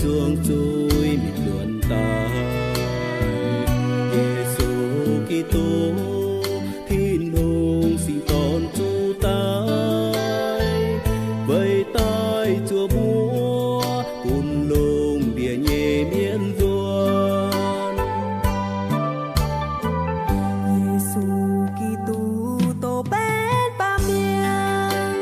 zuangx zuiz mingh nzuonx daaih. Yesu Giduc, Tin-Hungh Singx Dorn zuqc daaih, weic daaih zuov mbuo bun lungh ndiev nyei mienh nzuonx. Yesu Giduc douz-benx baamh mienh,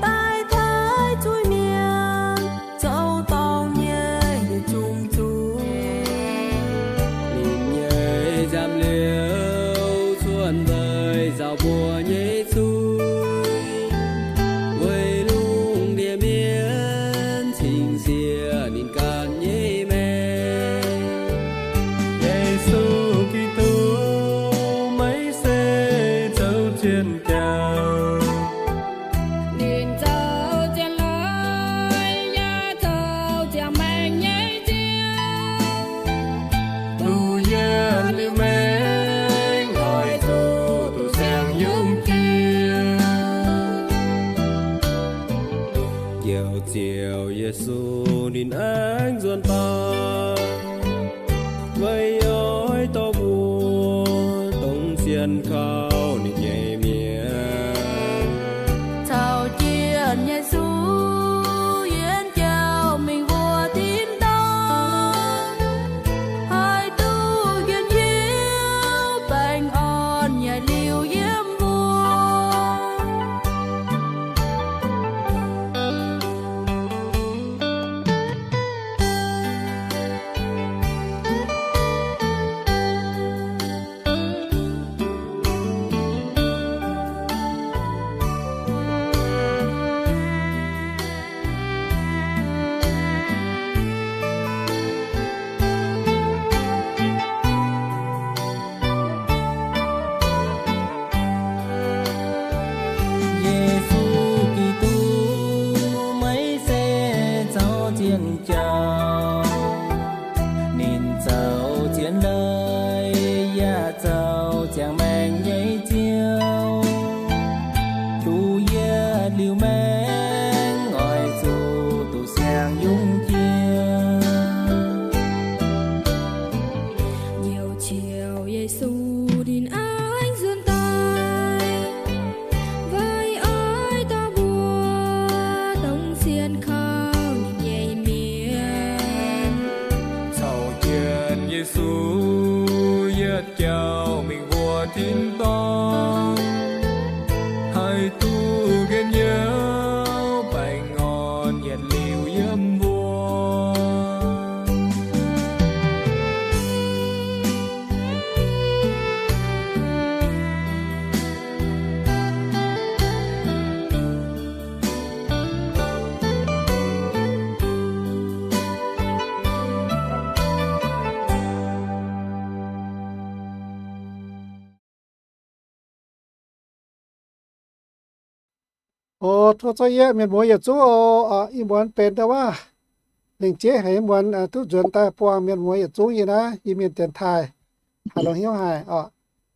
daaih taaih zuiz-mienh, zoux dorngc nyei yietc zungv zuiz. Ninh nyei nziaamv-liouh cuotv nzengc nzauh mbuo nyei zuiz, weic lungh ndiev mienh cingx siev ninh ganh nyei maengc. Yesu Giduc, meih se zoux zien jauv. Ninh zoux zien leiz yaac zoux ziangh maengc nyei Ziouv. Duqv yietc liuz maengc oix zuqc duqv siang-yungz jiex. Njoux Ziouv Yesu ninh aengx nzuonx daaih, weic oix dorh mbuo dongh sienx kaux ninh nyei mienh. Caux jienv Yesu yienx jauv mingh mbuo tin-dorngh, haih duqv njien-youh baengh orn yietc liuz yiem mbuo. Yesu Giduc, meih se zoux zien jauv. Ninh zoux zien leiz yaac zoux ziangh maengc nyei Ziouv. Duqv yietc liuz maengc oix zuqc duqv siang-yungz jiex. Njoux Ziouv Yesu ninh aengx nzuonx daaih, weic oix dorh mbuo dongh sienx kaux ninh nyei mienh. Caux jienv Yesu yietc jauv mingh mbuo tin-dorngh, haih duqv njien-youh baengh orn yietc liuz yiem mbuo. O, tov zorqv yie mienh muoz yietc zungv oc. Ih muonz benx ndau wuov lengc jeiv haic, ih muonz duqv nzuonx daaih buangh mienh muoz yietc zungv yie naaiv Iu-Mienh dienx taaih haih longx hnyouv haic oc.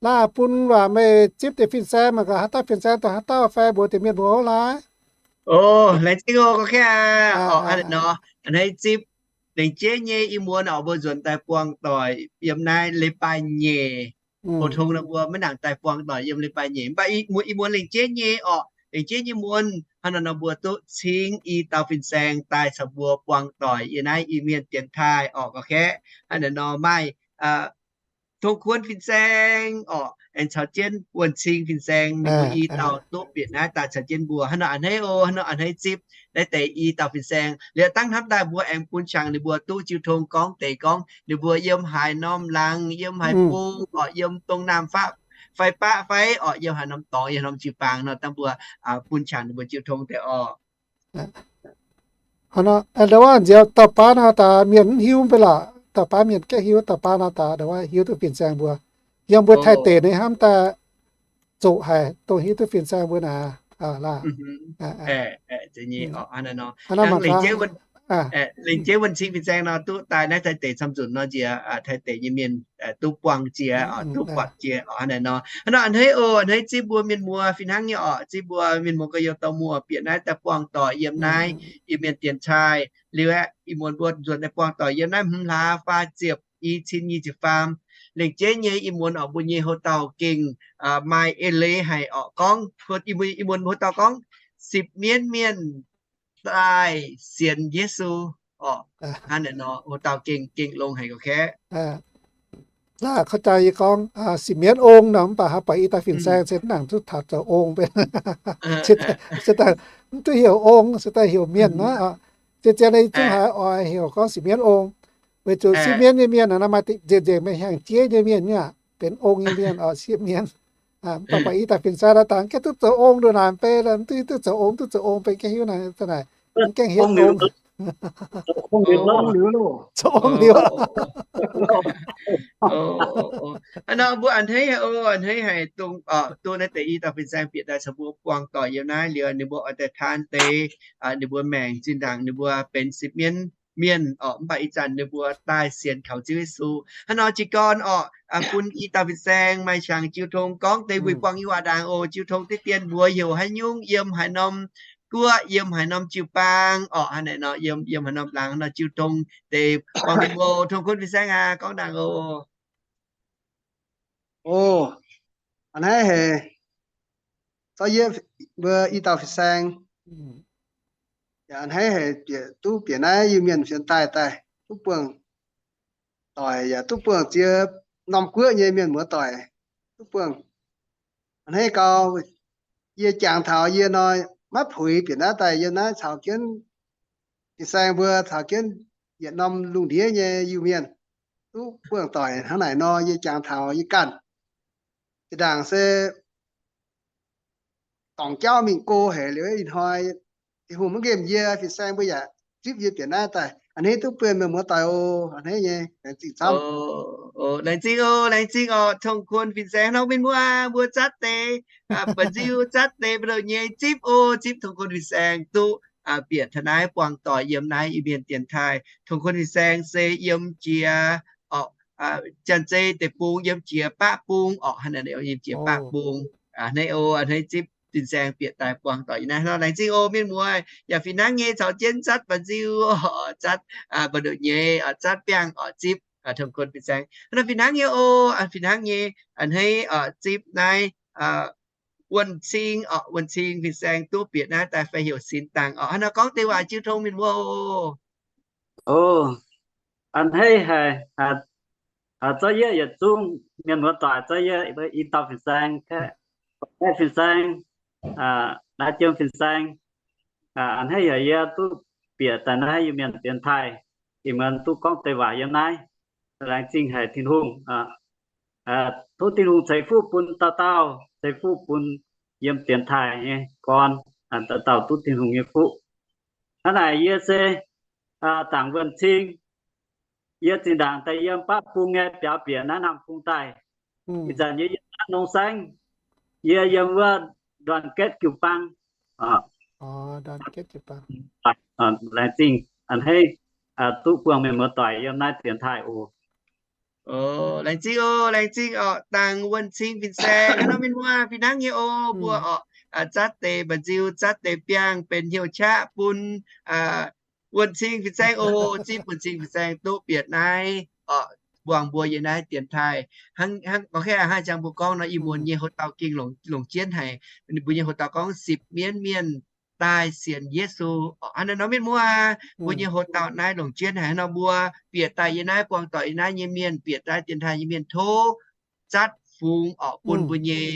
Laaih bun waac meih zipv deix fin-saeng mangc gaax, haaix dauh fin-saeng dongh haaix dauh fai mbuox deix mienh muoz laaix. O, laengz zingh oc, gorngv kaav oc, hnangv naaiv nor, a'hneiv zipv lengc jeiv nyei ih muonz oc, mbuo nzuonx daaih buangh doic yiem naaiv leiz-baaix-nyeic. Pou-tong nor mbuo maiv nangc daaih buangh doic yiem leiz-baaix-nyeic, mv baac ih muonz lengc jeiv nyei oc, lengc jeiv nyei muonz, hnangv naaiv nor mbuo duqv cingv i dauh fin-saeng daaih caux mbuo buangh doic yiem naaiv Iu-Mienh dienx taaih oc, gorngv kaav hnangv naaiv nor maaih Tong Kuonx fin-saeng oc, aengx caux jienv Wuonh Cing fin-saeng, ninh mbuo i dauh duqv bieqc naaiv daaih caux jienv mbuo. Hnangv nor a'hneiv oc, hnangv nor a'hneiv zipv naaiv deix i dauh fin-saeng. Liuz dangh hnamv daaih mbuo aengx bun qangx ninh mbuo duqv jiu tong gorngv deix gorngv ninh mbuo yiem haaix norm laangz, yiem haaix bung oc, yiem dongh naamh fai baqv fai oc, yiem haaix norm dorngx, yiem haaix norm jiu-baang nor, dangh mbuo bun qangx ninh mbuo jiu tong deix oc. Ndau wuov nziaaux dauh baav nor daaih mienh mv hiuv mv bei lorqc, dauh baav mienh gaeqv hiuv, dauh baav nor daaih ndau wuov hiuv duqv fin-saeng mbuo. Yiem mbuo Taiv deic ninh hnamv daaih zoqc haic dongh hiuv duqv fin-saeng mbuo naaic. Lengc jeiv wuonh cing fin-saeng nor duqv daaih naaiv Taiv deic camv nzunc nor nziex Taiv deic nyei mienh duqv buangh jiex, duqv buatc jiex hnangv naaiv nor. Hnangv nor a'hneiv oc, a'hneiv zipv mbuo mienh muoz fih hnangv nyei oc. Zipv mbuo mienh muoz gorx-youz dorh muoz bieqc naaiv daaih buangh doic yiem naaiv Iu-Mienh dienx taaih liuz aeqv, ih muonz mbuo nzuonx daaih buangh doic yiem naaiv hmz hlaax faah ziepc i cin nyic ziepc faam. Lengc jeiv nyei ih muonz oc, mbuo nyei houx-dauh gengh maaih eix leiz haic oc, gorngv ih muonz houx-dauh gorngv sipv mienv mienh daaih sienx Yesu oc. Hnangv naaic nor houx-dauh gengh, gengh longx haic gorqv-kaeqv. Lauh kouv jaa yie gorngv sipv mienv ong nor, mv baac haaix buatc i dauh fin-saeng se mv nangc duqv taux zoux ong benx, se daaih mv duqv heuc ong, se daaih heuc mienh naaiv oc. Zien-zien yie zungv haiz oix heuc gorngv sipv mienv ong, weic zuqc sipv mienv nyei mienh naaiv maaih nzengc nzengc meih hnyangx-jeiv nyei mienh nyei aqv, benx ong nyei mienh oc, sipv mienv. Mv baac buatc i dauh fin-saeng daaih dangx gaengh duqv zoux ong nduqc naaic mv bei, mv duqv zoux ong, duv zoux ong benx gaengh hiuv naaic, naaic mv gaengh hiuv ong. Zoux ong liuz, hnangv nor mbuo a'hneiv haic oc, a'hneiv haic dongh duqv naaiv deix i dauh fin-saeng bieqc daaih caux mbuo buangh doic yiem naaiv liuz, ninh mbuo oix daaih taan deix ninh mbuo maengc zinh ndaangc ninh mbuo benx sipv mienv mienh oc, mv baac ih zanc ninh mbuo daaih sienx kaux Ziouv Yesu. Hnangv nor jiez gorn oc, bun i dauh fin-saeng maaih qangx jiu tong gorngv deix weic buangh nyei waac ndaangc oc. Jiu tong deix dien mbuox heuc haaix nyungc, yiem haaix norm guoqv, yiem haaix norm jiu-baang oc, hnangv naaic nor, yiem, yiem haaix norm laangz nor jiu tong deix buangh mbuo. Tong-Kun fin-saeng aac, gorngv ndaangc oc. O, a'hneiv haic, zorqv yie mbuo i dauh fin-saeng. Yaac a'hneiv haic bieqc, duqv bieqc naaiv Iu-Mienh fienx daaih daaih duqv buangh doic yaac duqv buangh ziex norm guoqv nyei mienh muoz doic duqv buangh. A'hneiv gau, yie jangx taux yie nor maiv puix bieqc naaiv daaih yiem naaiv caux jienv fin-saeng mbuo caux jienv yietc norm lungh ndiev nyei Iu-Mienh duqv buangh doic hnangv naaic nor, yie jangx taux yie ganh. Zinh ndaangc se dorngc jauv mingh go haic liuz ih hnoi Tin-Hungh maiv nqemh yie, fin-saeng mbuo yaac zipv yie bieqc naaiv daaih. A'hneiv duqv buangh mienh muoz doic oc. A'hneiv nyei, laengz zingh camv. Laengz zingh oc, laengz zingh oc, Tong-Kun fin-saeng nor, mienh muoz mbuo zatv deix mba'nziu, zatv deix mba'ndoqc nyei, zipv oc, zipv Tong-Kun fin-saeng duqv bieqc taux naaiv buangh doic yiem naaiv Iu-Mienh dienx taaih. Tong-Kun fin-saeng se yiem jiex janx-zei deic-bung, yiem jiex baqv bung oc, hnangv naaic, yiem jiex baqv bung. A'hneiv oc, a'hneiv zipv fin-saeng bieqc daaih buangh doic yiem naaiv nor, laengz zingh oc mienh muoz. Yaac fih hnangv nyei caux jienv zatv mba'nziu oc, zatv mba'ndoqc nyei, zatv biangh oc, zipv Tong-Kun fin-saeng nor, fih hnangv nyei oc, fih hnangv nyei. A'hneiv zipv naaiv Wuonh Cing oc, Wuonh Cing fin-saeng duqv bieqc naaiv daaih fai heuc Sin Dangc oc, hnangv nor gorngv deix waac jiu tong mienh muoz oc. O, a'hneiv haic, zorqv yie yietc zungv mienh muoz doic, zorqv yie i dauh fin-saeng, fin-saeng, Laaix Jiem fin-saeng, a'hneiv haic yie duqv bieqc daaih naaiv Iu-Mienh dienx taaih, ih muonz duqv gorngv deix waac yiem naaiv. Laengz zingh haic Tin-Hungh. Tov Tin-Hungh ceix fuqv bun dauh dauh, ceix fuqv bun yiem dienx taaih nyei gorn, dauh dauh duqv Tin-Hungh nyei fuqv. Hnangv naaic yie se Dangc Wuonh Cing. Yie zinh ndaangc daaih yiem baqv bung nyei biaux bieqc naaiv Namh Kung daaih. Ih zanc yie yiem naaiv Nong Saengv. Yie yiem wuov Đoàn Kết Kiu Bang. Laengz zingh a'hneiv duqv buangh mienh muoz doic yiem naaiv dienx taaih oc. Laengz zingh oc, laengz zingh oc, Dangc Wuonh Cing fin-saeng. Hnangv nor mienh muoz fih hnangv nyei oc, mbuo oc, zatv deix mba'nziu, zatv deix biangh benx hnyouv qaqv bun Wuonh Cing fin-saeng oc. Zipv Wuonh Cing fin-saeng duqv bieqc naaiv oc, buangh mbuo yiem naaiv dienx taaih. Hnangv, hnangv, gorngv hnangv jang mbuo gorngv nor, ih muonz nyei houx-dauh gengh longc jienv haic. Ninh mbuo nyei houx-dauh gorngv sipv mienv mienh daaih sienx Yesu. Hnangv naaiv nor mienh muoz, mbuo nyei houx-dauh naaiv longc jienv haic. Hnangv nor mbuo bieqc daaih yiem naaiv buangh doic yiem naaiv nyei mienh, bieqc daaih dienx taaih nyei mienh, tov zatv fungx oc, bun mbuo nyei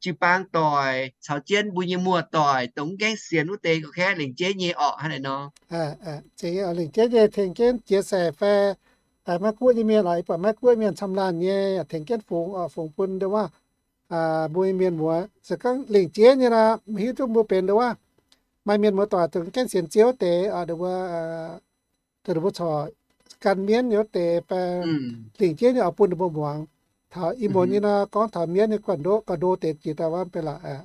jiu-baang doic caux jienv mbuo nyei muoz-doic dongh mv gaengh sienx wuov deix gorngv kaeqv lengc jeiv nyei oc. Hnangv naaiv nor. Lengc jeiv nyei tengx jienv jiex seix fai maiv guoqv nyei mienh oc, ih buatc maiv guoqv mienh camv laanh nyei, tengx jienv fungx oc, fungx bun ndau wuov mbuo nyei mienh muoz. Se gorngv lengc jeiv nyei nor, maiv hiuv duqv mbuo benx ndau wuov maaih mienh muoz-doic dongh mv gaengh sienx Ziouv wuov deix, ndau wuov, dongh ninh mbuo corc gan mienv nyei wuov deix fai lengc jeiv nyei oc, bun ninh mbuo muangx. Taux ih muonz nyei nor, gorngv taux mienv nyei guanh ndoqv gauh ndo deix jiex daaih wuov benx lorqc aqv.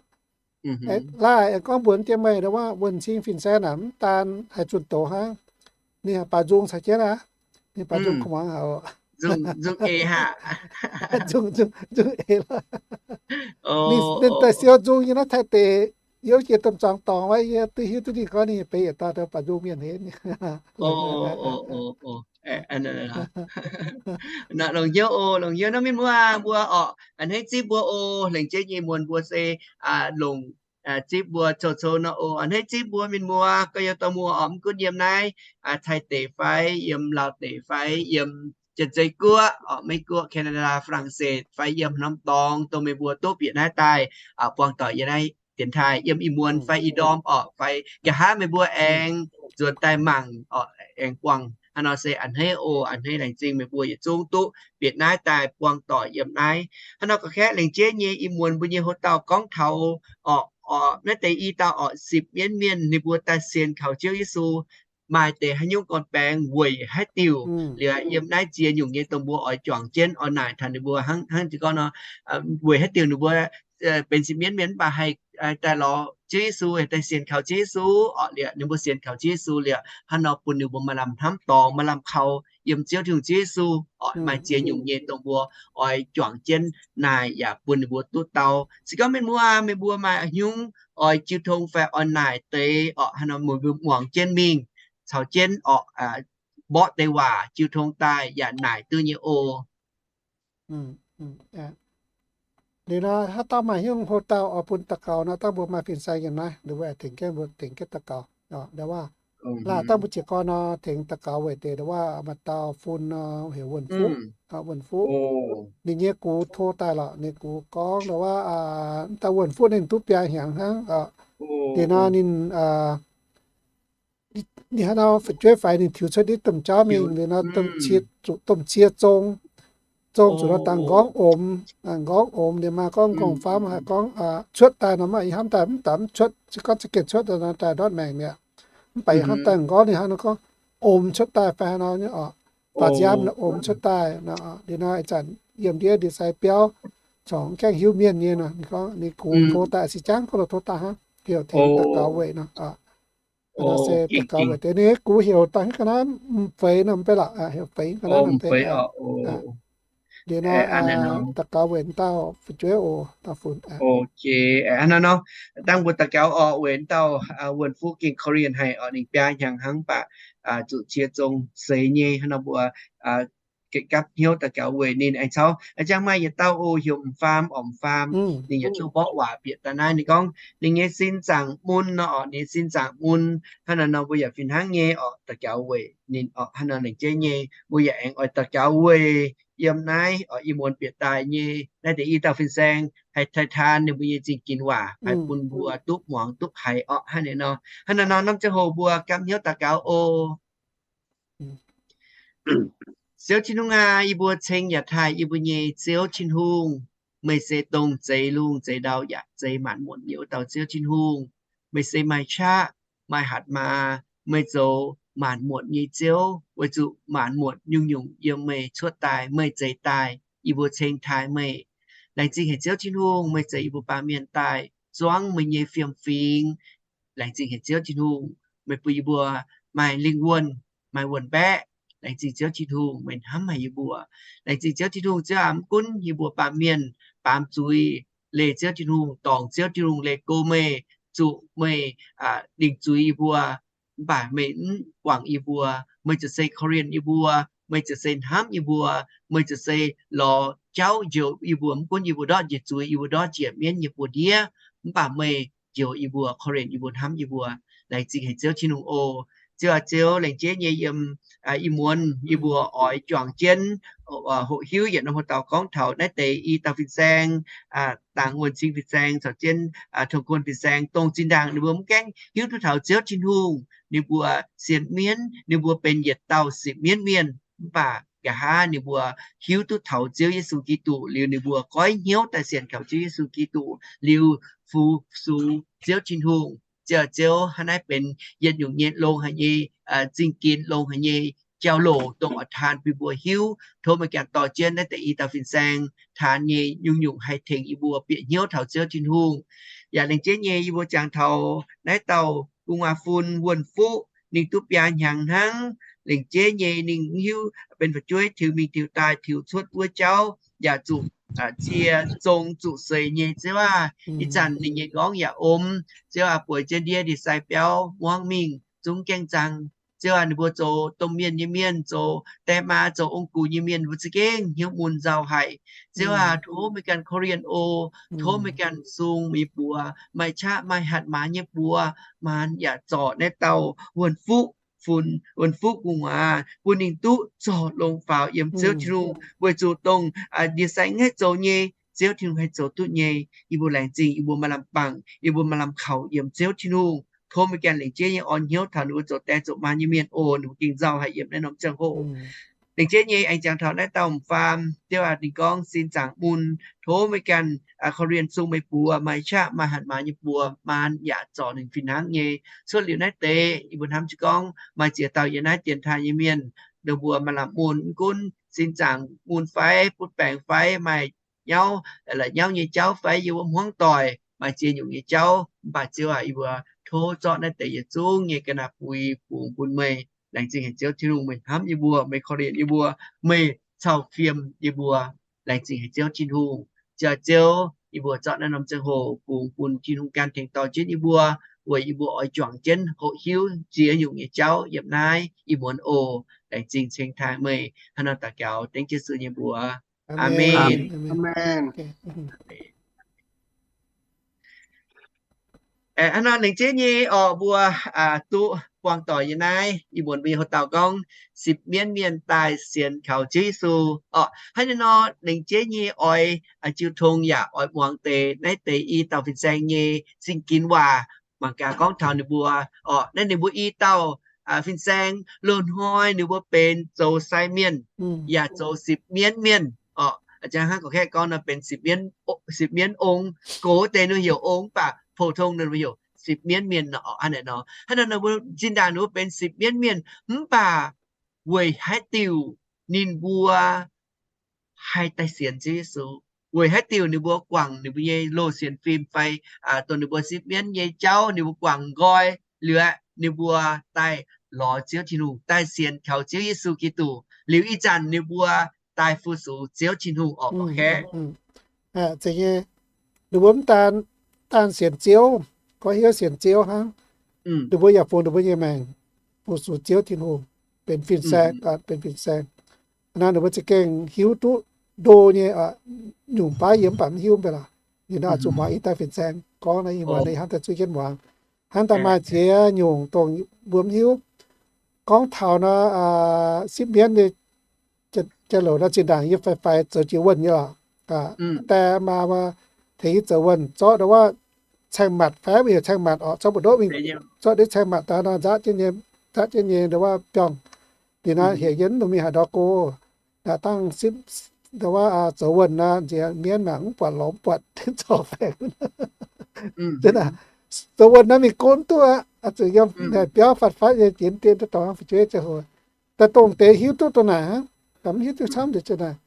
Laaih aengx gorngv mbuox jienv meih, wuonh cing fin-saeng naaic mv daan haih zunh doz hnangv. Ninh haih baaux nzung caux jienv aqv. Ninh baaux nzung kungx muangx haic. Nzung eix. Ninh daaih siou nzung yiem naaiv Taiv deic, yiem jiex domh zuangx dorngx wuov, yie duqv hiuv duqv ninh gorngv ninh benx yietc dauh baaux nzung mienh hnangv. Longc hnyouv oc, longc hnyouv nor mienh muoz mbuo orqc, a'hneiv zipv mbuo oc. Laengz zingh nyei muonz mbuo se longc zipv mbuo coux-coux nor oc. A'hneiv zipv mbuo mienh muoz gorx-youz dorh muoz orqc, mv gunv yiem naaiv Taiv deic fai yiem Laauv deic fai yiem Janx-Zei Guoqv orqc, Meiv Guoqv, Canada, Faa^lang^setv fai yiem haaix norm dorngx dongh meih mbuo duqv bieqc naaiv daaih buangh doic yiem naaiv dienx taaih, yiem ih muonz fai ih ndorm orqc, fai nqa'haav meih mbuo aengx nzuonx daaih mangc orqc, aengx buangh. Hnangv nor se a'hneiv oc, a'hneiv laengz zingh meih mbuo yietc zungv duqv bieqc naaiv daaih buangh doic yiem naaiv. Hnangv nor gorqv-kaeqv laengz zingh nyei ih muonz mbuo nyei houx-dauh gorngv taux orqc, naaiv deix i dauh orqc, sipv mienv mienh ninh mbuo daaih sienx kaux Ziouv Yesu maaih deix haaix nyungc gorn-baengx weic haaix diuc. Liuz yiem naaiv ziex nyungc nyei dongh mbuo oix juangc jienv oix naaic taux ninh mbuo hnangv, hnangv jiex gorngv nor, weic haaix diuc ninh mbuo benx sipv mienv mienh mv baac haih daaih lorz Ziouv Yesu, haih daaih sienx kaux Ziouv Yesu orqc. Liuz ninh mbuo sienx kaux Ziouv Yesu liuz hnangv nor bun ninh mbuo maaih lamh hnamv dorngx, maaih lamh kaux yiem Ziouv Tin-Hungh Ziouv Yesu orqc. Maaih ziex nyungc nyei dongh mbuo oix juangc jienv naaic yaac bun ninh mbuo duqv dau. Se gorngv mienh muoz meih mbuo maaih haaix nyungc oix jiu tong fai oix naaic deix orqc, hnangv nor meih mbuo muangx jienv mingh caux jienv orqc, mborqv deix waac jiu tong daaih yaac naaic duqv nyei oc. Liuz nor haaix dauh maaih hnyouv houx-dauh oix bun daux gaux nor, dangh mbuo maaih fin-saeng yiem naaiv, mbuo tengx jienv, mbuo tengx jienv daux gaux. Laaih dangh mbuo jiez gorn nor tengx daux gaux weic deix ndau wuov maaih dauh fun nor heuc Wuonh Fuqv, Wuonh Fuqv. Ninh nyei gux to daaih lorqc, ninh gux gorngv ndau wuov, wuov dauh Wuonh Fuqv ninh duqv biaa hnyangx hnangv. Liuz nor ninh, ninh hnangv nor fu'jueiv faix ninh tiux cuotv ndiev domh jauv mingh liuz nor, domh cie zong, zong zuqc nor dangh nqorngv omx, nqorngv omx liuz maaih gorngv nqorngv-famv haih gorngv cuotv daaih nor, maaih ih hnamv daaih mv daaih mv cuotv, se gorngv za'gengh cuotv nor daaih ndortv maengc mi'aqv. Mv baac ih hnamv daaih nqorngv ninh hnangv nor gorngv omx cuotv daaih fai hnangv nor nyei orqc, faaux nziaamv nor omx cuotv daaih nor. Liuz nor ih zanc yiem ndiev ndie-sai biauv corc mv gaengh hiuv mienh nyei nor, ninh gorngv ninh gux to daaih se jangv gorngv lorh to daaih hnangv, heuc tengx daux gaux weic nor. Nor se daux gaux weic deix ninh gux heuc daaih hnangv ga'naaiv m'feix nor mv bei lorqc, heuc feix ga'naaiv m'feix. Liuz nor daux gaux weic dauh fu'jueiv oc, dauh fun. Hnangv nor, dangh mbuo daux gaux orqc weic dauh Wuonh Fuqv gengh Korean haic orqc, ninh biaa hnyangx hnangv mv baac zuqc cie zong seix nyei. Hnangv nor mbuo gapv hnyouv daux gaux weic ninh. Aengx caux a'jang maaih yietc dauh oc, heuc m'faam orqc, m'faam. Ninh yietc zungv mborqv waac bieqc daaih naaiv, ninh gorngv ninh nyei sin zaangc mun nor orqc, ninh nyei sin zaangc mun. Hnangv naaiv nor mbuo yaac fih hnangv nyei orqc, daux gaux weic ninh orqc. Hnangv nor laengz jeiv nyei mbuo yaac aengx oix daux gaux weic yiem naaiv orqc, ih muonz bieqc daaih nyei naaiv deix i dauh fin-saeng haih taaih taan ninh mbuo nyei zingh ginx waac, haih bun mbuo duqv muangx duqv haiz orqc. Hnangv naaiv nor, hnangv naaiv nor norm ziangh hoc mbuo gapv hnyouv daux gaux oc. Ziouv Tin-Hungh aac, yie mbuo ceng yaac taaih yie mbuo nyei Ziouv Tin-Hungh. Meih se dongh zeix lungh zeix ndau yaac zeix maanc muotc nyei wuov dauh Ziouv Tin-Hungh. Meih se maaih qaqv, maaih hatc maaz, meih zoux maanc muotc nyei Ziouv, weic zuqc maanc muotc nyungc-nyungc yiem meih cuotv daaih, meih zeix daaih. Yie mbuo ceng taaih meih. Laengz zingh haic Ziouv Tin-Hungh, meih zeix yie mbuo baamh mienh daaih zuangv meih nyei fiem-fingx. Laengz zingh haic Ziouv Tin-Hungh, meih bun yie mbuo maaih lingh wuonh, maaih wuonh mbaeqc. Laengz zingh Ziouv Tin-Hungh, meih hnamv haic yie mbuo. Laengz zingh Ziouv Tin-Hungh, Ziouv aac, mv gunv yie mbuo baamh mienh baamz zuiz, leih Ziouv Tin-Hungh, dorngc Ziouv Tin-Hungh, leih go meih, zuqc meih dingc zuiz yie mbuo. Mv baac meih mv guangc yie mbuo. Meih ziouc se korv-lienh yie mbuo. Meih ziouc se hnamv yie mbuo. Meih ziouc se lorz jauv njoux yie mbuo. Mv gunv yie mbuo ndortv njiec zuiz, yie mbuo ndortv njiec mienv nyei buoz-ndiev, mv baac meih njoux yie mbuo, korv-lienh yie mbuo, hnamv yie mbuo. Laengz zingh haic Ziouv Tin-Hungh oc. Ziouv aac, Ziouv, laengz jeiv nyei yiem ih muonz yie mbuo oix juangc jienv hoqc hiuv yietc norm hoc dauh gorngv taux naaiv deix i dauh fin-saeng, dangc wuonh cing fin-saeng caux jienv tong kuon fin-saeng, dongh zinh ndaangc ninh mbuo mv gaengh hiuv duqv taux Ziouv Tin-Hungh, ninh mbuo sienx mienv, ninh mbuo benx yietc dauh sipv mienv mienh, mv baac nqa'haav ninh mbuo hiuv duqv taux Ziouv Yesu Giduc liuz, ninh mbuo goiv hnyouv daaih sienx kaux Ziouv Yesu Giduc liuz, fu-sux Ziouv Tin-Hungh. Ziouv, Ziouv, hnangv naaiv benx yietc nyungc nyei longx haic nyei zingh ginx, longx haic nyei jauv-louc dongh oix taan bun mbuo hiuv. Tov meih ganh dorh jienv naaiv deix i dauh fin-saeng taan nyei nyungc-nyungc haih tengx yie mbuo bieqc hnyouv taux Ziouv Tin-Hungh. Yaac lengc jeiv nyei yie mbuo jangx taux naaiv dauh gu'nguaaz fun Wuonh Fuqv, ninh duqv biaa hnyangx hnangv. Lengc jeiv nyei ninh mv hiuv benx fu'jueiv tiux mingh tiux daaih tiux cuotv wuov jauv, yaac zuqc zie zong zuqc seix nyei. Ziouv aah, ih zanc ninh nyei m'nqorngv yaac om. Ziouv aah, bueix jienv ndiev ndie-sai biauv muangv mingh zungv gaengh zaang. Ziouv aah, ninh mbuo zoux domh mienh nyei mienh, zoux die maa, zoux ong-gux nyei mienh, mbuo za'gengh hnyouv mun nzauh haic. Ziouv aah, tov meih ganh korv-lienh oc. Tov meih ganh sung meih nyei buoz, maaih qaqv maaih hatc maaz nyei buoz, maanc yaac zorc naaiv dauh Wuonh Fuqv, fun, Wuonh Fuqv gu'nguaaz, bun ninh duqv zorc longx faaux yiem Ziouv Tin-Hungh, weic zuqc dongh ndie-sai mv haih zoux nyei, Ziouv Tin-Hungh haih zoux duqv nyei. Yie mbuo laengz zingh, yie mbuo maaih lamh bangc, yie mbuo maaih lamh kaux yiem Ziouv Tin-Hungh. Tov meih ganh lengc jeiv nyei orn hnyouv taux ninh mbuo zoux die zoux maa nyei mienh oc. Ninh mbuo gengh nzauh haic yiem naaiv norm ziangh hoc. Lengc jeiv nyei aengx jangx taux naaiv dauh m'faam, Ziouv aah, ninh gorngv sin zaangc mun. Tov meih ganh korv-lienh sung meih buoz, maaih qaqv maaih hatc maaz nyei buoz, maanc yaac zorc ninh fih hnangv nyei. Cuotv liuz naaiv deix yie mbuo hnamv jienv gorngv maaih ziex dauh yiem naaiv dienx taaih nyei mienh, ninh mbuo maaih lamh mun, mv gunv sin zaangc mun fai butv baengc fai maaih nyauv, la'nyauv nyei jauv fai yiem wuov hmuangv doic maaih ziex nyungc nyei jauv, mv baac Ziouv aah, yie mbuo tov zorqv naaiv deix yietc zungv nyei ga'naaiv-buix fungx bun meih. Laengz zingh haic Ziouv Tin-Hungh, meih hnamv yie mbuo, meih korv-lienh yie mbuo, meih cau fiem yie mbuo. Laengz zingh haic Ziouv Tin-Hungh. Ziouv, Ziouv, yie mbuo zorqv naaiv norm ziangh hoc fungx bun Tin-Hungh ganh tengx dorh jienv yie mbuo, weic yie mbuo oix juangc jienv hoqc hiuv ziex nyungc nyei jauv yiem naaiv ih muonz oc. Laengz zingh ceng taaih meih. Hnangv naaiv daux gaux dengv Yesu nyei mbuox. Aamen. Hnangv naaiv lengc jeiv nyei orqc, mbuo duqv buangh doic yiem naaiv ih muonz mbuo nyei houx-dauh gorngv sipv mienv mienh daaih sienx kaux Ziouv Yesu orqc. Hnangv naaiv nor lengc jeiv nyei oix jiu tong yaac oix muangx deix naaiv deix i dauh fin-saeng nyei zingh ginx waac. Mangc gaax gorngv taux ninh mbuo orqc, naaiv ninh mbuo i dauh fin-saeng loz-hnoi ninh mbuo benx zoux sai mienh yaac zoux sipv mienv mienh orqc. Hnangv gorngv kaeqv gorngv nor benx sipv mienv ong, gox deix ninh heuc ong, mv baac pou-tong ninh heuc sipv mienv mienh orqc. Hnangv naaiv nor, hnangv naaiv nor mbuo zinh ndaangc ninh mbuo benx sipv mienv mienh mv baac weic haaix diuc ninh mbuo haih daaih sienx Ziouv Yesu? Weic haaix diuc ninh mbuo guangc ninh mbuo nyei loz sienx fim fai dongh ninh mbuo sipv mienv nyei jauv ninh mbuo guangc nqoi liuz, ninh mbuo daaih lorz Ziouv Tin-Hungh, daaih sienx kaux Ziouv Yesu Giduc, liuz ih zanc ninh mbuo daaih fu-sux Ziouv Tin-Hungh orqc, gorngv kaeqv. Ninh mbuo mv daan, daan sienx Ziouv, gorngv hnyouv sienx Ziouv hnangv, ninh mbuo yaac fungx ninh mbuo nyei maengc fu-sux Ziouv Tin-Hungh, benx fin-saeng, benx fin-saeng. Naaiv ninh mbuo za'gengh hiuv duqv ndo nyei, nyungc baav yie mv baac mv hiuv mv bei lorqc. Ninh nor zuqc muangx i dauh fin-saeng gorngv naaiv, ih muonz ninh hnamv daaih zuqc jienv muangx. Hnangv daaih maaih ziex nyungc dongh mbuo mv hiuv. Gorngv taux nor, sipv mienv nyei jauv-louc nor zinh ndaangc yie faix-faix zoux jiex wuonh nyei lorqc. Die maa tengx yie zoux wuonh zorqv ndau wuov caeng matc fai mbuo heuc caeng matc orqc, zorqv mbu'ndoqv mingh, zorqv ndiev caeng matc daaih nor nzatv jienv nyei, nzatv jienv nyei ndau wuov biorngh. Liuz nor heuc yie mv dungx mingh haaix ndau go. Naaiv dangh sipv ndau wuov zoux wuonh nor, nziex mienv mangc mv buatc lorz mv buatc zoux faengx. Zoux wuonh nor mingh go mv duqv aqv, zuqc yiem naaic biauv fatv fatv nyei jiex dien dorngx fu'jueiv ziangh hoc. Daaih dongh deix hiuv duqv dongh naaic hnangv, mv hiuv duqv camv nzengc naaic.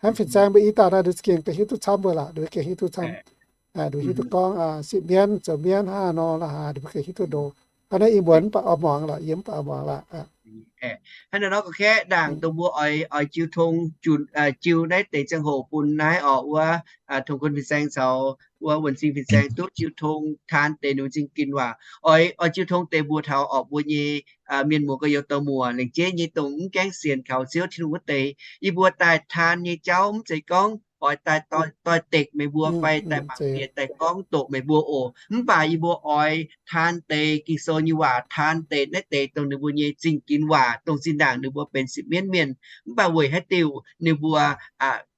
Hnangv fin-saeng mbuo i dauh naaiv nduqc gengh gengh hiuv duqv camv mbuo lorqc, nduqc gengh hiuv duqv camv. Nduqc hiuv duqv gorngv sipv mienv zoux mienv hnangv nor lorqc, nduqc gengh hiuv duqv ndo. Hnangv naaiv ih muonz mv baac oix muangx lorqc, yie mv baac oix muangx lorqc. Hnangv naaiv nor gorngv kaeqv ndaangc dongh mbuo oix, oix jiu tong, jiu naaiv deix ziangh hoc bun naaiv orqc, wuov tong-guon fin-saeng caux wuov wuonh cing fin-saeng duqv jiu tong taan deix ninh mbuo zingh ginx waac. Oix, oix jiu tong deix mbuox taux orqc mbuo nyei mienh muoz gorx-youz dorh muoc, lengc jeiv nyei dongh mv gaengh sienx kaux Ziouv Tin-Hungh wuov deix. Yie mbuo daaih taan nyei jauv mv zeiz gorngv oix daaih doix-dekc meih mbuo fai daaih mangc bieqc daaih gorngv doqc meih mbuo oc. Mv baac yie mbuo oix taan deix Ging-Sou nyei waac, taan deix naaiv deix dongh ninh mbuo nyei zingh ginx waac, dongh zinh ndaangc ninh mbuo benx sipv mienv mienh, mv baac weic haaix diuc ninh mbuo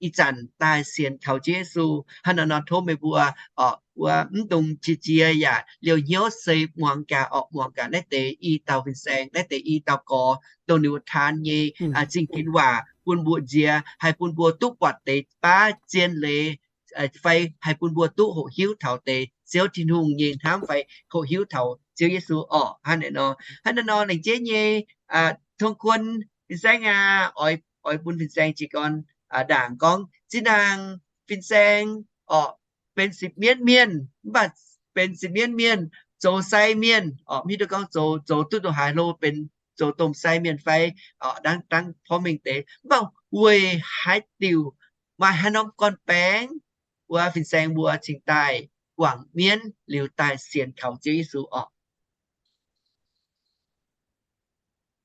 ih zanc daaih sienx kaux Ziouv Yesu. Hnangv naaiv nor tov meih mbuo wuov mv dungx qiex jiez yaac liouh hnyouv, se muangx gaax orqc, muangx gaax naaiv deix i dauh fin-saeng, naaiv deix i dauh gorx, dongh ninh mbuo taan nyei zingh ginx waac bun mbuo nziex, haih bun mbuo duqv buatc deix baav zien leiz, fai haih bun mbuo duqv hoqc hiuv taux deix Ziouv Tin-Hungh nyei hnamv fai hoqc hiuv taux Ziouv Yesu orqc. Hnangv naaiv nor, hnangv naaiv nor lengc jeiv nyei tong-guon Fin-saeng aac, oix, oix bun fin-saeng jiez gorn ndaangc gorngv, zinh ndaangc fin-saeng orqc, benx sipv mienv mienh, mv baac benx sipv mienv mienh zoux sai mienh orqc, mv hiuv duqv gorngv zoux, zoux duqv ndongc haaix hlo, benx zoux domh sai mienh fai orqc, dangv, dangv porv mengh deix. Mv baac weic haaix diuc maaih haaix norm gorn-baengx wuov fin-saeng mbuo cingx daaih guangc mienv liuz daaih sienx kaux Ziouv Yesu orqc?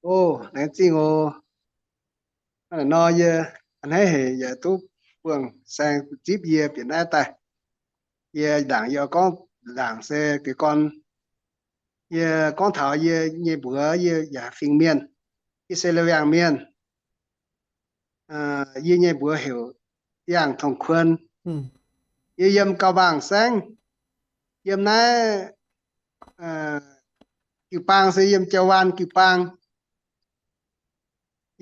O, laengz zingh oc. Hnangv naaiv nor yie a'hneiv haic yaac duqv buangh saeng zipv yie bieqc naaiv daaih. Yie ndaangc yie gorngv ndaangc se jiez gorn. Yie gorngv taux yie nyei mbuox, yie yaac fingx mienh, I^saa^laa^en Mienh. Yie nyei mbuox heuc Yangh Tong Kuon. Yie yiem Gau Mbaang Saengv, yiem naaiv Jiu-Baang se yiem Jauv Waan Jiu-Baang.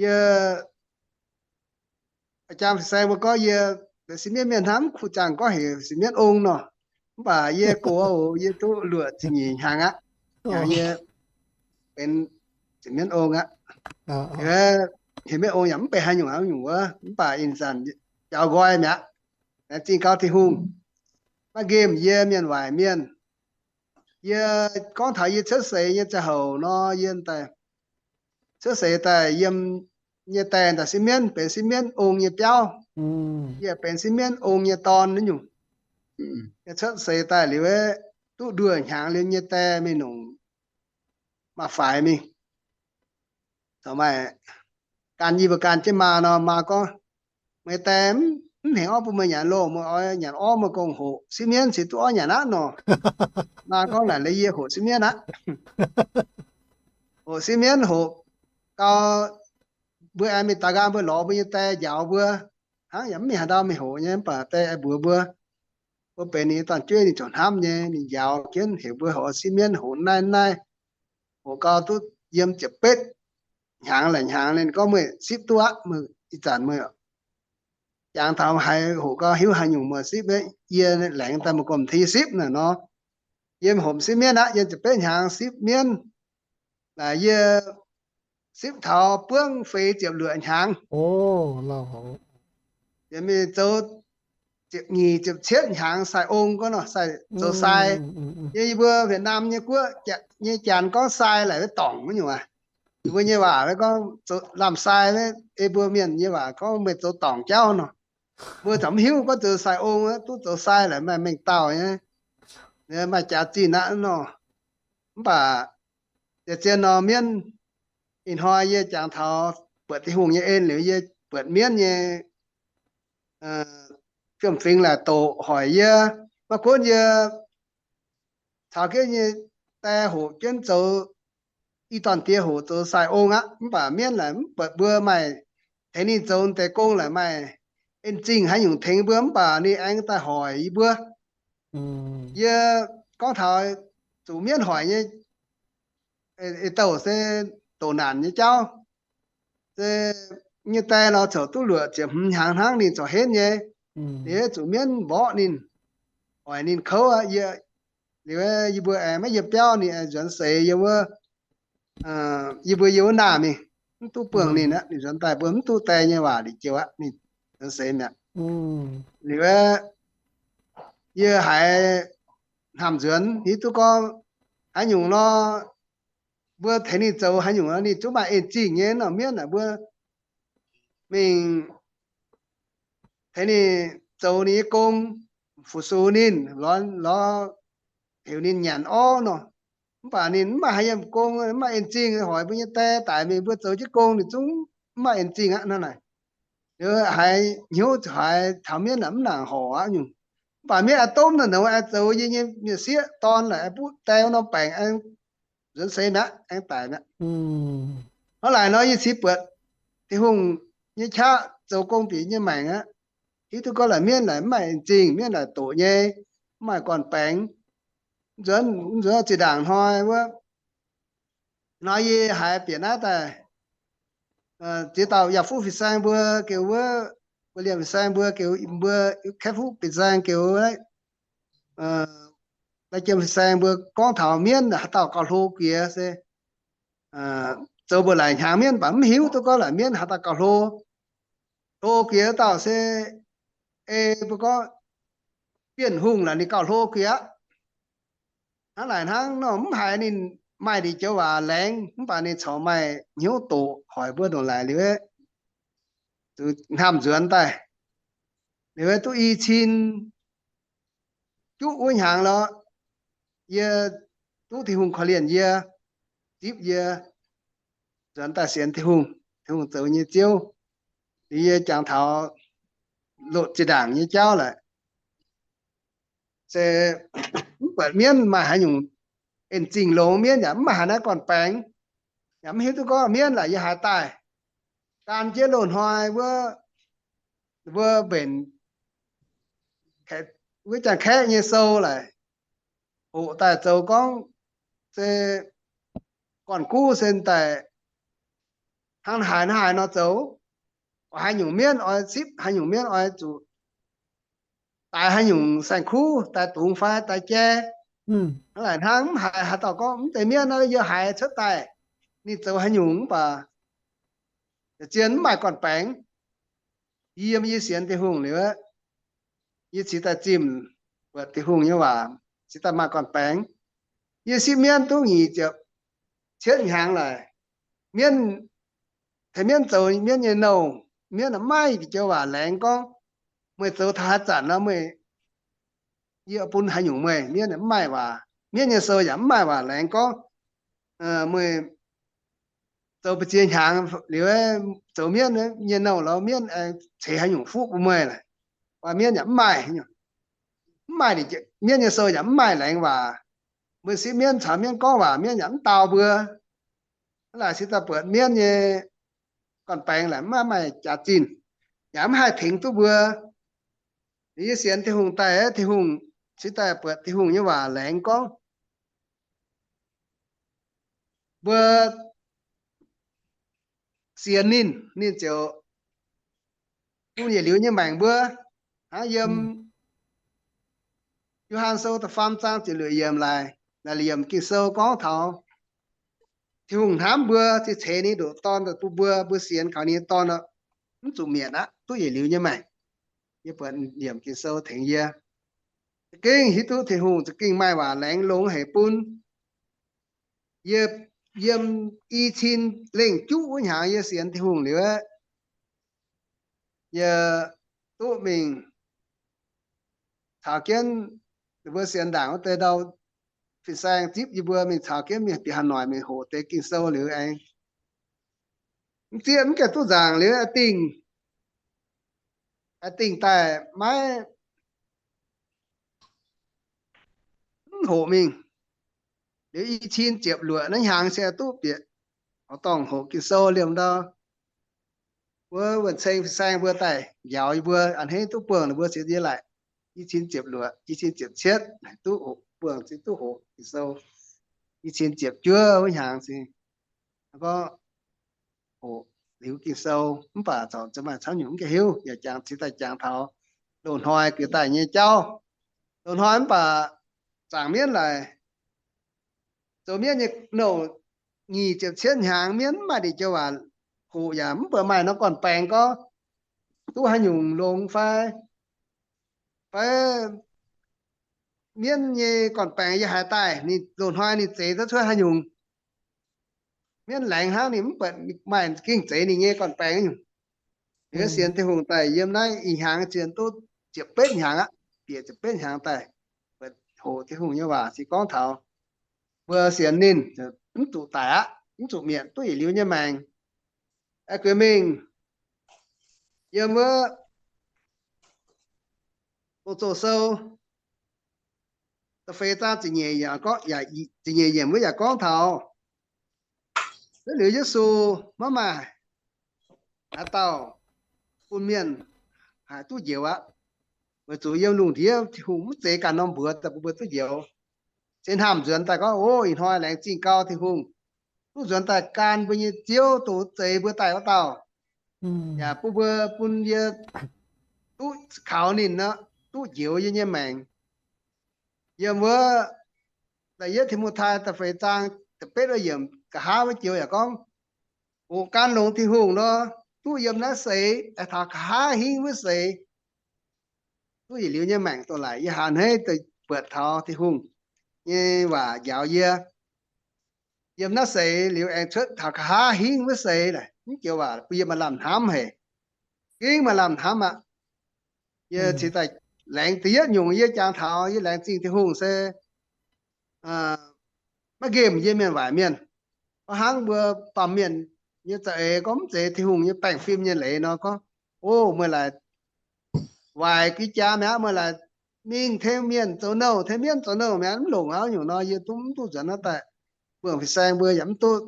Yie, a'jang fin-saeng mbuo gorngv yie benx sipv mienv mienh hnangv, mv kuh zaangh gorngv heuc sipv mienv ong nor. Mv baac yie gox oc, yie duqv luoqc ziepc nyeic hnyangx aqv. Hnyangx yie benx sipv mienv ong aqv. Heuc mienv ong yaac mv benx haaix nyungc haaix nyungc wuov, mv baac ih zanc jaux nqoi mi'aqv. Laengz zingh gauh Tin-Hungh maiv nqemh yie mienh waaic mienh. Yie gorngv taux yie cuotv seix nyei ziangh hoc nor, yie daaih cuotv seix daaih yiem nyei die daaih sipv mienv, benx sipv mienv ong nyei biauv. Yie benx sipv mienv ong nyei dorn naaiv nyungc. Yie cuotv seix daaih liuz, duqv nduoh hnyangx liuz nyei die mingh nongc maaih faix mingh. Caux maaih gan yie mbuo gan jienv maa nor, maa gorngv, meih die mv hengx orv bun meih nyanc loh, meih oix nyanc orv meih gong hoqc, sipv mienv cingx duqv orv nyanc aqv nor. Maa gorngv naaic, yie hoqc sipv mienv aqv. Hoqc sipv mienv hoqc gau, mbuo aengx mingh daux nqaang mbuo lorz mbuo nyei die njaaux mbuo. Hnangv yaac mv mingh haaix ndau mingh hoqc nyei, mv baac die aengx mbuox mbuo, mbuo benx ninh nyei dorn-jueiv, ninh ziouc hnamv nyei, ninh njaaux jienv heuc mbuo hoqc sipv mienv, hoqc naaiv naaiv, hoqc gau duqv yiem ziepc betv hnyangx laaic hnyangx. Ninh gorngv, meih sipv duqv aqv, meih ih zanc meih jangx taux haaix hoqc gau hiuv haaix nyungc meih sipv, yie laengz daaih meih gormx tengx yie sipv naaic nor. Yie hopv sipv mienv aqv, yiem ziepc betv hnyangx sipv mienv. Naaic yie sipv taux buangv feix ziepc luoqc hnyangx. Yie mingh zoux ziepc nyeic ziepc cietv hnyangx sai ong gorngv nor, zoux sai. Yie, yie mbuo Việt Nam nyei guoqv nyei janx gorngv sai laaic wuov dorngc wuov nyungc aqv. Yie mbuo nyei waac gorngv lamh sai, ei mbuo mienh nyei waac gorngv meih zoux dorngc jauv nor. Mbuo zungv mv hiuv gorngv zoux sai ong, duqv zoux sai laaic maaih mengh dauh nyei, maaih jaax zinh aqv nor. Mv baac yie zien nor mienv, ih hnoi yie jangx taux buatc Tin-Hungh nyei en liuz, yie buatc mienv nyei fiem-fingx laaic doqc hoic yie. Maiv gunv yie caux jienv nyei die hoqc jienv zoux, i dorn-diex hoqc zoux sai ong aqv. Mv baac mienv laaic mv buatc mbuo maaih tengx ninh zoux deix gong laaic maaih en zingh haaix nyungc tengx mbuo, mv baac ninh aengx daaih hoic yie mbuo. Yie gorngv taux zuqc mienv hoic nyei, ei douh se doqc naanc nyei jauv. Se nyei die nor, coc duqv luoqc ziepc hmz hnyangx hnangv ninh corc henv nyei. Liuz zuqc mienv mborqv ninh, hoic ninh kouv aqv. Yie, liuz yie mbuo aengx maiv yiem biauv, ninh aengx nzuonx seix yiem wuov, yie mbuo yiem wuov naamh mingh, mv duqv buangh ninh aqv. Ninh nzuonx daaih mbuo mv duqv die nyei waac liuz joux aqv, ninh nzuonx seix mi'aqv. Liuz yie haiz hnamv nzuonx hiuv duqv gorngv haaix nyungc nor, mbuo tengx ninh zoux haaix nyungc nor, ninh zungv maaih en zingh nyei nor. Mienv aah, mbuo mingh tengx ninh zoux ninh nyei gong, fu-sux ninh, lorz, lorz heuc ninh nyanc orv nor. Mv baac ninh mv maaih haaix yiem gong, mv maaih en zingh, hoic mbuo nyei die daic mingh, mbuo zoux jienv gong ninh zungv mv maaih en zingh aqv nor naaic. Liuz haiz hnyouv haiz taux mienv aah, mv nangc horc aqv nyungc. Mv baac mienv aah, domh naaic nouz aengx zoux yie nyei mienh sieqv dorn laaic, aengx buv die wuov norm baengc aengx nzuonx seix mi'aqv, aengx daic mi'aqv. Hnangv naaic nor yie cingx buatc Tin-Hungh nyei qaqv zoux gong bieqc nyei maengc aqv. Hiuv duqv gorngv laaic mienv laaic mv maaih en zingh, mienv laaic doqc nyei, mv maaih gorn-baengx. Nzuonx, nzuonx zinh ndaangc hnoi wuov, hnoi yie haiz bieqc naaiv daaih, ziex dauh yaac fuqv fin-saeng mbuo gengh wuov, mbuo liemh fin-saeng mbuo gengh, mbuo kaeqv fuqv fin-saeng gengh wuov, da'jiem fin-saeng mbuo gorngv taux mienv haaix dauh gauh hlo jiex se zoux mbuo laaic hnyangx mienv baac mv hiuv duqv gorngv laaic mienv haaix dauh gauh hlo. Hlo giex dauh se ei mbuo gorngv Bienh Hungh laaic ninh gauh hlo giex aqv. Hnangv laaic hnangv nor mv haiz ninh maaih ndeic joux waac laengz mv baac ninh corc maaih hnyouv doqc hoic mbuo ndongc laaic liuz, zuqc hnamv nzuonx daaih. Liuz duqv i cin juqv wuov hnyangx lorqc, yie duqv Tin-Hungh korv-lienh yie, zipv yie nzuonx daaih sienx Tin-Hungh, Tin-Hungh zoux nyei Ziouv. Liuz yie jangx taux lotc zinh ndaangc nyei jauv laaix, se mv buatc mienv maaih haaix nyungc en zingh longx, mienv yaac mv maaih haaix naaiv gorn-baengx, yaac mv hiuv duqv gorngv mienv laaic yie haaix daaih. Gan jienv loz-hnoi wuov, mbuo mbenc wuov Janx-Kaeqv nyei sou laaix, hoqc daaih zoux gorngv se gorn-guv se daaih hnangv haaix hnangv haaix nor zoux, oix haaix nyungc mienv oix sipv, haaix nyungc mienv oix zuqc daix haaix nyungc saeng-kuv, daix dungz fai daix jai. Hnangv laaic hnangv mv haiz haaix dauh gorngv mv deix mienv naaiv yie haiz cuotv daaih, ninh zoux haaix nyungc mv baac zien mv maaih gorn-baengx. Yiem yie sienx Tin-Hungh liuz, yie cingx daaih zimh buatc Tin-Hungh nyei waac, cingx daaih maaih gorn-baengx. Yie sipv mienv duqv nyic ziepc cietv hnyangx laaix, mienv, tengx mienv zoux mienv nyei nouh, mienv maiv joux waac laengz gorngv, meih zoux taux haaix zanc nor meih, yie bun haaix nyungc meih, mienv mv maaih waac, mienv nyei sou yaac mv maaih waac laengz gorngv, meih zoux mbu'ziex hnyangx liuz, zoux mienv nyei nouh lorz mienv ceix haaix nyungc fuqv bun meih laaix, mienv yaac mv maaih, mv maaih, mienv nyei sou yaac mv maaih laengz waac. Mbuo sipv mienv caux mienv gorngv waac, mienv yaac mv dau mbuo. Hnangv laaic cingx daaih buatc mienv nyei gorn-baengx laaix mv maaih jaax zinh, yaac mv haih tengx duqv mbuo. Yie sienx Tin-Hungh daaih, Tin-Hungh cingx daaih buatc Tin-Hungh nyei waac laengz gorngv, mbuo sienx ninh, ninh ziouc bun yietc liuz nyei maengc mbuo. Hnangv yiem Yo^han Sou da'faam zaang ziepc luoqc yiemc laaix, laaix yiemc Ging-Sou gorngv taux Tin-Hungh hnamv mbuo, cingx ceix ninh ndoqc Dorn bun mbuo, mbuo sienx kaux ninh nyei Dorn mv zuqc mietc aqv, duqv yietc liuz nyei maengc. Yie buatc yiemc Ging-Sou tengx yie za'gengh hiuv duqv Tin-Hungh za'gengh maaih waac laengz longx haic bun yie. Yiem i cin lengh juqv wuov hnyangx yie sienx Tin-Hungh liuz, yie duqv mingh caux jienv ninh mbuo sienx ndaangc wuov deix ndau fin-saeng zipv yie mbuo mingh caux jienv mingh bieqc Hà Nội mingh hoqc deix Ging-Sou liuz aengx mv zieqv mv gaengh duqv nzaangc liuz, dingh, dingh daaih maiv, mv hoqc mingh. Liuz i cin ziepc luoqc naaiv hnyangx se duqv bieqc dorngh hoqc Ging-Sou liemh ndau. Wuov wuonh ceng fin-saeng mbuo daaih njaaux yie mbuo a'hneiv duqv buangh ninh mbuo cingx yie laaic i cin ziepc luoqc, i cin ziepc cietv duqv hoqc, buangh cingx duqv hoqc Ging-Sou. I cin ziepc juov wuov hnyangx cingx gorngv hoqc liuz Ging-Sou, mv baac corc maaih camv nyungc mv gaengh hiuv, yaac jangx cingx daaih jangx taux loz-hnoi gux daaih nyei jauv. Loz-hnoi mv baac zaangc mienv laaix zoux mienv nyei nouh nyic ziepc cietv hnyangx, mienv mv maaih ndeic joux waac hoqc, yaac mv buatc maaih norm gorn-baengx gorngv duqv haaix nyungc longx fai, fai mienv nyei gorn-baengx yie haaix daaih, ninh loz-hnoi ninh zeix duqv cuotv haaix nyungc. Mienv laengz hnangv, ninh mv buatc maaih gengh zeix ninh nyei gorn-baengx nyungc. Liuz sienx Tin-Hungh daaih yiem naaiv ih hnyangx zien duqv ziepc betv hnyangx aqv, bieqc ziepc betv hnyangx daaih, buatc hoqc Tin-Hungh nyei waac se gorngv taux mbuo sienx ninh mv zuqc daic aqv, mv zuqc mietc, duqv yietc liuz nyei maengc. Gueix mingh yiem wuov Gong-Zoh Sou da'feix zaang ziepc nyeic yiemc wuov yaac gorngv taux, liuz Yesu maiv maaih haaix dauh bun mienh haih duqv njoux aqv, weic zuqc yiem lungh ndiev Tin-Hungh mv zeiz ganh norm mbuox daaih bun mbuo duqv njoux. Se hnamv nzuonx daaih gorngv, o, ih hnoi laengz zingh gau Tin-Hungh duqv nzuonx daaih gan mbuo nyei Ziouv, dongh zeix mbuo daaih wuov dauh, yaac bun mbuo, bun yie duqv kaux ninh nor, duqv njoux yie nyei maengc. Yiem wuov da'yietv Ti^mo^tai da'feix zaang da'betv yiemc nqa'haav wuov joux yaac gorngv, Ongx gan longx Tin-Hungh nor, duqv yiem naaiv seix, aengx taux nqa'haav hingv wuov seix, duqv yietc liuz nyei maengc doz-leic. Yie haih hneiv deix buatc taux Tin-Hungh nyei waac njaaux yie. Yiem naaiv seix liuz aengx cuotv taux nqa'haav hingv wuov seix, mv joux waac bun yie maaih lamh hnamv haic. Gengh maaih lamh hnamv aqv. Yie cingx daaih laengz da'yietv nyungc yie jangx taux yie laengz zingh Tin-Hungh se maiv nqemh yie mienh waaic mienh. Mv hnangv mbuo baamh mienh nyei za'eix gorngv mv zeiz Tin-Hungh nyei baengh fim nyei leiz nor gorngv, o, meih laaic waaic gui jaax mi'aqv, meih laaic mingh tengx mienh zoux nouh, tengx mienv zoux nouh mi'aqv, mv longc aqv. Nyungc nor yie duqv mv duqv nzuonx naaiv daaih. Buangh fin-saeng mbuo yaac mv duqv,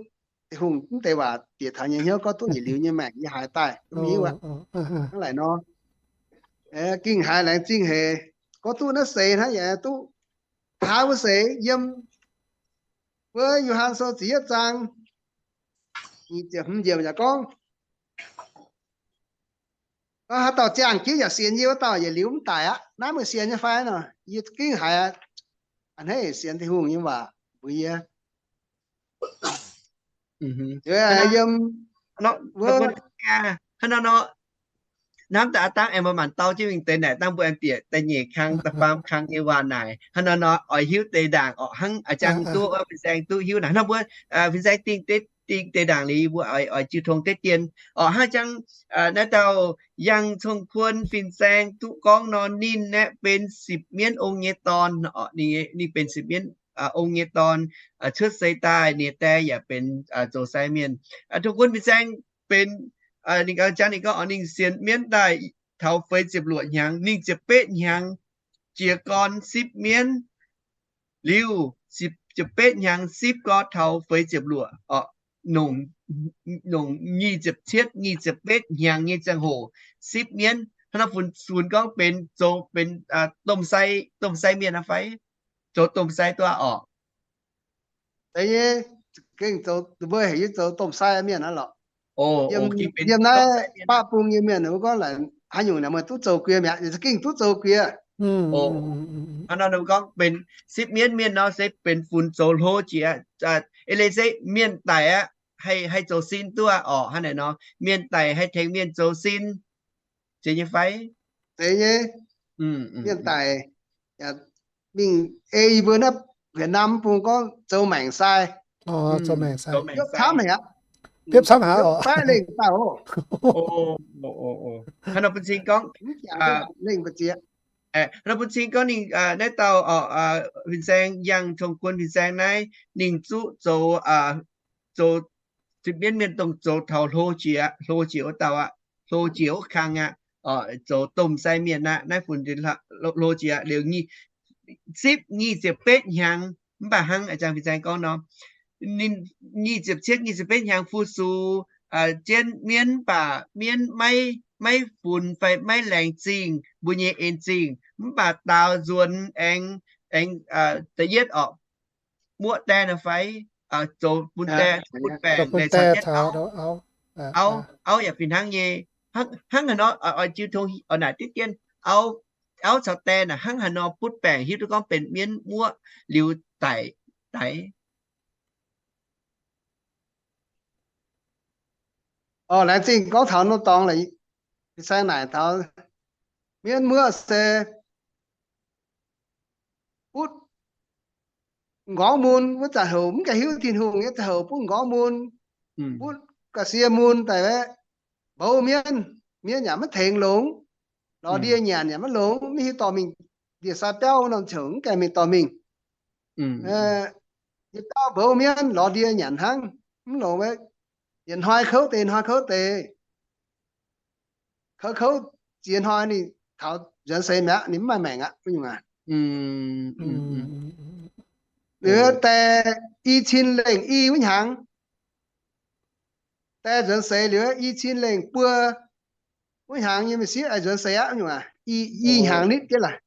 Tin-Hungh mv deix waac bieqc taux nyei hnyouv gorngv duqv yietc liuz nyei maengc yie haiz daaih mv hiuv aqv. Hnangv naaic nor, gengh haiz laengz zingh haic. Gorngv duqv naaiv seix hnangv yaac duqv haaix wuov seix yiem wuov Yo^han Sou ziepc yietv zaang nyic ziepc hmz yiemc yaac gorngv, haaix dauh ziangh jienv yaac sienx yie wuov dauh yietc liuz mv daic aqv. Naaiv meih sienx nyei fai nor? Yie gengh haiz a'hneiv sienx Tin-Hungh nyei waac mbuox yie. Yiem hnangv nor, hnamv daaih aav dangh aengx mbuo mangc dau jienv mingh deix naaic dangh mbuo aengx bieqc da'nyeic kang da'faam kang nyei waac naaic. Hnangv nor nor oix hiuv deix ndaangc orqc, hnangv a'jang duqv, fin-saeng duqv hiuv naaic. Hnangv mbuo fin-saeng dingh deix, dingh deix ndaangc liuz mbuo oix, oix jiu tong deix dien orqc. Hnangv jang naaiv dauh Yangh Cong-Kuon fin-saeng duqv gorngv nor, ninh aeqv, benx sipv mienv ong nyei dorn orqc. Ninh benx sipv mienv ong nyei dorn, cuotv seix daaih ninh die yaac benx zoux sai mienh. Cong-Kuon fin-saeng benx, ninh ganh jangx ninh gorngv ninh sienx mienv daaih taux feix ziepc luoqc hnyangx, ninh ziepc betv hnyangx jiez gorn sipv mienv, liuz ziepc betv hnyangx sipv gorn taux feix ziepc luoqc, nongc nyic ziepc cietv nyic ziepc betv hnyangx nyei ziangh hoc sipv mienv. Hnangv nor funx, funx gorngv benx zoux benx domh sai, domh sai mienh aqv fai? Zoux domh sai duqv orqc. Deix nyei, gengh zoux, mbuo heuc yie zoux domh sai mienh aqv lorqc. Yiem naaiv baqv bung nyei mienh mbuo gorngv haaix nyungc naaic meih duqv zoux guiex mi'aqv, za'gengh duqv zoux guiex. Hnangv nor gorngv benx sipv mienv mienh nor se benx funx zoux hlo jiex aqv. Eix leiz se mienh daic aqv, haih, haih zoux sin duqv orqc. Hnangv naaic nor mienh daic haih tengx mienh zoux sin, zeiz nyei fai? Zeiz nyei. Mienh daic mingh ei yie mbuo naaiv Việt Nam bung gorngv zoux maengc sai. Biopv camv haic aqv. Biopv camv haic orqc. Baeqv lengh dauh. Hnangv nor bun cing gorngv, lengh mbu'ziex. Hnangv nor bun cing gorngv ninh naaiv dauh fin-saeng, Yangh Cong-Kuon fin-saeng naaiv, ninh zuqc zoux, zoux sipv mienv mienh dongh zoux taux hlo jiex, hlo jiex wuov dauh aqv, hlo jiex wuov kang aqv, zoux domh sai mienh aqv. Naaiv funx hlo jiex liuz sipv nyic ziepc betv hnyangx. Mv baac hnangv a'jang fin-saeng gorngv nor, ninh nyic ziepc cietv nyic ziepc betv hnyangx fu-sux jienv mienv, mv baac mienv maiv, maiv funx fai maiv laengz zingh mbuo nyei en zingh. Mv baac daaux nzuonx aengx, aengx da'yietv orqc, muoqv die nor fai, zoux bun die, butv baengc, butv die caux jienv auv, auv yaac fih hnangv nyei. Hnangv haaix nor, oix jiu tong oix naaic diqv dien, auv caux die naaic hnangv haaix nor butv baengc hiuv duqv gorngv benx mienv muoqv liuz daic, daic. Orqc, laengz zingh gorngv taux norm dorngx laaix, fin-saeng naaic taux mienv muoqv se butv m'nqorngv mun wuov zanc houc, mv gaengh hiuv Tin-Hungh nyei zanc houc butv m'nqorngv mun, butv ga'sie mun daaih mbouv mienv, mienv yaac maiv tengx longx, lorz ndie nyanc yaac maiv longx, maiv hiuv dorh mingh ndie-sai biauv wuov norm qouc mv gaengh mingh dorh mingh. Yietc dauh mbouv mienv lorz ndie nyanc hnangv, mv longx, yietc hnoi kouv deix hnoi kouv deix. Kouv kouv ziex hnoi ninh taux nzuonx seix mi'aqv, ninh mv maaih maengc aqv, wuov nyungc aqv. Liuz die i cin lengh i wuov hnyangx, die nzuonx seix liuz i cin lengh buo wuov hnyangx nyei m'sieqv nzuonx seix aqv, wuov nyungc aqv. I hnyangx nitv jienv laaix.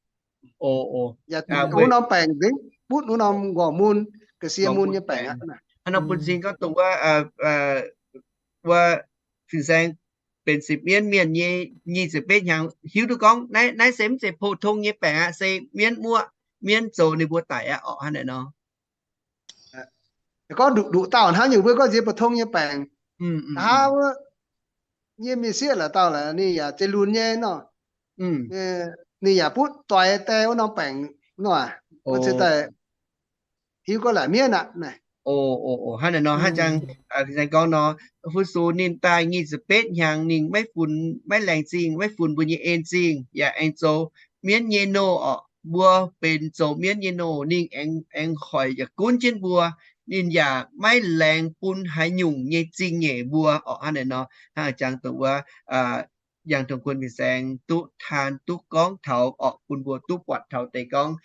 Yaac wuov norm baengc nzengc, butv wuov norm m'nqorngv mun, ga'sie mun nyei baengc aqv. Hnangv nor bun cing gorngv dongh wuov, wuov fin-saeng benx sipv mienv mienh nyei nyic ziepc betv hnyangx hiuv duqv gorngv naaiv, naaiv se mv zeiz pou-tong nyei baengc aqv, se mienv muoqv, mienv zoux ninh mbuo daic aqv orqc, hnangv naaic nor. Gorngv nduqc nduqc dauh hnangv nyungc mbuo gorngv nziex pou-tong nyei baengc, Nqa'haav wuov nyei m'sieqv la'dauh la'ninh yaac zeiz lunx nyei nor. Ninh yaac butv doix die wuov norm baengc nor, wuov ziouc daaih hiuv gorngv la'mienv aqv. Hnangv naaic nor, hnangv jang gorngv nor, fu-sux ninh daaih nyic ziepc betv hnyangx ninh maiv funx, maiv laengz zingh, maiv funx mbuo nyei en zingh, yaac aengx zoux mienv nyei nouh orqc. Mbuo benx zoux mienv nyei nouh, ninh aengx, aengx hoic yaac gunv jienv mbuo. Ninh yaac maiv laengz bun haaix nyungc nyei zingh nyeic mbuo orqc. Hnangv naaic nor, hnangv jang dongh wuov Yangh Tong Kuon fin-saeng duqv taan duqv gorngv taux orqc, bun mbuo duqv buatc taux deix gorngv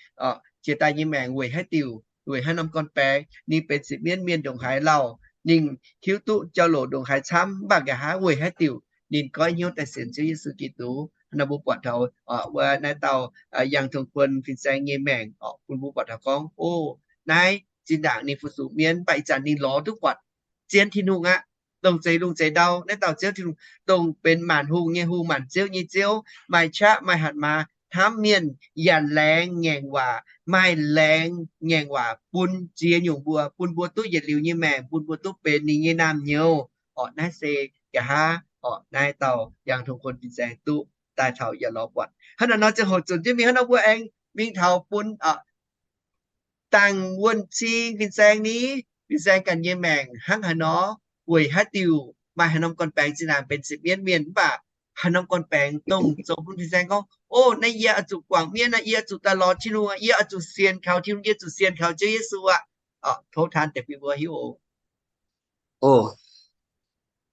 jiex daaih nyei maengc weic haaix diuc, weic haaix norm gorn-baengx. Ninh benx sienx mienv mienh ndongc haaix lauh, ninh hiuv duqv jauv-louc ndongc haaix camv, mv baac nqa'haav weic haaix diuc ninh goiv hnyouv daaih sienx Ziouv Yesu Giduc. Hnangv naaiv mbuo buatc taux wuov naaiv dauh Yangh Tong Kuon fin-saeng nyei maengc orqc, bun mbuo buatc taux gorngv, o, naaiv zinh ndaangc ninh fu-sux mienv, mv baac ih zanc ninh lorz duqv buatc zien Tin-Hungh aqv, dongh zeix lungh zeix ndau naaiv dauh Ziouv Tin-Hungh, dongh benx maanc hungh nyei Hungh, maanc ziouv nyei Ziouv, maaih qaqv maaih hatc maaz, hnamv mienh, yaac laengz ngaengc waac, maaih laengz ngaengc waac bun ziex nyungc mbuo, bun mbuo duqv yietc liuz nyei maengc, bun mbuo duqv benx ninh nyei naamh nyouz orqc. Naaiv se nqa'haav orqc, naaiv dauh Yangh Tong Kuon fin-saeng duqv daaih taux yaac lorz buatc. Hnangv naaiv nor ziangh hoc zunc jienv mingh hnangv nor mbuo aengx mingh taux bun dangh wuonh cing fin-saeng ni, fin-saeng ganh nyei maengc hnangv haaix nor, weic haaix diuc, maaih haaix norm gorn-baengx zinh ndaangc benx sienx mienv mienh, mv baac haaix norm gorn-baengx dongh zoux bun fin-saeng gorngv, o, naaiv yie oix zuqc guangc mienv aqv, yie oix zuqc daaih lorz Tin-Hungh aqv, yie oix zuqc sienx kaux Tin-Hungh, yie zuqc sienx kaux Ziouv Yesu aqv. Tov taan deix bun mbuo hiuv oc. O,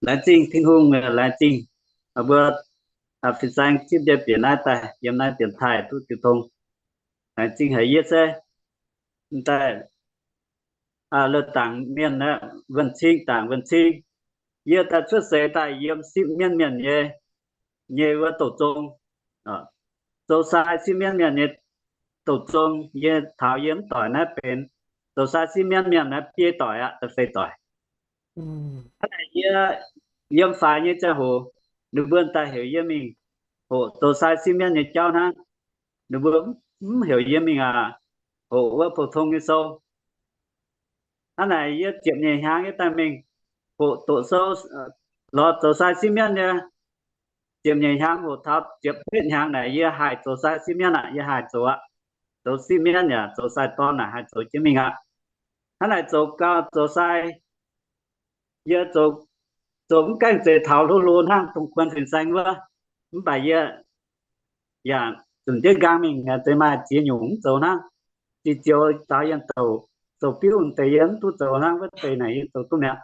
laengz zingh Tin-Hungh, laengz zingh mbuo fin-saeng zipv njiec bieqc naaiv daaih yiem naaiv dienx taaih duqv jiu tong. Laengz zingh haic yie se daaih lorh dangc mienh, wuonh cing dangc wuonh cing. Yie daaih cuotv seix daaih yiem sipv mienv mienh nyei, nyei wuov douz zong, zoux sai sipv mienv mienh nyei douz zong. Yie taux yie mv doic naaiv benx zoux sai sipv mienv mienh naaiv biei doic aqv, da'feix doic. Hnangv naaic yie yiem faix nyei ziangh hoc, ninh mbuo daaih heuc yie mingh hoqc zoux sai sipv mienv nyei jauv hnangv. Ninh mbuo mv heuc yie mingh aac, hoqc wuov pou-tong nyei sou. Hnangv naaic yie ziepc nyeic hnyangx yie daaih mingh hoqc doqc sou, lorz zoux sai sipv mienv nyei. Ziepc nyeic hnyangx hoqc taux ziepc betv hnyangx naaic yie haih zoux sai sipv mienv aqv, yie haih zoux aqv. Zoux sipv mienv yaac zoux sai dorn naaic haih zoux jienv mingh aqv. Hnangv naaic zoux gau zoux sai, yie zoux mv gaengh zeiz taux hlo hlo hnangv Tong Kuon fin-saeng wuov, mv baac yie yaac zunc jienv nqaang mingh, zeiz maaih ziex nyungc mv zoux hnangv. Ziex zioux daux yienh douc, zoux biuv deix yie mv duqv zoux hnangv, wuov deix naaic yie zoux duqv mi'aqv.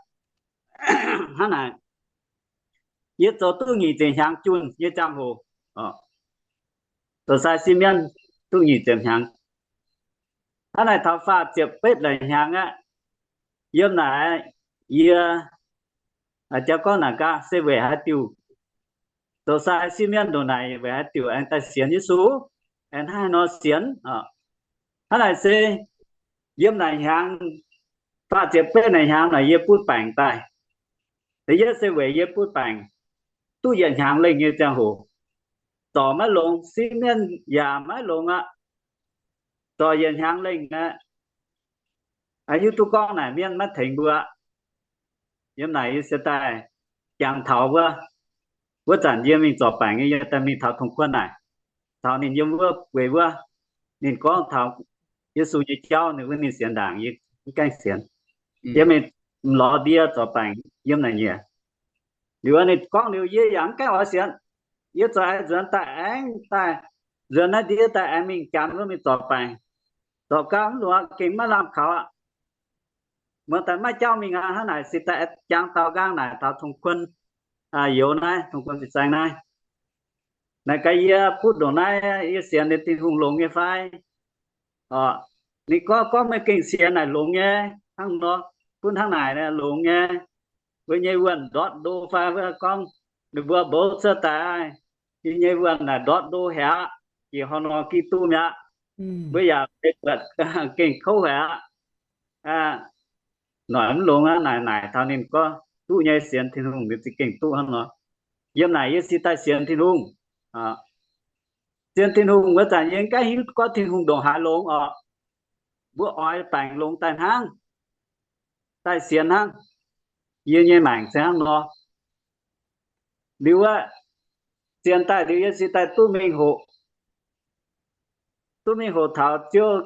Hnangv naaic, yie zoux duqv nyic ziepc hnyangx junh nyei ziangh hoc, zoux sai sipv mienv duqv nyic ziepc hnyangx. Hnangv naaic taux faah ziepc betv laic hnyangx aqv. Yiem naaic yie jauv gorngv naaic gaax se weic haaix diuc, zoux sai sipv mienv ndongc naaic weic haaix diuc aengx daaih sienx Yesu, aengx hnangv haaix nor sienx. Hnangv naaic se yiem naaic hnyangx, faah ziepc betv naaic hnyangx naaic yie butv baengc daaih. Da'yietv se weic yie butv baengc duqv yietc hnyangx lengh nyei ziangh hoc, zorc maiv longx, sipv mienv yaac maiv longx aqv. Zorc yietc hnyangx lengh aqv. Hiuv duqv gorngv naaic mienv maiv tengx mbuo. Yiem naaic yie se daaih jangx taux wuov, wuov zanc yie mingh zorc baengc nyei, yie daaih mingh taux Tong Kuon naaic, taux ninh yiem wuov gueix wuov, ninh gorngv taux Yesu nyei jauv, ninh wuov ninh sienx ndaangc, yie mv gaengh sienx. Yie mingh lorz ndie zorc baengc yiem naaic nyieqc. Liuz ninh gorngv liuz yie yaac mv gaengh oix sienx. Yie zuqc aengx nzuonx daaih aengx daaih, nzuonx naaiv ndie daaih aengx mingh janx wuov mingh zorc baengc. Zorc gau mv longx, gengh maiv lamh kaux aqv. Muoz daaih maiv jauv mingh aqv. Hnangv naaic se daaih jangx dau nqaang naaic taux Tong Kuon youz naaiv, Tong Kuon fin-saeng naaiv. Naaic gaax yie butv ndongc naaiv yie sienx ninh Tin-Hungh longx nyei fai? Ninh gorngv, gorngv meih gengh sienx naaic longx nyei, hnangv nor, butv hnangv naaic longx nyei. Mbuo nyei wuonh ndortv ndo fai wuov gorngv, ninh mbuo mbouv cuotv daaih, yie nyei wuonh naaic ndortv ndo haic aqv, jiex horh nor Giduc mi'aqv. Mbuo yaac buatc gengh kouv haic aqv. Noic mv longx aqv. Naaic naaic taux ninh gorngv duqv nyei, sienx Tin-Hungh ninh za'gengh duqv hnangv nor. Yiem naaic yie se daaih sienx Tin-Hungh. Sienx Tin-Hungh wuov zanc yie mv gaengh hiuv gorngv Tin-Hungh ndongc haaix longx orqc. Mbuo oix baengc longx daaih hnangv, daaih sienx hnangv. yie nyei maengc se hnangv nor. Liuz aqv, zien daaih liuz yie cingx daaih duqv mingh hoqc, duqv mingh hoqc taux Ziouv,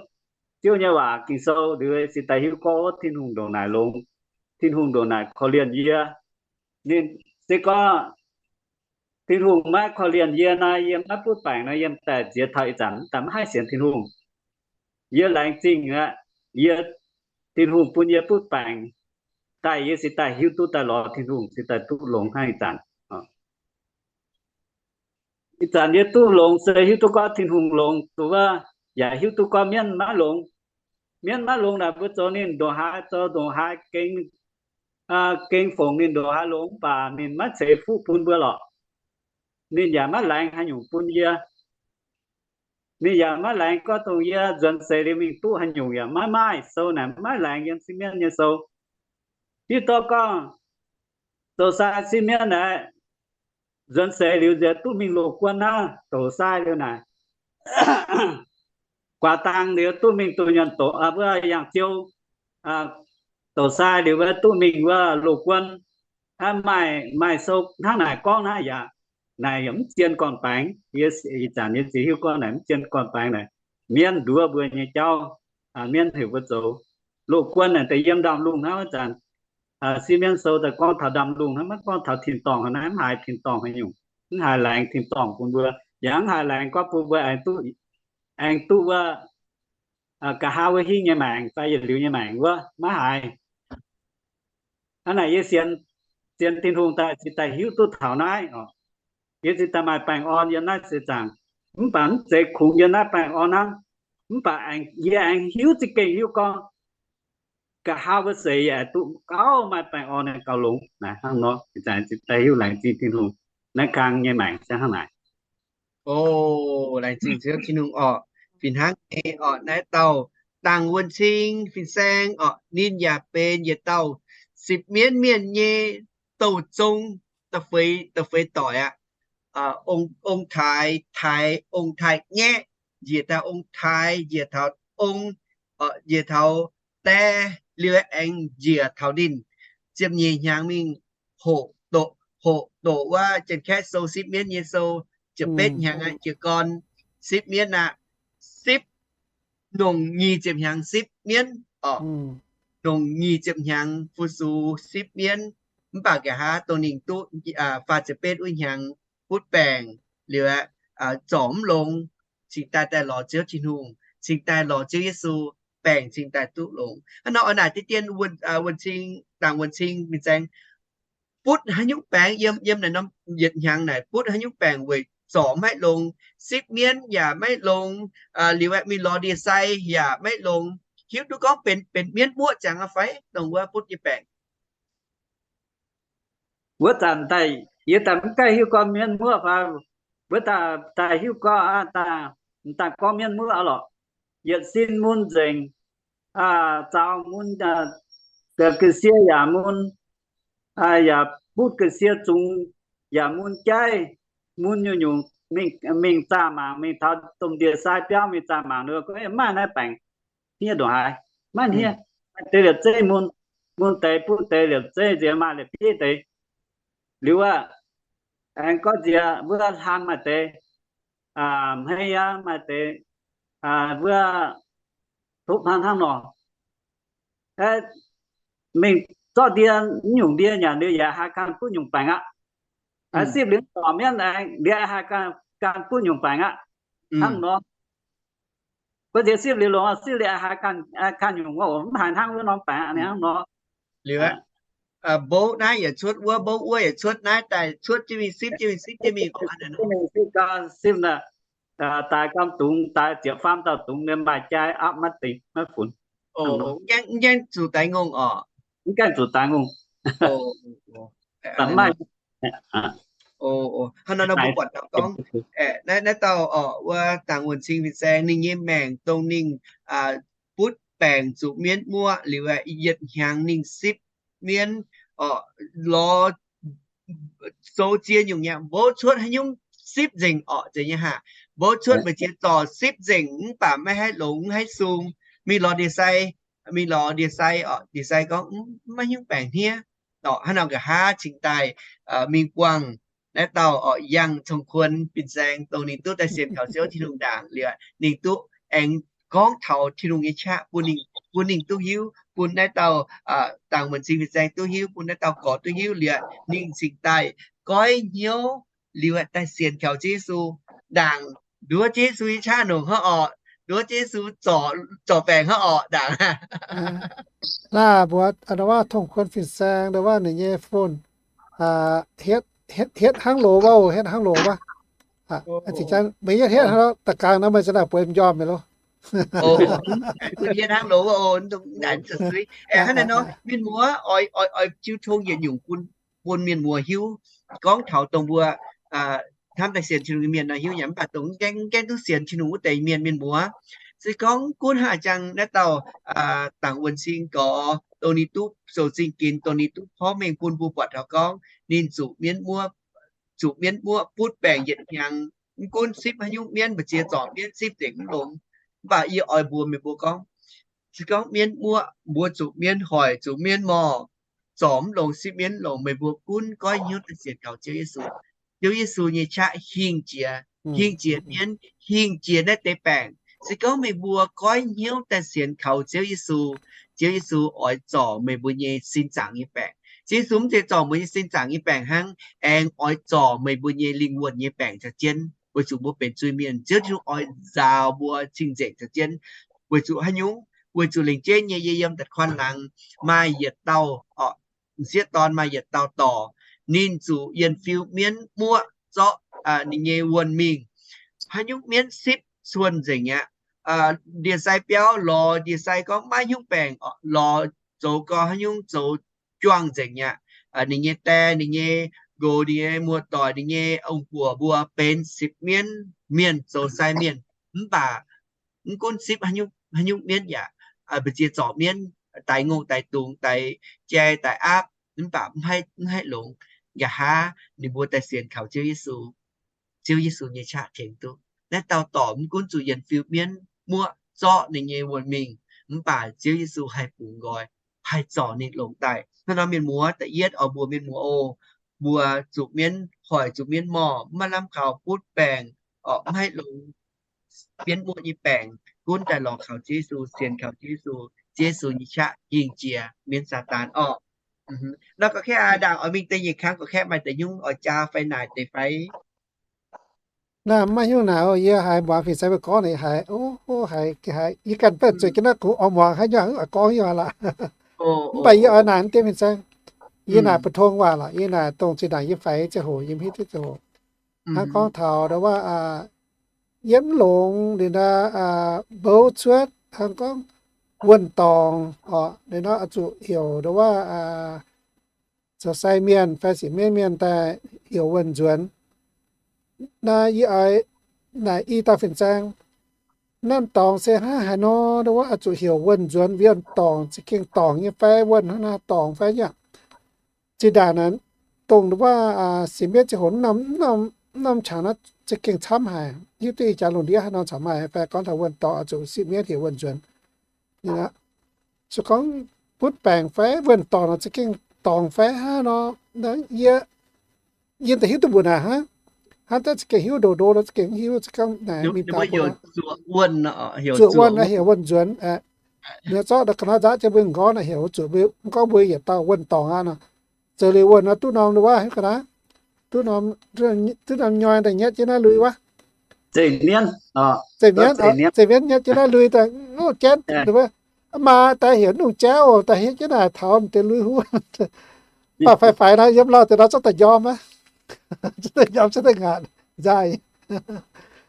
Ziouv nyei waac Ging-Sou liuz cingx daaih hiuv gorngv Tin-Hungh ndongc naaic longx, Tin-Hungh ndongc naaic korv-lienh yie. Ninh se gorngv Tin-Hungh maiv korv-lienh yie nor, yie maiv butv baengc nor, yie daaih ziex taux ih zanc daaih maiv haih sienx Tin-Hungh. Yie laengz zingh aqv, yie, Tin-Hungh bun yie butv baengc daaih, yie cingx daaih hiuv duqv daaih lorz Tin-Hungh, cingx daaih duqv longx hnangv ih zanc. Ih zanc yie duqv longx se hiuv duqv gorngv Tin-Hungh longx, zuqc wuov yaac hiuv duqv gorngv mienv maiv longx. Mienv maiv longx naaic mbuo zoux ninh ndongc haaix, zoux ndongc haaix gengh, gengh fongc ninh ndongc haaix longx, mv baac ninh maiv ceix fuqv bun mbuo lorqc. Ninh yaac maiv laengz haaix nyungc bun yie. Ninh yaac maiv laengz gorngv dongh yie nzuonx seix liuz mingh duqv haaix nyungc yaac maiv maaih. Sou naaic maiv laengz yiem sipv mienv nyei sou. Diuh dorh gorngv douz sai sipv mienv naaic, nzuonx seix liuz nziex duqv mingh loz-guon naaiv, douz sai liuz naaic, guaax dang liuz duqv mingh duqv nyanc douz, wuov yangh ziou, douz sai liuz wuov duqv mingh wuov loz-guon. Maaih, maaih sou hnangv naaic gorngv naaiv yaac, naaic yaac mv zien gorn-baengx. Yie ih zanc yie ziex hiuv gorngv naaic mv zien gorn-baengx naaic, mienv nduov mbuo nyei jauv, mienv heuc mbuo zoux loz-guon naaic deix yiem ndaamv-lungh hnangv. Wuov zanc sipv mienv sou daaih gorngv taux ndaamv-lungh hnangv, maiv gorngv taux tin-dorngh naaiv, mv haiz tin-dorngh haaix nyungc, mv haiz laengz tin-dorngh bun mbuo, yaac mv haiz laengz gorngv bun mbuo aengx duqv, aengx duqv wuov nqa'haav wuov hingv nyei maengc fai yietc liuz nyei maengc wuov maiv haiz. Hnangv naaic yie sienx, sienx Tin-Hungh daaih cingx daaih hiuv duqv taux naaiv oc. Yie cingx daaih maaih baengh orn yiem naaiv seix zaangc, mv baac mv zeiz kungx yiem naaiv baengh orn hnangv. Mv baac aengx, yie aengx hiuv za'gengh hiuv gorngv nqa'haav wuov seix yie aengx duqv gauh maaih baengh orn gauh longx naaic hnangv nor. Ih zanc cingx daaih hiuv laengz zingh Tin-Hungh, naaiv kang nyei maengc se hnangv naaic. O, laengz zingh Ziouv Tin-Hungh orqc. Fih hnangv nyei orqc, naaiv dauh Dangc Wuonh Cing fin-saeng orqc, ninh yaac benx yietc dauh sipv mienv mienh nyei douh zong, da'feix, da'feix doic aqv. Ong-taaix, taaix, ong-taaix-ngaeqv, njiec taux ong-taaix, njiec taux ong, njiec taux die, liuz aengx njiec taux ninh ziepc nyeic hnyangx mingh hoqc doqc, hoqc doqc wuov Janx-Kaeqv sou, sipv mienv nyei sou, ziepc betv hnyangx aqv, jiez gorn sipv mienv aqv, sipv nongc nyic ziepc hnyangx sipv mienv orqc. Nongc nyic ziepc hnyangx fu-sux sipv mienv, mv baac nqa'haav dongh ninh duqv faah ziepc betv wuov hnyangx butv baengc liuz aqv, zorc mv longx, cingx daaih daaih lorz Ziouv Tin-Hungh, cingx daaih lorz Ziouv Yesu, baengc cingx daaih duqv longx. Hnangv nor oix naaic deix dien Wuonh Cing, Dangc Wuonh Cing fin-saeng, butv haaix nyungc baengc yiem, yiem naaiv norm yietc hnyangx naaic butv haaix nyungc baengc weic zorc maiv longx, sipv mienv yaac maiv longx, liuz aeqv, mingh lorz ndie-sai yaac maiv longx. Hiuv duqv gorngv benx, benx mienv muoqv ziangx aqv fai dongh wuov butv nyei baengc? Wuov zanc daaih yie daaih mv gaengh hiuv gorngv mienv muoqv fai, wuov daaih hiuv gorngv, daaih gorngv mienv muoqv lorqc. Yietc sin mun nzengc, zaux mun, ga'sie yaac mun, yaac butv ga'sie zungx, yaac mun jaiv, mun nyungc-nyungc, mingh zaah mangc, mingh taux domh ndie-sai biauv mingh zaah mangc, ninh gorngv maaih naaiv baengc hniev ndongc haaix, maiv hniev. Maaih deix liepc zeiv mun, mun deix butv deix liepc zeiv nziex, maaih liepc bieiv deix. Liuz aqv, aengx gorngv nziex wuov hlang maaih deix, hmei aqv, maaih deix wuov topv hnangv hnangv nor. Mingh zorqv ndie, mv nyungc ndie nyanc liuz yaac haih ganh butv nyungc baengc aqv. Sipv liuz dorc mienv aengx ndie haih ganh butv nyungc baengc aqv. Hnangv nor, gorngv nziex sipv liuz longx, sipv liuz haih ganh nyungc, mv haiz hnangv wuov norm baengc aqv, hnangv nor. Liuz aqv, mbouv naaiv yaac cuotv wuov, mbouv wuov yaac cuotv naaiv, daaih cuotv jienv mingh sipv jienv mingh sipv jienv mingh, sipv daaih gamh dungz, daaih ziepc faam dauh dungz, maaih jai aapv maiv dingc maiv funx. Mv gaengh zuqc daix ngongh orqc. Mv gaengh zuqc daix ngongh. Hnangv nor mbuo buatc taux gorngv naaiv, naaiv dauh orqc, wuov Dangc Wuonh Cing fin-saeng ninh nyei maengc dongh ninh butv baengc zuqc mienv muoqv liuz, yietc hnyangx ninh sipv mienv orqc, lorz sou ziex nyungc yaac mbouv cuotv haaix nyungc sipv nzengc orqc, zeiz nyei haah. Mbouv cuotv mbu'ziex dorc sipv nzengc mv baac maiv haih longx, maiv haih sung. Mingh lorz ndie-sai, mingh lorz ndie-sai orqc, ndie-sai gorngv maiv hnyungv baengc hniev. dorh haaix norm nqa'haav cingx daaih mingh buangh naaiv dauh orqc, yangh cong-kuon fin-saeng dongh ninh duqv daaih sienx kaux Ziouv Tin-Hungh ndaangc liuz, ninh duqv aengx gorngv taux Tin-Hungh nyei qaqv bun ninh, bun ninh duqv hiuv, bun naaiv dauh dangc muonc cing fin-saeng duqv hiuv, bun naaiv dauh gorx duqv hiuv liuz, ninh cingx daaih goiv hnyouv liuz daaih sienx kaux Ziouv Yesu ndaangc, nduov Ziouv Yesu nyei qaqv nongc hnangv orqc, nduov Ziouv Yesu zorc baengc hnangv orqc ndaangc. Naaiv mbuo ndau wuov cong-kuon fin-saeng ndau wuov ninh nyei phone hietv hnangv loz wuov, hietv hnangv loz wuov. Meih yietv hietv hnangv loz, da'gangx nor meih za'naaic bueix m'njormh mi'aqv loh. Hietv hnangv loz wuov, hnangv nor mienh muoz oix jiu tong yietc nyungc bun, bun mienh muoz hiuv gorngv taux dongh mbuo hnamv daaih sienx Tin-Hungh nyei mienh nor hiuv nyei, mv baac dongh mv gaengh duqv sienx Tin-Hungh wuov deix mienh, mienh muoz, se gorngv gunv haaix jangx naaiv dauh dangc wuonc cing gorx dongh ninh duqv sou zingh ginx, dongh ninh duqv porv mengh bun mbuo buatc taux gorngv ninh zuqc mienv muoqv, zuqc mienv muoqv butv baengc yietc hnyangx. Mv gunv sipv haaix nyungc mienv, mbu'ziex zorc mienv sipv nzengc mv longx. Mv baac yie oix mbuox meih mbuo gorngv, se gorngv mienv muoqv, mbuo zuqc mienv hoic, zuqc mienv morh, zorc mv longx, sipv mienv mv longx, meih mbuo gunv goiv hnyouv daaih sienx kaux Ziouv Yesu. Ziouv Yesu nyei qaqv hingh jiex, hingh jiex mienv, hingh jiex naaiv deix baengc. Se gorngv meih mbuo goiv hnyouv daaih sienx kaux Ziouv Yesu, Ziouv Yesu oix zorc meih mbuo nyei sin zaangc nyei baengc. Ziouv Yesu mv zeiz zorc mbuo nyei sin zaangc nyei baengc hnangv, aengx oix zorc meih mbuo nyei lingh wuonh nyei baengc caux jienv, weic zuqc mbuo benx zuiz-mienh. Ziouv Yesu oix nzaaux mbuo cing-nzengc caux jienv. Weic zuqc haaix nyungc? Weic zuqc lengc jeiv nyei yie yiem da'kuaanh laangz maaih yietc dauh, m'sieqv dorn maaih yietc dauh dorc, ninh zuqc yien fiu mienv muoqv zorqv ninh nyei wuonh mingh. Haaix nyungc mienv sipv cuonh nzengc aqv. Ndie-sai biauv lorz ndie-sai gorngv maiv nyungc baengc, lorz zoux gau haaix nyungc zoux juangh nzengc aqv. Ninh nyei die, ninh nyei nqox, ninh nyei muoz-doic, ninh nyei ong-buoc mbuo benx sipv mienv mienh, zoux sai mienh. Mv baac mv gunv sipv haaix nyungc mienv yaac, mbu'ziex zorc mienv, daix ngongh daix dungz, daix jai daix aapv, mv baac mv haih longx. Nqa'haav ninh mbuo daaih sienx kaux Ziouv Yesu, Ziouv Yesu nyei qaqv tengx duqv. Naaiv dauh dorc mv gunv zuqc yien fiu mienv muoqv zorqv ninh nyei wuonh mingh, mv baac Ziouv Yesu haih bungx nqoi, haih zorc ninh longx daaih. Hnangv nor mienh muoz, da'yietv oix mbuox mienh muoz oc, mbuo zuqc mienv hoic, zuqc mienv morh, mv maaih lamh kaux butv baengc, mv haih longx, mienv muoqv nyei baengc, gunv daaih lorz kaux Ziouv Yesu, sienx kaux Ziouv Yesu, Ziouv Yesu nyei qaqv hingh jiex mienv Saadaan orqc. Nor gorqv-kaeqv aac, ndaangc oix mingh da'nyeic kangx gorqv-kaeqv maaih deix nyungc oix jaa fai naaic deix fai? Naaiv mv maaih nyungc naaic, yie haiz muangx fin-saeng mbuo gorngv naaic haiz, o, haiz, haiz yie ganh baeqv zuqc jienv naaiv kungx oix muangx haaix nyungc oix gorngv nyungc aqv lorqc. Mv baac yie oix naaic deix fin-saeng, yie naaic bu tong waac lorqc, yie naaic dongh zinh ndaangc yie faix ziangh hoc yie mv hiuv duqv ziangh hoc. Hnangv gorngv taux ndau wuov, yie mv longx liuz naaic, mbouv cuotv hnangv gorngv wuonh dorngx orqc, liuz nor oix zuqc heuc ndau wuov zoux sai mienh fai sipv mienv mienh daaih heuc wuonh nzuonx. Naaiv yie oix naaic i dauh fin-saeng, naaiv dorngx se hnangv haaix nor, ndau wuov oix zuqc heuc wuonh nzuonx, wuonh dorngx za'gengh dorngc nyei fai, wuonh hnangv naaiv dorngx fai yaac. Zinh ndaangc naaic, dongh ndau wuov sipv mienv ziangh hoc, mv norm qangx naaiv za'gengh camv haic, hiuv duqv ih jaax lungh ndiev haaix nor caux maaih fai gorngv taux wuonh dorngx oix zuqc sipv mienv heuc wuonh nzuonx. Se gorngv butv baengc fai wuonh dorngx nor za'gengh dorngc fai hnangv nor, yie, yie da'hiuv duqv mbuoqc naaic hnangv. Hnangv daaih za'gengh hiuv ndoh ndoh nor za'gengh mv hiuv, se gorngv naaic mingh daux zuoqc wuonh naaic heuc wuonh nzuonx. Ninh zorqv ga'naaiv nzaqv jienv mbuo m'nqorngv naaic heuc zuqc mbuo, m'nqorngv mbuo yietc dauh wuonh dorngx aqv nor. Zoux liuz wuonh nor duqv norm wuov hiuv ga'naaiv, duqv norm, duqv norm nyoi daaih nyetv jienv naaiv lui wuov. Zeiv mienv, zeiv mienv nyetv jienv naaiv lui daaih nungv jatv, maa daaih heuc nungv jatv oc, daaih hietv jienv naaic taux deix lui huv. Mv baac faix-faix nor yiem lauh deix nor zorqv daaih njormh aqv. Zorqv daaih njormh, zorqv daaih ngaatc nzaaih.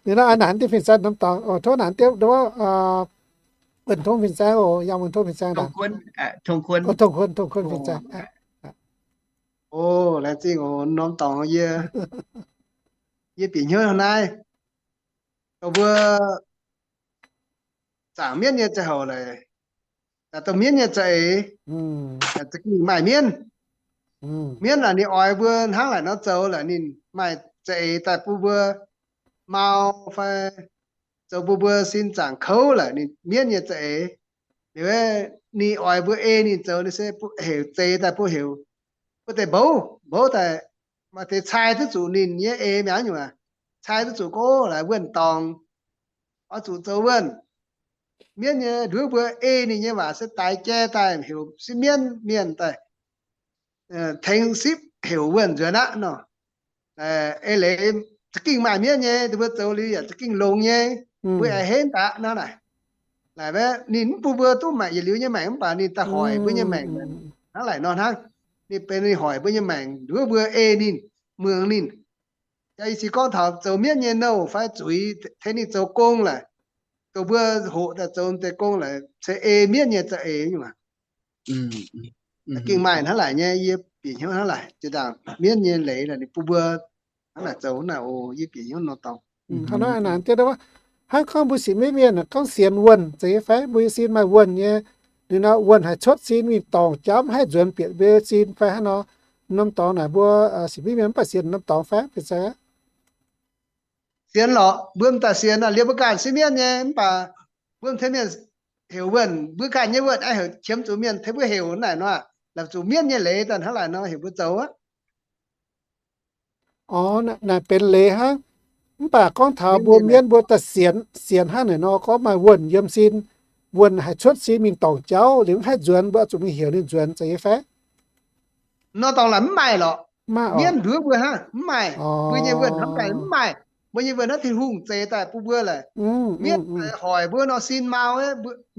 Liuz nor naaic deix fin-saeng norm dorngx, tov naaic deix wuov, wuonh tongv fin-saeng oc, yangh wuonh tongv fin-saeng ndaangc. Tongv kuon, tongv kuon fin-saeng. O, laengz zingh oc, norm dorngx yie, yie bieqc hnyouv hnangv naaiv. Dongh mbuo zaangc mienv nyei ziangh hoc laaix, dongh mienv nyei za'eix, za'gengh maaih mienv. Mienv naaic ninh oix mbuo hnangv naaic nor zoux laaix ninh maaih za'eix daaih bun mbuo mau fai zoux bun mbuo sin zaangc kouv laaix ninh mienv nyei za'eix. Liuz ninh oix mbuo ei ninh zoux, ninh se heuc zeix daaih bun heuc mbuo deix mbouv, mbouv daaih, maaih deix cai duqv zuqc ninh nyei eix mi'aqv nyungc aac. Cai duqv zuqc gorngv laaix wuonh dorngc, oix zuqc zoux wuonh. Mienv nyei nduov mbuo ei ninh nyei waac se daix jai daaih heuc sipv mienv mienh daaih tengx sipv heuc wuonh nzuonx aqv nor. Ei leiz za'gengh maaih mienv nyei, mbuo zoux liuz yaac za'gengh longx nyei, mbuo aengx henv daaih nor naaic. Laaix ninh mv bun mbuo duqv maengc yietc liuz nyei maengc mv baac ninh daaih hoic mbuo nyei maengc hnangv laaic nor hnangv. Ninh benx ninh hoic mbuo nyei maengc, nduov mbuo ei ninh, muangx ninh. Yaac i cin gorngv taux zoux mienv nyei nouh fai zuiz tengx ninh zoux gong laaix, dongh mbuo hoqc daaih zoux deix gong laaix se ei mienv nyei za'eix nyungc aac. Gengh maaih hnangv laaic nyei, yie bieqc hnyouv hnangv laaic. Zinh ndaangc mienv nyei leiz ninh bun mbuo hnangv naaic zoux naaic oc, yie bieqc hnyouv nor dorngx. Hnangv gorngv mbuo sienx mienv mienh gorngv sienx wuonh zeiz nyei fai? Mbuo nyei sin maaih wuonh nyei, ninh nor wuonh haih cuotv sin mingh dorngc jauv mv haih nzuonx bieqc mbuo sin fai hnangv nor? Norm dorngx naaic mbuo sienx mienv mienh mv baac sienx norm dorngx fai? Sienx lorqc, mbuo m'daaih sienx liuz mbuo ganh sipv mienv nyei mv baac mbuo m'daaih mienh heuc wuonh, mbuo ganh nyei wuonh aengx heuc qiemx zuqc mienh tengx mbuo heuc naaic nor, laaix zuqc mienv nyei leiz daaih hnangv laaic nor heuc mbuo zoux aqv. Orv, naaic benx leiz hnangv. Mv baac gorngv taux mbuo mienv mbuo daaih sienx, sienx hnangv naaic nor gorngv maaih wuonh yiem sin, wuonh haih cuotv sin mingh dorngc jauv liuz mv haih nzuonx, mbuo zuqc mingh heuc ninh nzuonx zeiz nyei fai? Nor dorngx laaix mv maaih lorqc. Mienv nduov mbuo hnangv mv maaih. Mbuo nyei wuonh hnamv daaih mv maaih. Mbuo nyei wuonh naaiv Tin-Hungh zeix daaih bun mbuo laaix. Mienv hoic mbuo nor sin mau,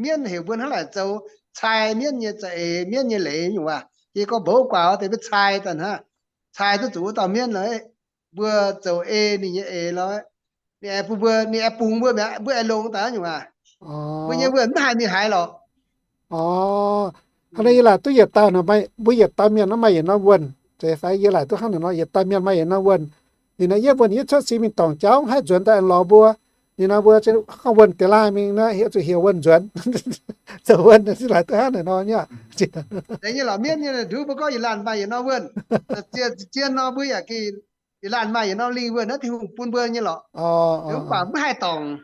mienv heuc mbuo hnangv laaic zoux, cai mienv nyei za'eix, mienv nyei leiz nyungc waac. Yie gorngv mbouv guaax deix mbuo cai daaih hnangv, cai duqv zuqc wuov dauh mienv lorqc. Mbuo zoux ei ninh nyei eix lorqc. Ninh aengx bun mbuo, ninh aengx bungx mbuo mi'aqv, mbuo aengx longx daaih nyungc waac. Mbuo nyei wuonh mv haiz ninh haiz lorqc. Orv, hnangv naaic yie laaic duqv yietc dauh nor, mbuo yietc dauh mienh nor maaih yietc norm wuonh. Zeiz fai yie laaic duqv hnangv naaic nor, yietc dauh mienh maaih yietc norm wuonh. Ninh nor yie wuonh yie cuotv sin mingh dorngc jauv mv haih nzuonx daaih lorz mbuo. Ninh nor mbuo gorngv wuonh deix laai mingh nor, heuc zuqc heuc wuonh nzuonx. Zoux wuonh laaic duqv hnangv naaic nor nyei. Zeiz nyei lorqc, mienv nyei nduov mbuo gorngv yietc laanh maaih yietc norm wuonh. Zien nor mbuo yaac gengh yietc laanh maaih yietc norm lingh wuonh naaiv Tin-Hungh bun mbuo nyei lorqc. Mv baac mv haih dorngc,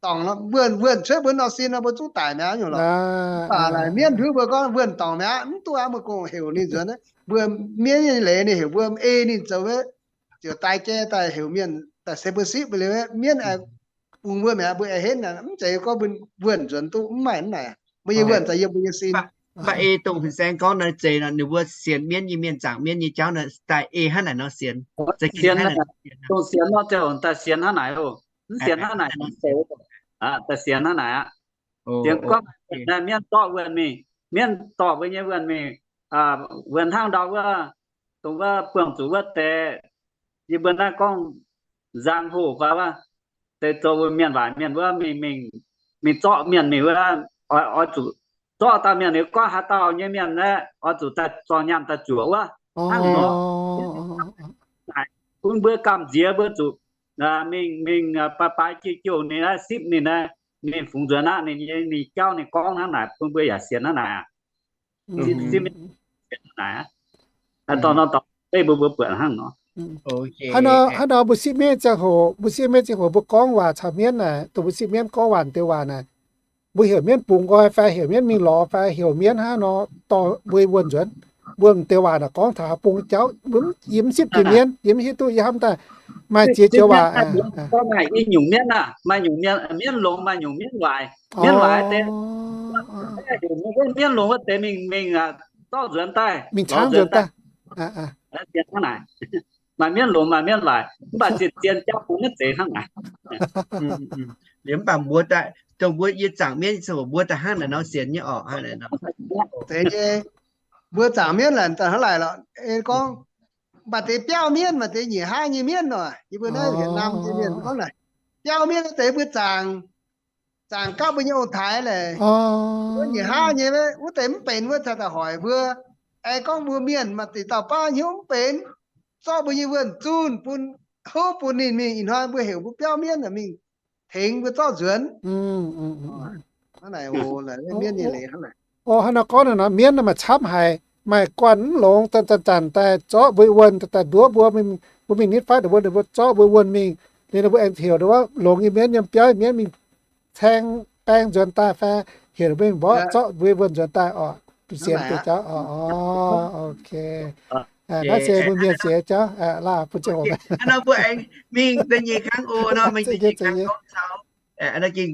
dorngc wuonh, wuonh cuotv mbuo nor sin nor mbuo zungv daic mi'aqv nyungc lorqc. Mv baac laaix mienv nduov mbuo gorngv wuonh dorngc mi'aqv, mv duqv aqv, mbuo gengh heuc ninh nzuonx. Mbuo mienv nyei leiz ninh heuc mbuo ei ninh zoux, ziouc daix jai daaih heuc mienh daaih se mbuo sipv mbuo liuz, mienv aengx bungx mbuo mi'aqv, mbuo aengx henv naaic, mv zeiz gorngv mbuo wuonh nzuonx duqv, mv maaih hnangv naaic. Mbuo nyei wuonh za'eix yiem mbuo nyei sin. Mv baac ei dongh fin-saeng gorngv nor zeiz nor, ninh mbuo sienx mienv nyei mienh, zaangc mienv nyei jauv nor daaih ei hnangv naaic nor sienx. Sienx nor, dongh sienx nor ziouc daaih sienx hnangv naaic oc. Mv sienx hnangv naaic, daaih sienx hnangv naaic aqv. Sienx gorngv mienv dorqv wuonh mingh, mienv dorqc mbuo nyei wuonh mingh, wuonh hnangv ndau wuov, dongh wuov buangh zuqc wuov deix, yie mbuo naaiv gorngv nzang hoc fai wuov deix zoux mienh waaic mienh wuov mingh, mingh, mingh zorqv mienh mingh wuov, oix, oix zuqc zorqv dauh mienh liuz, gorngv haaix dauh nyei mienh aeqv, oix zuqc daaih zorc nyaanh daaih zuoqc wuov hnangv nor. Bun mbuo gamh nziex mbuo zuqc mingh, mingh baaix baaix jiu jouh ninh naaiv, sipv ninh naaiv, ninh fungx nzuonx aqv, ninh nyei, ninh jauv ninh gorngv hnangv naaic, bun mbuo yaac sienx hnangv naaic. Sipv, sipv hnangv naaic. Dorh nor dorh beiv mbuo, mbuo buatc hnangv nor. Hnangv nor, hnangv nor mbuo sipv mienv ziangh hoc, mbuo sipv mienv ziangh hoc mbuo gorngv waac caux mienv naaic, dongh mbuo sipv mienv gorngv waac deix waac naaic, mbuo heuc mienv bungx nqoi fai heuc mienv mingh lorz fai heuc mienv hnangv nor dorh mbuo wuonh nzuonx. Mbuo deix waac naaic gorngv taux bung jauv, yie mv sipv jiex mienv, yie mv hiuv duqv yie hnamv daaih maaih ziex joux waac. Gorngv maaih i nyungc mienv aah, maaih nyungc mienv, mienv longx maaih nyungc mienv waaic. Mienv waaic deix, mienv longx wuov deix mingh, mingh zorqv nzuonx daaih, mingh caangv nzuonx daaih. Maaih mienv longx maaih mienv waaic, mv baac zien zien jauv bung maiv zeiz hnangv naaic. Liuz mv baac mbuo daaih, dongh mbuo yie zaangc mienv ziangh hoc mbuo daaih hnangv naaic nor sienx nyei orqc. Mbuo zaangc mienv laaic daaih hnangv laaic lorqc, gorngv maaih deix biauv mienv, maaih deix nyic hnangv nyei mienv nor. Yie mbuo naaiv Việt Nam nyei mienh gorngv naaic, biauv mienv wuov deix mbuo zaangc, zaangc gapv mbuo nyei ong-taaix laaic, wuov nyic hnangv nyei, wuov deix mv benx wuov caux daaih hoic mbuo. Aengx gorngv mbuo mienh maaih deix dauh baav hnyouv mv benx, zorqv mbuo nyei wuonh zunh bun, houv bun ninh mingh. Ih hnoi mbuo heuc mbuo biauv mienv mingh tengx mbuo zorqv nzuonx. Hnangv naaic oc, mienv nyei leiz hnangv naaic. Hnangv nor gorngv nor, mienv maaih camv haic, maaih guanh mv longx, zanc-zanc daaih zorqv mbuo wuonh, daaih nduov mbuo, mbuo mingh nitv fatv wuonh, ninh mbuo zorqv mbuo wuonh mingh, liuz ninh mbuo aengx heuc wuov longx nyei mienv, yiem biauv mienv mingh caeng baeng nzuonx daaih fai heuc mbuo mborqv zorqv mbuo wuonh nzuonx daaih oc. sienx duqv jauv. Ok. Naaiv se mbuo mienh sienx jauv, laaih bun ziangh hoc. Nor mbuo aengx mingh da'nyeic kangv oc. Nor mingh da'nyeic kangv gorngv taux,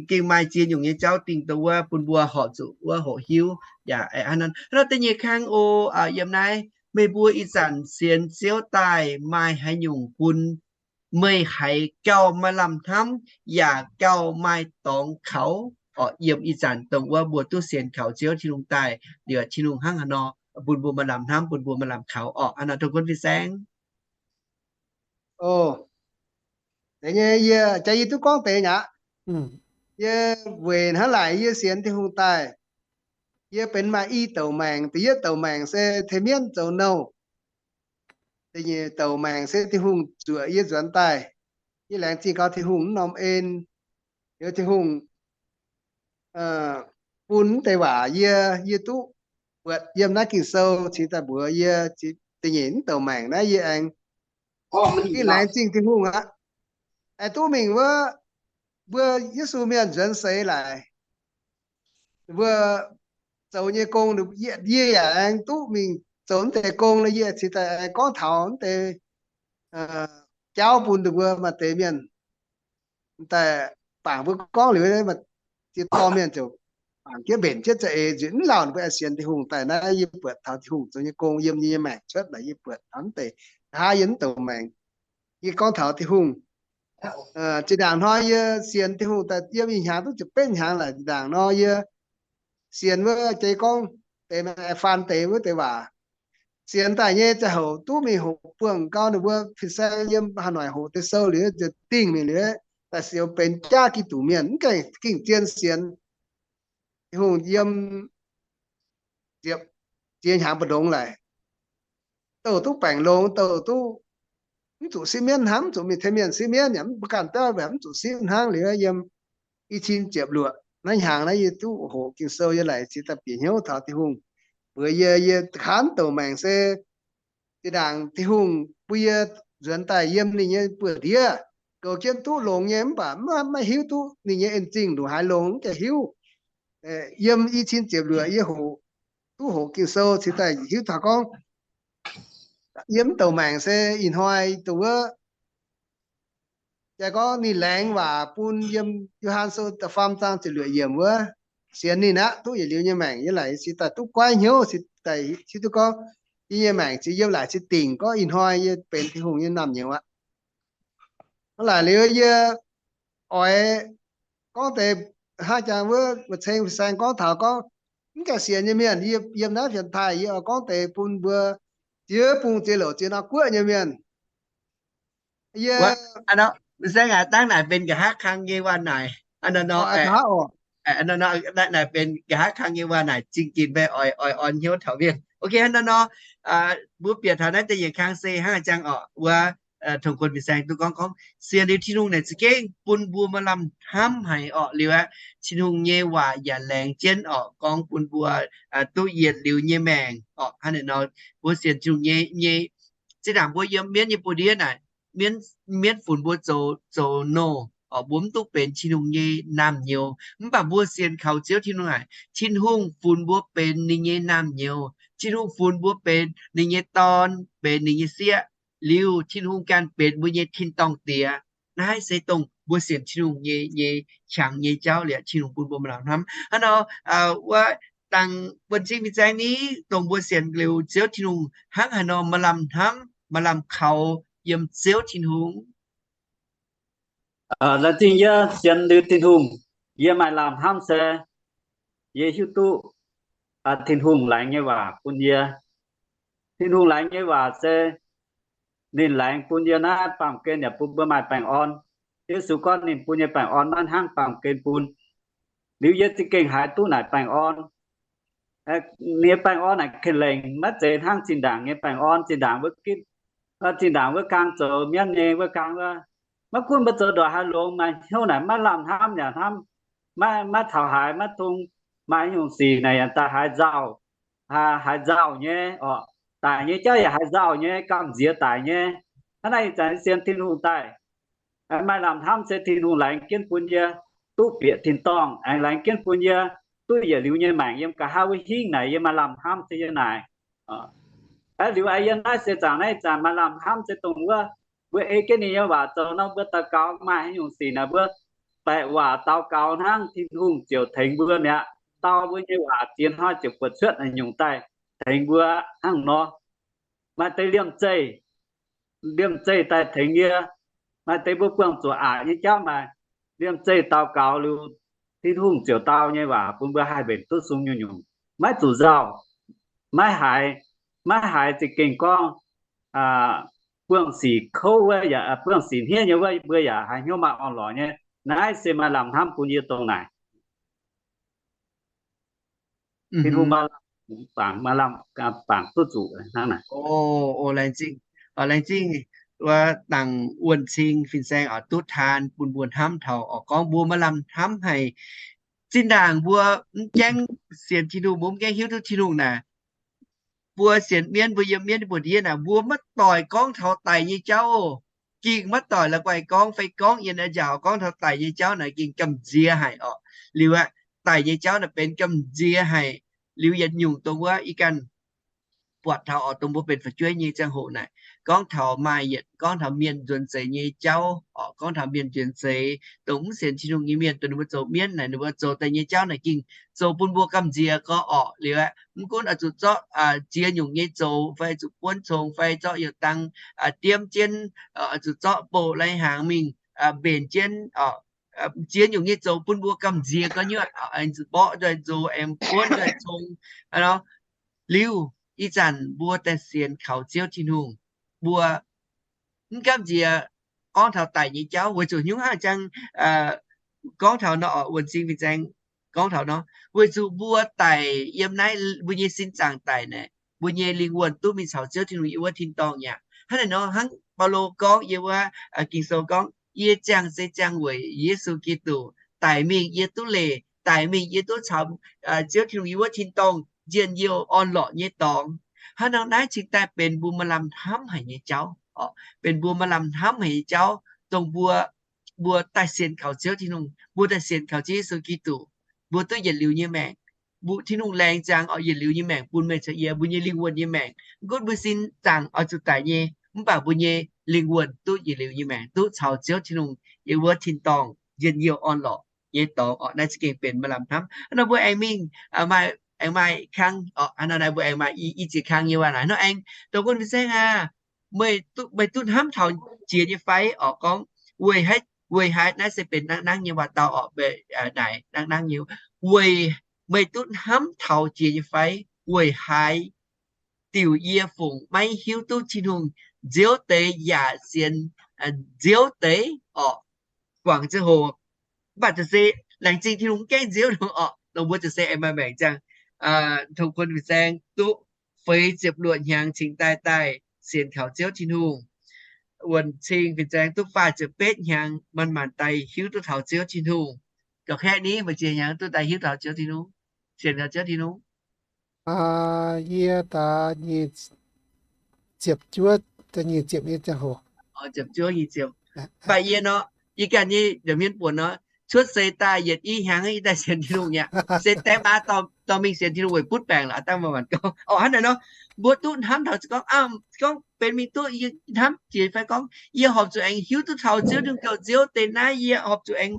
gengh maaih ziex nyungc nyei jauv dingh dongh wuov bun mbuo horpc zuqc wuov hoqc hiuv. Yaac nor da'nyeic kangv oc. Yiem naaiv, meih mbuo ih zanc sienx Ziouv daaih maaih haaix nyungc bun meih haiz gauh maaih lamh hnamv yaac gauh maaih dorngx kaux orqc? Yiem ih zanc dongh wuov mbuo duqv sienx kaux Ziouv Tin-Hungh daaih liuz, Tin-Hungh hnangv haaix nor bun mbuo maaih lamh hnamv, bun mbuo maaih lamh kaux orqc? Hnangv naaiv dongh Guon Fin-Saeng. Ov, deix nyei yie jaax yie duqv gorngv deix aqv. Yie weic hnangv laaic yie sienx Tin-Hungh daaih, yie benx maaih i douc maengc. Da'yietv douc maengc se tengx mienv zoux nouh. Da'nyeic douc maengc se Tin-Hungh zuoqc yie nzuonx daaih. Yie laengz zingh gauh Tin-Hungh mv norm en. Liuz Tin-Hungh bun mv deix waac yie, yie duqv buatc yiem naaiv Ging-Sou cingx daaih mbuox yie. Da'nyeic mv douc maengc naaiv yie aengx laengz zingh Tin-Hungh aqv. Aengx duqv mingh wuov mbuo Yesu mienh nzuonx seix laaic, mbuo zoux nyei gong, yie yaac aengx duqv mingh zoux mv deix gong nor, yie cingx daaih aengx gorngv taux mv deix jauv bun ninh mbuo maaih deix mienh daaih bangc mbuo gorngv liuz, ziex dorh mienh ziouc bangc jienv mbenc jienv za'eix nzuonx mv lauh ninh mbuo aengx sienx Tin-Hungh daaih. Naaiv yie buatc taux Tin-Hungh zoux nyei gong yiem yie nyei maengc cuotv naaic, yie buatc taux mv deix, hnangv yie mv douc maengc. Yie gorngv taux Tin-Hungh, zinh ndaangc hnoi yie sienx Tin-Hungh daaih yiem ih hnyangx duqv ziepc betv hnyangx laaic, zinh ndaangc nor yie sienx wuov jiex gorngv deix, faan deix wuov deix waac. Sienx daaih nyei ziangh hoc duqv mingh hoqc buangh gau ninh mbuo fin-saeng yiem haaix noic hoqc deix sou liuz, dingh mingh liuz, daaih sienx benx jaav Giduc mienh, mv gaengh gingh zien sienx Tin-Hungh yiem ziepc ziex hnyangx mbu'ndongx laaic, douh duqv baengc longx, douh duqv mv zuqc sipv mienv hnangv, mv zuqc mingh tengx mienh sipv mienv, yaac mv baac ganh dauh mv zuqc sipv hnangv liuz, yiem i cin ziepc luoqc naaiv hnyangx naaiv yie duqv hoqc Ging-Sou, yie laaic cingx daaih bieqc hnyouv taux Tin-Hungh mbuox yie, yie kangv douc maengc se zinh ndaangc Tin-Hungh bun yie nzuonx daaih yiem ninh nyei buoz-ndiev, goux jienv duqv longx nyei, mv baac maiv hiuv duqv ninh nyei en-zingh ndongc haaix longx, mv gaengh hiuv. Yiem i cin ziepc luoqc yie hoqc, duqv hoqc Ging-Sou cingx daaih hiuv taux gorngv yiem mv douc maengc se ih hnoi dongh wuov, jaaix gorngv ninh laengz waac bun yiem Yo^han Sou da'faam zaang ziepc luoqc yiemc wuov, sienx ninh aqv duqv yietc liuz nyei maengc. Yie laaic cingx daaih duqv guaiv hnyouv, cingx daaih hiuv duqv gorngv yie nyei maengc cingx yiem laaic cingx dingc gorngv ih hnoi yie benx Tin-Hungh nyei naamh nyouz aqv. Hnangv naaic liuz yie oix gorngv deix hnangv jangx wuov maaih ceng fin-saeng gorngv taux gorngv mv gaengh sienx nyei mienh, yiem naaiv fienx taaih yie oix gorngv deix bun mbuo ziex bung ziex louc ziex norm guoqv nyei mienh. Yie, fin-saeng aac, dangv naaic benx nqa'haav kang nyei waac-naaic. Naaic benx nqa'haav kang nyei waac-naaic, zingh ginc mbaeqc oix, oix orn hnyouv taux mienh. Ok, hnangv naaiv nor, mbuo bieqc taux naaiv da'nyeic kang se hnangv jangx orqc, wuov tong-guon fin-saeng duqv gorngv, gorngv sienx liuz Tin-Hungh naaic za'gengh bun mbuo maaih lamh hnamv haic orqc. Liuz aqv, Tin-Hungh nyei waac yaac laengz jienv orqc, gorngv bun mbuo duqv yietc liuz nyei maengc orqc. Hnangv naaic nor, mbuo sienx Tin-Hungh nyei, nyei, zinh ndaangc mbuo yiem mienv nyei buoz-ndiev naaic, mienv, mienv funx mbuo zoux, zoux nouh orqc, mbuo mv duqv benx Tin-Hungh nyei naamh nyouz. Mv baac mbuo sienx kaux Ziouv Tin-Hungh naaic, Tin-Hungh funx mbuo benx ninh nyei naamh nyouz. Tin-Hungh funx mbuo benx ninh nyei dorn, benx ninh nyei sieqv. Liuz Tin-Hungh ganh benx mbuo nyei tin-dorngh Diex. Naaiv se dongh mbuo sienx Tin-Hungh nyei, nyei qangx nyei jauv liuz, Tin-Hungh bun mbuo maaih lamh hnamv. Hnangv nor, wuov dangh buonv-cing fin-saeng ni, dongh mbuo sienx liuz Ziouv Tin-Hungh hnangv haaix nor maaih lamh hnamv, maaih lamh kaux yiem Ziouv Tin-Hungh. Laengz zingh yie sienx liuz Tin-Hungh, yie maaih lamh hnamv se yie hiuv duqv Tin-Hungh laengz nyei waac bun yie. Tin-Hungh laengz nyei waac se ninh laengz bun yie naaiv baamh gen yaac bun mbuo maaih baengh orn. Yesu gorngv ninh bun nyei baengh orn maiv hnangv baamh gen bun. Liuz yie za'gengh haiz duqv naaic baengh orn. Ninh nyei baengh orn naaic ken lengc, maiv zeiz hnangv zinh ndaangc nyei baengh orn. Zinh ndaangc wuov gitv, zinh ndaangc wuov kang zoux mienv nyei wuov kang wuov, maiv gunv mbuo zoux ndongc haaix longx, maaih hnyouv naaic maiv lamh hnamv yaac hnamv, maiv, maiv taux haaix, maiv tong, maaih nyungc sic naaic daaih haaix nzauh, haaix nzauh nyei orqc. Daic nyei jauv yaac haaix nzauh nyei, gamh nziex daic nyei. Hnangv naaic ih zanc sienx Tin-Hungh daaih, maaih lamh hnamv se Tin-Hungh laengz jienv bun yie duqv bieqc tin-dorngh, aengx laengz jienv bun yie duqv yietc liuz nyei maengc yiem nqa'haav wuov hingv naaic yie maaih lamh hnamv se yiem naaic. Liuz yiem naaiv se zaangc naaiv zanc maaih lamh hnamv se dongh wuov mbuo ei jienv ninh nyei waac zoux nor, mbuo daux gaux maaih haaix nyungc sic naaic mbuo baeqc waac daux gaux hnangv, Tin-Hungh ziouc tengx mbuo mi'aqv. Dau mbuo nyei waac ziex hnoi ziouc buatc cuotv haaix nyungc daaih tengx mbuo hnangv nor. Maaih deix liemh zeih, liemh zeih daaih tengx yie. Maaih deix mbuo buangh zuqc aqc nyei jauv maaih. Liemh zeih daux gaux liuz, Tin-Hungh ziouc dau nyei waac bun mbuo haih mbenc duqv sung nyungc-nyungc, maiv zuqc nzauh, maiv haiz, maiv haiz za'gengh gorngv buangh sic kouv wuov yaac, buangh sic hniev nyei wuov mbuo yaac haiz hnyouv maaih orn-lorqc nyei. Naaiv se maaih lamh hnamv bun yie dongh naaic. Tin-Hungh maaih lamh, maaih lamh bangc duqv zuqc hnangv naaic. Laengz zingh, laengz zingh wuov dangc wuonh cing fin-saeng oix duqv taan bun mbuo hnamv taux oix gorngv mbuo maaih lamh hnamv haic. Zinh ndaangc mbuo mv gaengh sienx Tin-Hungh, mbuo mv gaengh hiuv duqv Tin-Hungh naaic, mbuo sienx mienv, mbuo yiem mienv nyei buoz-ndiev naaic, mbuo maiv doic gorngv taux daic nyei jauv. Ging maiv doic la'guaih gorngv fai gorngv yiem naaiv njaaux gorngv taux daic nyei jauv naaic ging gamh nziex haic orqc. Liuz aqv, daic nyei jauv naaic benx gamh nziex haic. Liuz yietc nyungc dongh wuov ih ganh buatc taux oix dongh mbuo benx fu'jueiv nyei ziangh hoc naaic, gorngv taux maaih yietc gorngv taux mienh nzuonx zeix nyei jauv orqc, gorngv taux mienh nzuonx zeix dongh mv sienx Tin-Hungh nyei mienh dongh ninh mbuo zoux mienv naaic, ninh mbuo zoux daaih nyei jauv naaic ging zoux bun mbuo gamh nziex gorx orqc. Liuz aqv, mv gunv oix zuqc zorqv ziex nyungc nyei zoux fai zuqc buonv cong fai zorqv youc dang diemv jienv, oix zuqc zorqv bouh lai-hnaangx mingh mbenc jienv ziex nyungc nyei zoux bun mbuo gamh nziex gorx nyuoqc, aengx zuqc mborqv nzoih nzox, aengx buonv nzoih cong. Liuz ih zanc mbuo daaih sienx kaux Ziouv Tin-Hungh, mbuo mv gamh nziex gorngv taux daic nyei jauv weic zuqc hnyouv hnangv jang gorngv taux nor, wuonh cing fin-saeng gorngv taux nor, weic zuqc mbuo daic yiem naaiv, mbuo nyei sin zaangc daic naaic, mbuo nyei lingh wuonh duqv mingh caux Ziouv Tin-Hungh yiem wuov tin-dorngh aqv. Hnangv naaic nor hnangv Baulo gorngv yiem wuov Ging-Sou gorngv, yie ziangh se ziangh weic Yesu Giduc. Daic mingh yie duqv leih, daic mingh yie duqv caux Ziouv Tin-Hungh yiem wuov tin-dorngh njien-youh orn-lorqc nyei dorngx. Hnangv nor naaiv cingx daaih benx mbuo maaih lamh hnamv haic nyei jauv, benx mbuo maaih lamh hnamv haic nyei jauv, dongh mbuo, mbuo daaih sienx kaux Ziouv Tin-Hungh, mbuo daaih sienx kaux Ziouv Yesu Giduc, mbuo duqv yietc liuz nyei maengc. Mbuo Tin-Hungh laengz ziangx oix yietc liuz nyei maengc bun meih caux yie, mbuo nyei lingh wuonh nyei maengc. Mv gunv mbuo sin zaangc oix zuqc daic nyei, mv baac mbuo nyei lingh wuonh duqv yietc liuz nyei maengc, duqv caux Ziouv Tin-Hungh yiem wuov tin-dorngh njien-youh orn-lorqc nyei dorngx orqc. Naaiv za'gengh benx maaih lamh hnamv. Hnangv nor mbuo aengx mingh, maaih, aengx maaih kang orqc. Hnangv nor naaiv mbuo aengx maaih i, i ziex kang nyei waac naaic. Hnangv nor aengx dongh wuonh fin-saeng aah, meih duqv, meih duqv hnamv taux jiex nyei fai orqc? Gorngv weic haaix, weic haaix, naaiv se benx nangv nangv nyei waac-dauh orqc, naaic nangv nangv nyei. Weic, meih duqv hnamv taux jiex nyei fai? Weic haaix diuc yie fungc maiv hiuv duqv Tin-Hungh nziouv deix yaac sienx nziouv deix orqc? Guangc ziangh hoc, mv baac ziouc se laengz zingh Tin-Hungh mv gaengh nziouv nor orqc, dongh mbuo ziouc se aengx maaih maengc ziangh, tong kuon fin-saeng duqv feix ziepc luoqc hnyangx cingx daaih daaih sienx kaux Ziouv Tin-Hungh. Wuonh cing fin-saeng duqv faah ziepc betv hnyangx manc-manc daaih hiuv duqv taux Ziouv Tin-Hungh. Gauh kaeqv ni, meih ziex hnyangx duqv daaih hiuv taux Ziouv Tin-Hungh, sienx kaux Ziouv Tin-Hungh? Yie daaih nyic ziepc juov, nyic ziepc nyei ziangh hoc. Ziepc juov nyic ziepc. Mv baac yie nor, yie ganh nyei nza'hmien buonc nor, cuotv seix daaih yietc i hnyangx yie daaih sienx Tin-Hungh aqv. Se deix maa dorh mingh sienx Tin-Hungh weic butv baengc lorqc, dangh maaih maanc gorngv. Orqc, hnangv naaic nor, mbuo duqv hnamv taux gorngv, gorngv benx mingh duqv yie hnamv jiex fai gorngv yie horpc zuqc aengx hiuv duqv taux Ziouv Tin-Hungh gauh nziouv deix naaiv, yie horpc zuqc aengx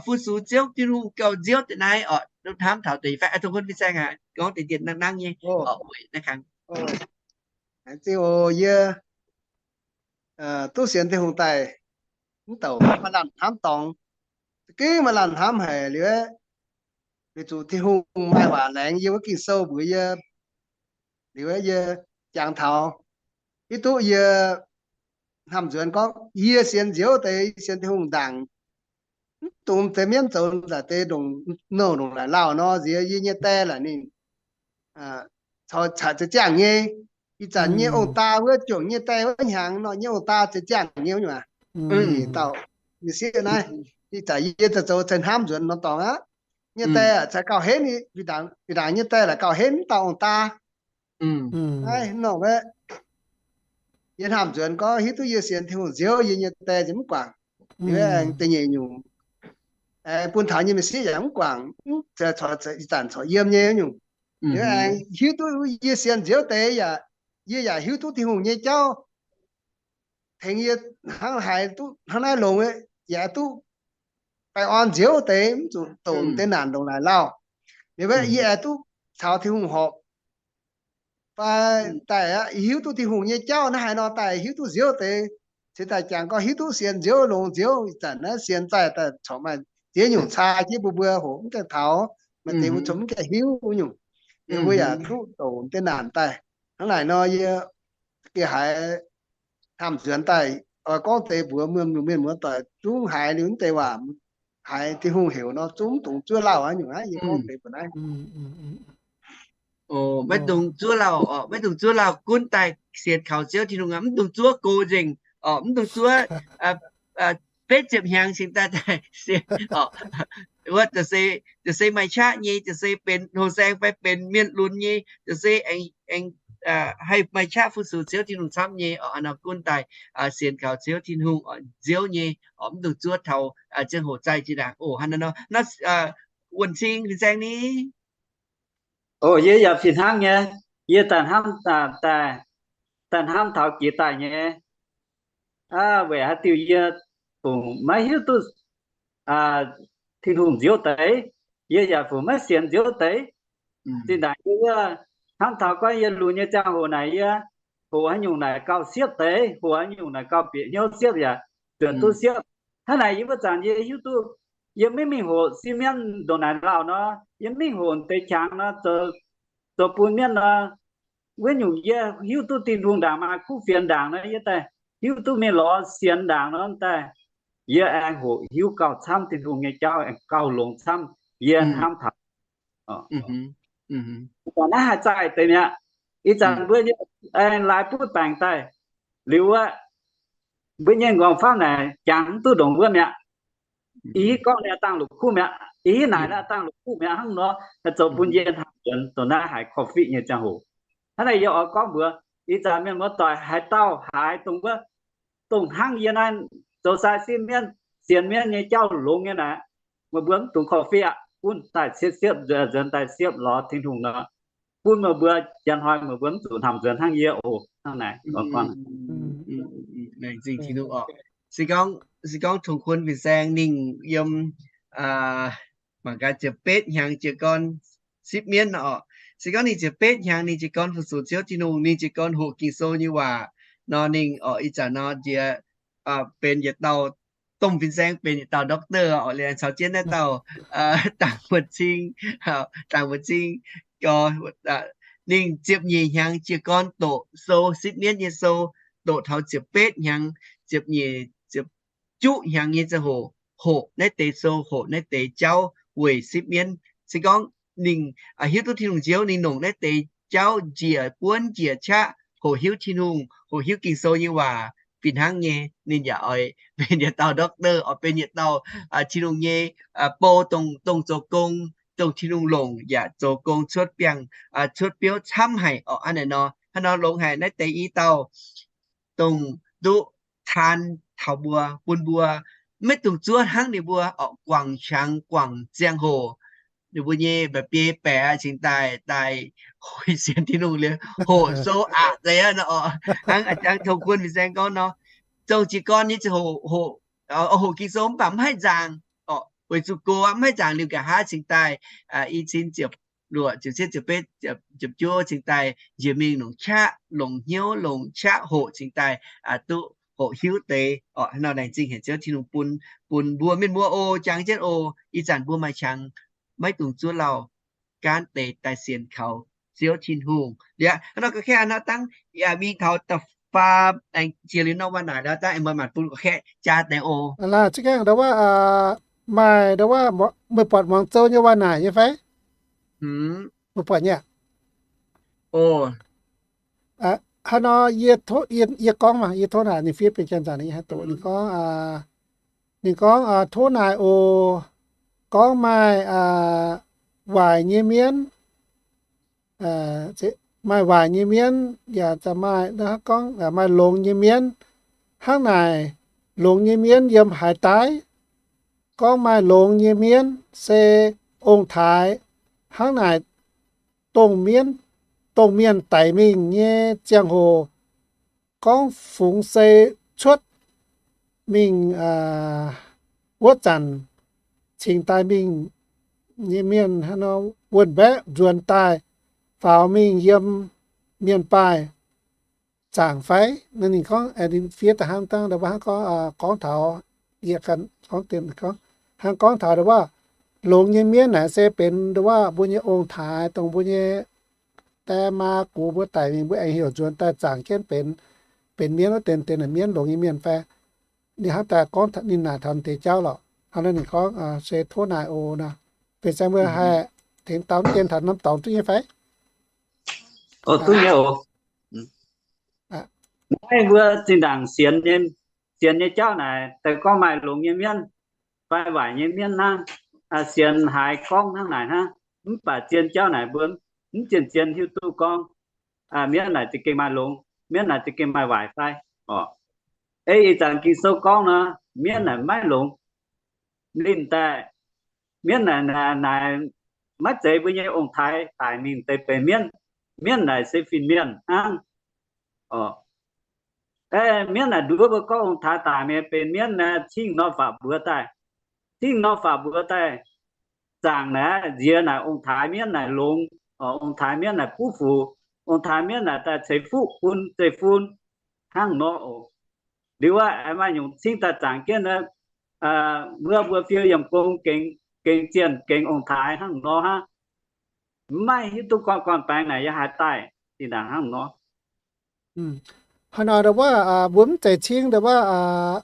fu-sux Ziouv Tin-Hungh gauh nziouv deix naaiv orqc. Duqv hnamv taux deix fai? Dongh kuon fin-saeng aac, gorngv deix dien nangv nangv nyei. Oc, yie duqv sienx Tin-Hungh daaih, mv douc maaih lamh hnamv dorngx, za'gengh maaih lamh hnamv haic liuz, weic zuqc Tin-Hungh maaih waac laengz yie wuov Ging-Sou mbuox yie, liuz yie jangx taux, hiuv duqv yie hnamv nzuonx gorngv yie sienx nziouv deix, sienx Tin-Hungh ndaangc, mv dungx deix mienv zoux nzaic deix ndongc nouh ndongc naaic lauh nor, nziex yie nyei die laaix ninh caux za'jangh nyei. Ih zanc nyei ong-daa wuov juangc nyei die wuov hnyangx nor, nyei ong-daa za'jangh nyei wuov nyuoqc. Dauh nyei sieqv naaiv, ih zanc yie zoux zoux ceix hnamv nzuonx nor dorngx aqv. Nyei die caux gauh henv, bieqc ndaangc nyei die laaix gauh henv mv dauh ong-daa. Naaiv nor wuov, yie hnamv nzuonx gorngv hiuv duqv yie sienx Tin-Hungh nziouv, yie nyei die nziex mv guangc. Liuz aengx da'nyeic nyungc, bun taux nyei m'sieqv yaac mv guangc, ih zanc corc yiem nyei nyungc. Aengx hiuv duqv yie sienx Nziouv deix yaac, yie yaac hiuv duqv Tin-Hungh nyei jauv. Tengx yie hnangv haaix duqv hnangv naaiv longx, yaac duqv baengh orn nziouv deix, mv zuqc douc deix naanc ndongc naaic lauh. Liuz yie aengx duqv caux Tin-Hungh horpc. Fai daaih hiuv duqv Tin-Hungh nyei jauv naaiv haaix nor daaih hiuv duqv nziouv deix, cingx daaih jangx gorngv hiuv duqv sienx Nziouv, longx nziouv, ih zanc naaiv sienx zaih daaih corc maaih ziex nyungc caa jienv mbuo, mbuo hoqc mv gaengh taux, maaih deix mbuo corc mv gaengh hiuv nyungc. Liuz mbuo yaac duqv douc deix naanc daaih. Hnangv naaic nor yie gengh haiz hnamv nzuonx daaih, oix gorngv deix mbuox mienh muoz doic zungv haiz liuz mv deix waac, haiz Tin-Hungh heuc nor zungv mv dungx zuov lauh aqv nyungc aqv. Yie gorngv deix mbuo naaiv maiv dungx zuov lauh, maiv dungx zuov lauh, gunv daaih sienx kaux Ziouv Tin-Hungh aqv. Mv dungx zuov go nzengc, mv dungx zuov betv ziepc hnyangx cingx daaih daaih sienx. Wuov ziouc se maaih qaqv nyei, ziouc se benx hlo saeng fai benx mienh lunx nyei, ziouc se aengx haih maaih qaqv fu-sux Ziouv Tin-Hungh camv nyei. Nor gunv daaih sienx kaux Ziouv Tin-Hungh, nziouv nyei, mv dungx zuov taux ziangh hoc zaih jiex ndaangc oc. Hnangv naaiv nor, wuonh cing fin-saeng ni. O, yie yaac fih hnangv nyei. Yie daaih hnamv, daaih hnamv taux jiex daaih nyei, weic haaix diuc yie fungc maiv hiuv duqv Tin-Hungh nziouv deix, yie yaac fungc maiv sienx nziouv deix. Zinh ndaangc yie hnamv taux gorngv yie lunx nyei ziangh hoc naaic yie hoqc haaix nyungc naaic gauh siepv deix, hoqc haaix nyungc naaic gauh bieqc hnyouv siepv yaac nzuonx duqv siepv. Hnangv naaic yie wuov zanc yie hiuv duqv yie maiv mingh hoqc sieqv mienv ndongc naaic lauh nor, yie mingh hoqc deix qangx nor, zoux bun mienv nor, wuov nyungc yie hiuv duqv Tin-Hungh ndaangc, maaih kuv fienx ndaangc nor, yie daaih hiuv duqv mingh lorz sienx ndaangc nor daaih, yie aengx hoqc hiuv gauh camv Tin-Hungh nyei jauv, aengx gauh longx camv yie hnamv taux. Ih zanc naaiv haih zaih deix mi'aqv. Ih zanc mbuo nyei aengx laaix buv baengc daaih liuz wuov, mbuo nyei nqorngv-famv naaic jangx mv duqv ndongc wuov mi'aqv. Ih hitv gorngv naaiv dangh la'kuqv mi'aqv, ih hitv naaic naaiv dangh la'kuqv mi'aqv hnangv nor, haih zoux bun yie hnamv nzuonx dongh naaiv haiz korv-fiqv nyei ziangh hoc. Hnangv naaic yie oix gorngv mbuox ih zanc mienh muoz doic haaix dauh haiz dongh wuov, dongh hnangv yie naaiv zoux sai sieqv mienv, sienx mienv nyei jauv longx nyei naaic, meih mbuo mv dungx korv-fiqv aqv. Gunv daaih siepv-siepv nzuonx daaih siepv lorz Tin-Hungh nor, bun meih mbuo janx hnoi meih mbuo mv zuqc hnamv nzuonx hnangv yie oc. Hnangv naaic oix gorngv. Laengz zingh Tin-Hungh oc. Se gorngv, se gorngv Tongx Kuon fin-saeng ninh yiem mangc gaax ziepc betv hnyangx jiez gorn sipv mienv oc. Se gorngv ninh ziepc betv hnyangx ninh jiez gorn fu-sux Ziouv Tin-Hungh, ninh jiez gorn hoqc Ging-Sou nyei waac nor, ninh oc ih zanc nor jiex benx yietc dauh domh fin-saeng, benx yietc dauh doctor oc. Liuz caux jienv naaiv dauh dangc buonv-cing, dangc buonv-cing, ninh ziepc nyeic hnyangx jiez gorn doqc sou, sipv mienv nyei sou, doqc taux ziepc betv hnyangx, ziepc nyeic, ziepc juqv hnyangx nyei ziangh hoc, hoqc naaiv deix sou, hoqc naaiv deix jauv weic sipv mienv. Se gorngv ninh hiuv duqv Tin-Hungh nziouv, ninh longc naaiv deix jauv njiec buonv njiec qaqv hoqc hiuv Tin-Hungh, hoqc hiuv Ging-Sou nyei waac fih hnangv nyei, ninh yaac oix benx yietc dauh doctor, oix benx yietc dauh Tin-Hungh nyei bou, dongh, dongh zoux gong, dongh Tin-Hungh longc yaac zoux gong cuotv biangh, cuotv biouv camv haic oc. Hnangv naaic nor, hnangv nor longx haic naaiv deix i dauh dongh duqv taan taux mbuo, bun mbuo maiv dungx zuov hnangv ninh mbuo oc, guangc qangx guangc ziangh hoc. Ninh mbuo nyei mba'biei baeqc cingx daaih, daaih hoqc sienx Tin-Hungh liuz hoqc sou aqc zeiz aqv nor oc. Hnangv a'jangv Tongx Kuon fin-saeng gorngv nor, zong jiez gorn nyei ziangh hoc, hoqc, hoqc Ging-Sou mv baac mv haih nzaangc oc, weic zuqc gox aqv, mv haih nzaangc liuz nqa'haav cingx daaih i cin ziepc luoqc, ziepc cietv, ziepc betv, ziepc juov cingx daaih njiec mingh longc qaqv, longc hnyouv, longc qaqv hoqc cingx daaih duqv hoqc hiuv deix oc. Hnangv nor laengz zingh haic Ziouv Tin-Hungh bun, bun mbuo mienh mbuo oc, jangx jienv oc. Ih zanc mbuo maaih qangx, maiv dungx zuov lauh, gaanv deix daaih sienx kaux Ziouv Tin-Hungh. Liuz hnangv nor ga'kaeqv nor dangv mingh taux da'faam, aengx jiex liuz nor waac naaic nor dangv aengx maaih maanc bun ga'kaeqv jaa deix oc. Aa, za'gengh ndau wuov, maaih ndau wuov, meih buatc muangx zou nyei waac naaic nyei fai? Meih buatc nyei aqv? Hnangv nor, yie, yie gorngv maah, yie tov naaic ninh fiev benx janx-zanc, ninh haih doqc. Ninh gorngv, ninh gorngv, tov naaic oc, gorngv maaih waaic nyei mienv, maaih waaic nyei mienv yaac maaih, gorngv maaih longx nyei mienv. Hnangv naaic, longx nyei mienv yiem haaix daaih? gorngv maaih longx nyei mienv se ong-taaix hnangv naaic, dongh mienv, dongh mienh daic mingh nyei ziangh hoc, gorngv fungx sei cuotv mingh wuov zanc cingx daaih mingh nyei mienh wuonh mbaeqv nzuonx daaih faaux mingh yiem mienh baaih zaangc fai? Ninh gorngv, ninh fiev da'hnangv dangh, hnangv gorngv, gorngv taux, hnangv gorngv taux ndongc wuov, longx nyei mienv naaic se benx ndongc wuov mbuo nyei ong-taaix, dongh mbuo nyei die maa gux mbuo daic mingh mbuo aengx heuc nzuonx daaih zaangc jienv benx, benx mienv wuov deix, deix naaic mienv longx nyei mienh fai? Ninh hnangv daaih gorngv ninh naaic taux deix jauv lorqc. Hnangv naaiv ninh gorngv se tov naaic oc nor. Fin-saeng mbuo haih tengx dau mv dien taux norm dorngx duqv nyei fai? Duqv nyei oc. Naaiv mbuo zinh ndaangc sienx nyei, sienx nyei jauv naaic, daaih gorngv maaih longx nyei mienv fai waaic nyei mienv hnangv. Sienx haiz gorngv hnangv naaic hnangv, mv baac zien jauv naaic mbuo mv zien-zien hiuv duqv gorngv mienv naaic za'gengh maaih longx, mienv naaic za'gengh maaih waaic fai. Orqc, ei ih zanc Ging-Sou gorngv nor, mienv naaic maiv longx. Ninh daaih, mienv naaic, naaic maiv zeiz mbuo nyei ong-taaix daic mingh deix benx mienv. Mienv naaic se fin-mienh hnangv. Orqc, mienv naaic nduov mbuo gorngv ong-taaix daic mingh benx mienv naaic, cingv norm faatv mbuox daaih. Cingv norm faatv mbuox daaih zaangc naaic, nziex naaic ong-taaix mienv naaic longx, ong-taaix mienv naaic buov fuc, ong-taaix mienv naaic daaih ceix fuqv bun zeiv-fun hnangv nor oc. Liuz aqv, maaih nyungc cingv daaih zaangc jienv wuov mbuo fiou yiem gong gengx zienh gengx ong-taaix hnangv nor hnangv. Maiv hiuv duqv gorngv gorn-baengx naaic yaac haih daaih zinh ndaangc hnangv nor. Hnangv nor ndau wuov, mbuo mv zeiz cingv ndau wuov,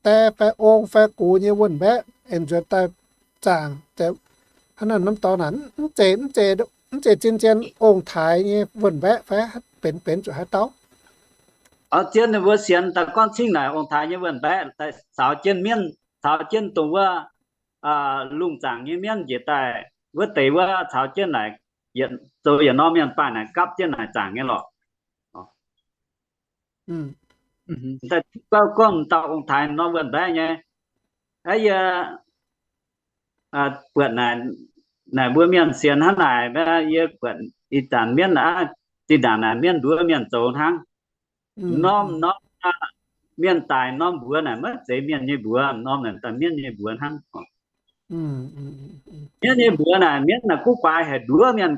die fai ong fai gux nyei wuonh mbaeqv aengx nzuonx daaih zaangc. Hnangv naaic norm dorngx naaic mv zeiz, mv zeiz zien-zien ong-taaix nyei wuonh mbaeqv fai benx, benx zuqc haaix dauh? Zien ninh mbuo sienx daaih gorngv cingv naaic ong-taaix nyei wuonh mbaeqv daaih caux jienv mienv, caux jienv dongh wuov lungh zaangc nyei mienv njiec daaih wuov deix wuov caux jienv naaic, zoux yietc norm mienh baaih naaic gapv jienv naaic zaangc nyei lorqc. Daaih gorngv dauh ong-taaix norm wuonh mbaeqv nyei. Aa, yie buatc naaic, naaic mbuo mienh sienx hnangv naaic, yie buatc ih zanc mienv aqv, zinh ndaangc naaic mienv nduov mienh zoux hnangv. Norm norm mienh daic norm mbuox naaic maiv zeiz mienh nyei mbuox, norm naaic daaih mienv nyei mbuox hnangv. Mienv nyei mbuox naaic, mienv naaic guv guaax haic, nduov mienh,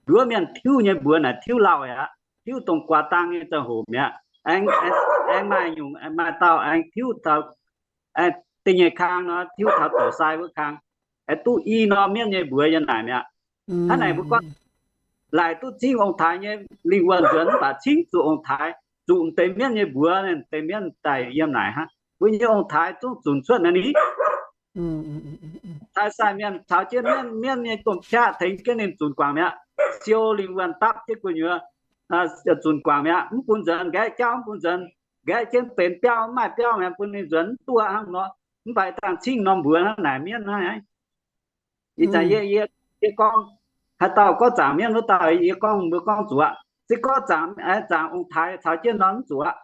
nduov mienh tiuv nyei mbuox naaic tiuv lauh aqv, tiuv dongh guaax dang nyei ziangh hoc mi'aqv. Aengx, aengx maaih nyungc, maaih dauh aengx tiuv taux da'nyeic kang nor, tiuv taux douc sai wuov kang, aengx duqv i norm mienv nyei mbuox yiem naaic mi'aqv. Hnangv naaic mbuo gorngv laaic duqv cingv ong-taaix nyei lingh wuonh nzuonx mv baac cingv zuqc ong-taaix, zuqc deix mienv nyei mbuox, deix mienv daaih yiem naaic hnangv. Mbuo nyei ong-taaix zungv zunc cuotv naaiv ni. Taaix sai mienh caux jienv mienv, mienv nyei domh qaqv tengx jienv ninh zunc guangc mi'aqv. Siou lingh wuonh dapv jienv gu'nyuoz zunc guangc mi'aqv. Mv bun nzuonx nqaeqv jauv, mv bun nzuonx nqaeqv jienv benx biauv, mv maaih biauv mi'aqv, bun ninh nzuonx mv duqv hnangv nor. Mv baac dangh cingv norm mbuox hnangv naaic mienv hnangv. Ih zanc yie, yie, yie gorngv, haaix dauh gorngv zaangc mienv wuov dauh, yie gorngv mbuo gorngv zuqc aqv. Se gorngv zaangc, zaangc ong-taaix caux jienv nor mv zuqc aqv.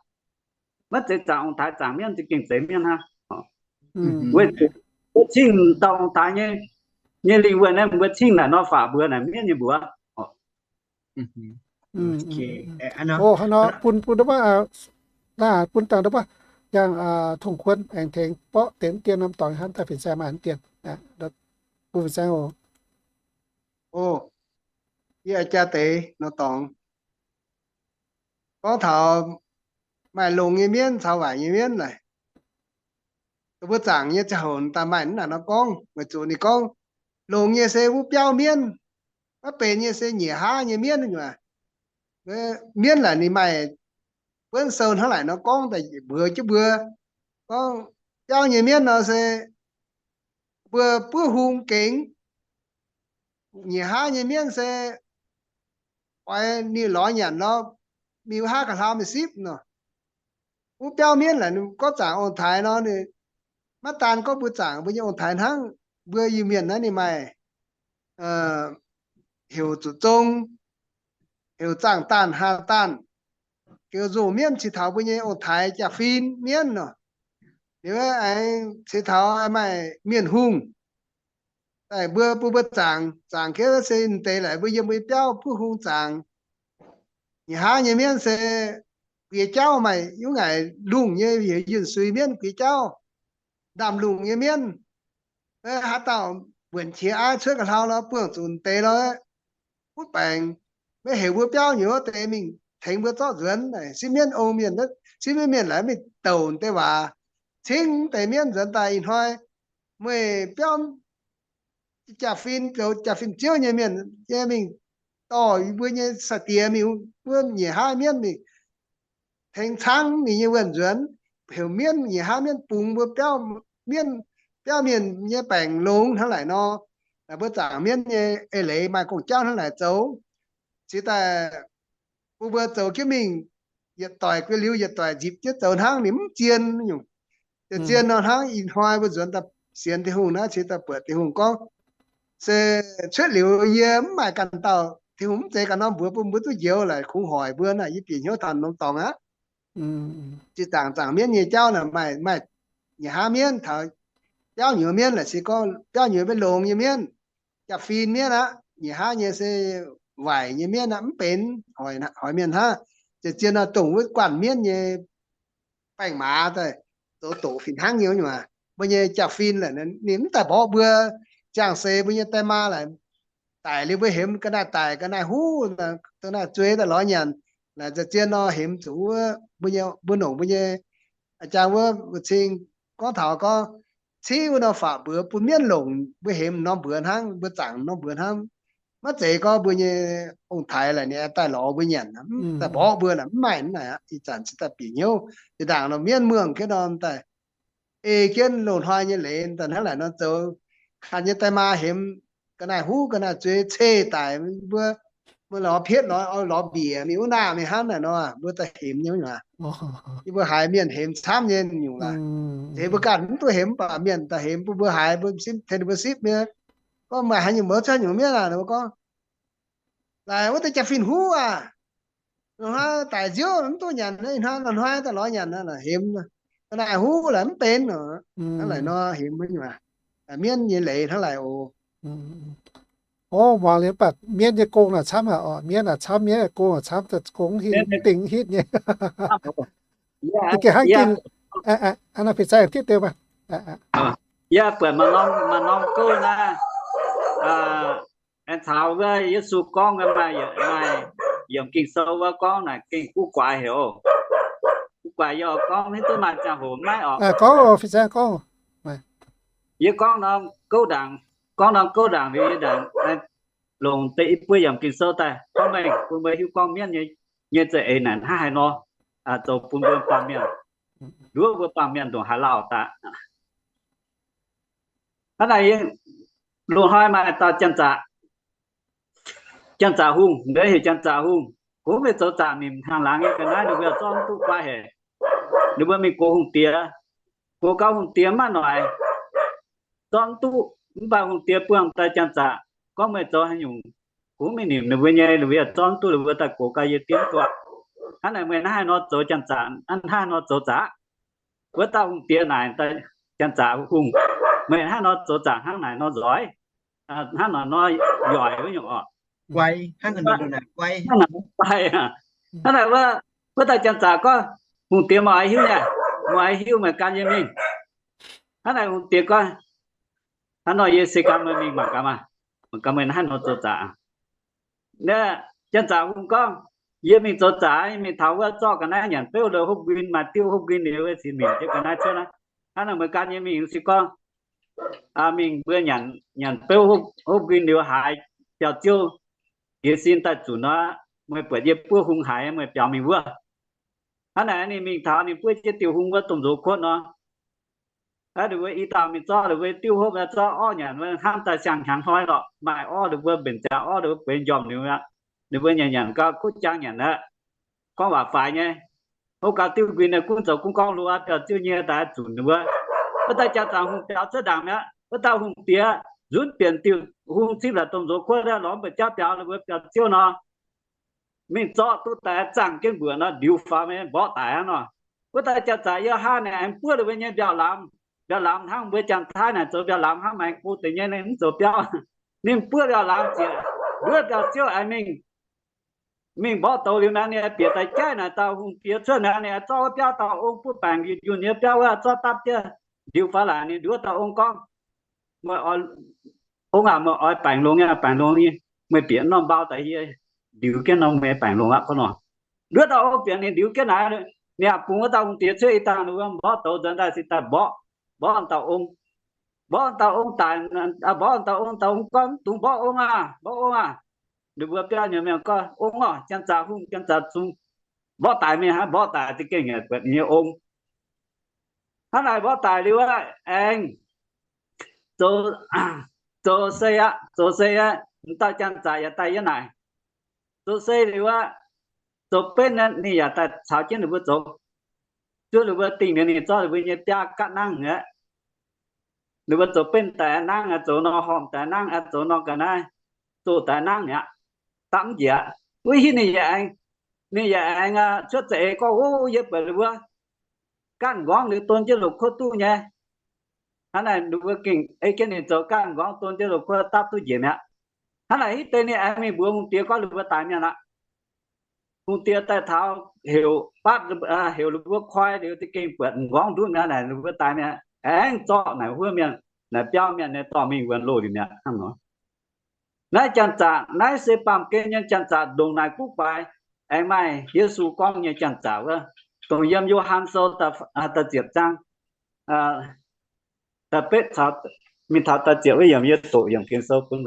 Maiv zeiz zaangc ong-taaix, zaangc mienv za'gengh zeiz mienv hnangv. Weic zuqc mbuo cingv dauh ong-taaix nyei, nyei lingh wuonh naaiv, mbuo cingv naaic nor faatv mbuox naaic mienv nyei mbuox. Hnangv nor bun, bun, bun dangh yangh tongh kuon aengx tengx borqv deix mv dien norm dorngx hnangv daaih fin-saeng maaih mv dien. Bun fin-saeng oc. Yie jaa deix norm dorngx gorngv taux maaih longx nyei mienv caux waaic nyei mienv naaic. Mbuo zaangc nyei ziangh hoc daaih maaih naaic nor gorngv, weic zuqc ninh gorngv longx nyei se wuov biauv mienv, maiv benx nyei se nyiec haav nyei mienv nyuoqc. Mienv laaic ninh maaih buonv sou hnangv laaic nor gorngv daaih mbuox jienv mbuo gorngv biauv nyei mienv nor se mbuo buov hung gengx. Nyiec haav nyei mienv se oix ninh lorz nyanc nor, mingh wuov haav ga'hlau mingh sipv nor. Wuov biauv mienv laaic ninh gorngv zaangc ong-taaix nor, ninh maiv daan gorngv mbuo zaangc mbuo nyei ong-taaix hnangv. Mbuo Iu-Mienh naaiv ninh maaih heuc zuqc zong, heuc zaangh daanh haah daanh. Gengh nzungh mienv cingx taux mbuo nyei ong-taaix jaa-fin mienv nor. Liuz aengx ceix taux maaih mienh hungh daaih mbuo bun mbuo zaangc, zaangc jienv se deix laaix mbuo yiem mbuo nyei biauv buov hung zaangc. Nyic hnangv nyei mienv se guiex jauv, maaih yuv ngaaic lungh nyei heuc yunh suix mienv guiex jauv, ndaamv-lungh nyei mienv. Haaix dauh mbuonc qiex aiv cuotv ga'hlau lorz buangh zuqc deix lorz butv baengc, maiv heuc mbuo biauv nyei wuov deix mingh tengx mbuo zorqv nzuonx. Sipv mienv ong mienh, sipv mienv mienh laaix mingh douc deix waac, cingv deix mienv nzuonx daaih. Ih hnoi meih biauv jaa-fin zoux jaa-fin ziouv nyei mienh nyei mingh dorh mbuo nyei sai-diex mingh wuov nyic hnangv mienv mingh tengx caangv ninh nyei wuonh nzuonx, heuc mienv nyic hnangv mienv bungx mbuo biauv, mienv, biauv mienh nyei baengc longx hnangv naaic nor. Mbuo zaangc mienv nyei eix leiz maaih gong-jauv hnangv naaic zoux. Cingx daaih bun mbuo zoux jienv mingh, yietc doic guei liuz yietc doic nzipc jienv zoux hnangv, ninh mv zien nyungc. Zien nor hnangv ih hnoi mbuo nzuonx daaih sienx Tin-Hungh naaiv, cingx daaih buatc Tin-Hungh gorngv, se cuotv liuz yie mv maaih ganh dauh, Tin-Hungh mv zeiz ganh norm mbuox bun mbuo duqv njoux laaix kungx hoic mbuo naaic, yie bieqc hnyouv taux norm dorngx aqv. Zinh zaangc zaangc mienv nyei jauv naaic maaih, maaih nyic hnangv mienv taux biauv nyuoz mienv, laaic se gorngv biauv nyuoz maiv longx nyei mienv, jaa-fin mienv aqv. Nyic hnangv nyei se waaic nyei mienv aqv, mv benx hoic mienh hnangv. Ziouc zien nor dongh wuov guanh mienv nyei baeng-maaz daaih zoux doqc fih hnangv nyei nyuoz. Mbuo nyei jaa-fin laaix ninh mv daaih mborqv mbuo, ziangh seix mbuo nyei die maa laaix daic liuz mbuo hemx ga'naaiv daic ga'naaiv huv, ga'naaiv zueiz daaih lorz nyanc. Laaix ziouc zien nor hemx zuqc wuov mbuo nyei, mbuo longc mbuo nyei, aa, jang wuov mbuo cing gorngv taux gorngv civ wuov nor faatv mbuox bun mienv longc, mbuo hemx norm mbuox hnangv, mbuo zaangc norm mbuox hnangv. Maiv zeiz gorngv mbuo nyei ong-taaix laaix ninh daaih lorz mbuo nyanc, daaih mborqv mbuo naaic, mv maaih naaic aqv. Ih zanc cingx daaih bieqc hnyouv, zinh ndaangc nor mienv muangh jienv nor daaih ei jienv loz-hnoi nyei leiz daaih hnangv naaic nor zoux. Kanh nyei die maa hemx ga'naaiv huv ga'naaiv zueiz cei daic, mbuo, mbuo lorz pietv lorz, lorz mbiec mingh wuov naaic mingh hnangv naaic nor, mbuo daaih hemx nyei nyuoz. Yie mbuo haiz mienh hemx camv nyei nyungc laaix. Zeiz mbuo ganh mv duqv hemx, mv baac mienh daaih hemx bun mbuo haiz, mbuo sipv, tengx ninh mbuo sipv nyei. Gorngv meih haaix nyungc mouz cuotv nyungc mienv aac, ninh mbuo gorngv, laaix wuov deix jaa-fin huv aac, hnoi daic nziouv mv duqv nyanc, ih hnoi lorh hnoi daaih lorz nyanc, hemx ga'naaiv huv laaix mv benx. Hnangv naaic nor hemx nyei, mienv nyei leiz hnangv naaic oc. Ov, muangx liuz mv baac mienv nyei gong naaic camv aqv oc. Mienv naaic camv, mienv nyei gong naaic camv, gong hitv dingc hitv nyei. Gengh hnangv gengh, aa, aa, naaiv fih zaih hitv deix maah. Yie buatc maaih norm, maaih norm gouv naaiv, aengx caux wuov Yesu gorngv maaih, maaih yiemc Ging-Sou wuov gorngv naaic gengh guv guaix heuc. Guv guaix yie oix gorngv hiuv duqv maaih ziangh hoc maiv oc. Gorngv, fih zaih gorngv. Yie gorngv norm gouv ndaangc, gorngv norm gouv ndaangc liuz yie ndaangc longc deix i buo yiemc Ging-Sou daaih gorngv mengh bun meih hiuv gorngv mienv nyei, nyei za'eix naaic hnangv haaix nor zoux bun mbuo baamh mienh, nduov mbuo baamh mienh ndongc haaix lauh daaih. Hnangv naaic, loz-hnoi maaih dauh janx-zaqc, janx-zaqc hungh, ninh heuc janx-zaqc hungh. Gox meih zoux zaqc nimc hnaangx laangz nyei ga'naaiv ninh mbuo zorqv mv duqv guai haic. Ninh mbuo mingh gox hungh diex, gox gau hungh diex maiv noic, zorqv mv duqv. Mv baac hungh diex buangh daaih janx-zaqc gorngv meih zoux haaix nyungc, gox mingh nimc ninh mbuo nyei, ninh mbuo yaac zorqv mv duqv, ninh mbuo daaih gox gau yie diev mv duqv. Hnangv naaic meih hnangv haaix nor zoux janx-zaqc, hnangv haaix nor zoux zaqc? Wuov dauh hungh diex naaic janx-zaqc hungh, meih hnangv haaix nor zoux zaqc hnangv naaic nor nzoih, hnangv naaic nor yoic wuov nyungc oc. Hnangv naaic, hnangv naaic wuov, wuov dauh janx-zaqc gorngv, hungh diex, meih oix hiuv nyei, meih oix hiuv meih gan yie mingh. Hnangv naaic hungh diex gorngv, hnangv nor yie se gan meih mingh mangc gaax maah, mangc gaax meih hnangv haaix nor zoux zaqc. Janx-zaqc hungh gorngv, yie mingh zoux zaqc, yie mingh taux wuov zorqv ga'naaiv nyanc beuv, hopv nquin, maaih diuv hopv nquin liuz, weic zuqc nimc jienv ga'naaiv cuotv aqv. Hnangv naaic meih gan yie mingh, se gorngv mingh mbuo nyanc, nyanc beuv, hopv nquin liuz haaix biauv-ziouv jiez sin daaih zunc nor, meih buatc yie buov hung haaix, meih biaux mingh wuov. Hnangv naaic ninh mingh taux ninh buov jienv diuh hung wuov domh nzox kuotv nor, ninh mbuo i dauh mingh zorqv ninh mbuo diuv hopv, zorqv orv nyanc, hnamv daaih siang-hnyangx hnoi lorqc, maaih orv ninh mbuo mbenc ziangx orv ninh mbuo bueix njormh liuz aqv. Ninh mbuo nyanc nyanc gau kuv jang nyanc aqv. Gorngv waac faix nyei. Hopv gau diuv nquin nyei gunv zoux gunv gorngv loz aqv, biauv-ziouv nyie daaih zunc ninh mbuo. Wuov dauh janx-zaqc hungh biaux cuotv ndaangc mi'aqv. Wuov dauh hungh diex nzunc bienc diuh hung cipv la'domh nzox kuotv lorz mbu'jauv biaux ninh mbuo biauv-ziouv nor, mingh zorqv duqv daaih zaangh jienv mbuoqc nor, ndiux faaux mingh mborqv daic aqv nor. Wuov dauh janx-zaqc yiem haav naaic aengx buov ninh mbuo nyei mbiauh lamz. Mbiauh lamz hnangv mbuo janx-taiv naaic zoux mbiauh lamz hnangv, maengx go deix nyei, ninh mv zoux biauv. Ninh buov mbiauh lamz ziouc nduov mbiauh ziouv aengx mingh. Mingh mborqv douz liuz naaic, ninh bieqc daaih jaiv naaic dauh hungh diex cuotv naaic, ninh zorqv wuov biauv dauh ong buov baengc njunh nyei biauv wuov, zorqv dapv jienv ndiux faaux laaic. Ninh nduov dauh ong gorngv, Ong aac, meih oix baengc longx nyei, baengc longx nyei, meih bieqc norm mbau daaih yie ndiux jienv norm meih baengc longx aqv gorngv nor. Nduov dauh ong bieqc ninh ndiux jienv naaic, ninh yaac bungx wuov dauh hungh diex cuotv ih dangh ninh mbuo mborqv douz nzuonx daaih, se daaih mborqv, mborqv dauh ong. Mborqv dauh ong daic, mborqv dauh ong, dauh ong gorngv, Dungx mborqv ong aah, mborqv ong aah. Ninh mbuo biauv nyei mienh gorngv, Ong orqc, janx-zaqc hungh, janx-zaqc zungh, mborqv daic mingh aqv, mborqv daic za'gengh nyei buatc ninh nyei ong. Hnangv naaic mborqv daic liuz aengx zoux, zoux sei aqv, zoux sei aqv, m'daaih janx-zaqc yaac daaih yiem naaic. Zoux sei liuz aqv, zoux benv, ninh yaac daaih caux jienv ninh mbuo zoux. Zuov ninh mbuo dingh liuz, ninh zorqv ninh mbuo nyei biaa gaatv nangv aqv. Ninh mbuo zoux benv daaih nangv aqv, zoux nor horngh daaih nangv aqv, zoux nor ga'naaiv zoh daaih nangv mi'aqv. Dapv mv njiec. Wuov hitv ninh yaac aengx, ninh yaac aengx cuotv za'eix gorngv, Ov, yie buatc ninh mbuo gaatv m'nqorngv liuz don jienv loz-kuotv duqv nyei. Hnangv naaic ninh mbuo gengh ei jienv ninh zoux gaatv m'nqorngv don jienv loz-kuotv dapv duqv njiec mi'aqv. Hnangv naaic hitv deix ninh aengx mingh mbuox hungh diex gorngv ninh mbuo daic mienh aqv. Hungh diex daaih taux heuc, batv, heuc ninh mbuo koi liuz za'gengh buatc m'nqorngv ndutv mi'aqv naaic, ninh mbuo daic mienh aengx zorqv naaic huov mienh, naaic biauv mienh nyei dorh mingh wuonx loh liuz mi'aqv hnangv nor. Naaiv janx-zaqc, naaiv se baamh gen nyei janx-zaqc, ndongc naaic guv guaix aengx maaih Yesu gorngv nyei janx-zaqc wuov, dongh yiem Yo^han Sou da'ziepc zaang, da'betv, mingh taux da'ziepc wuov yiemc, yie doqc yiemc Ging-Sou bun.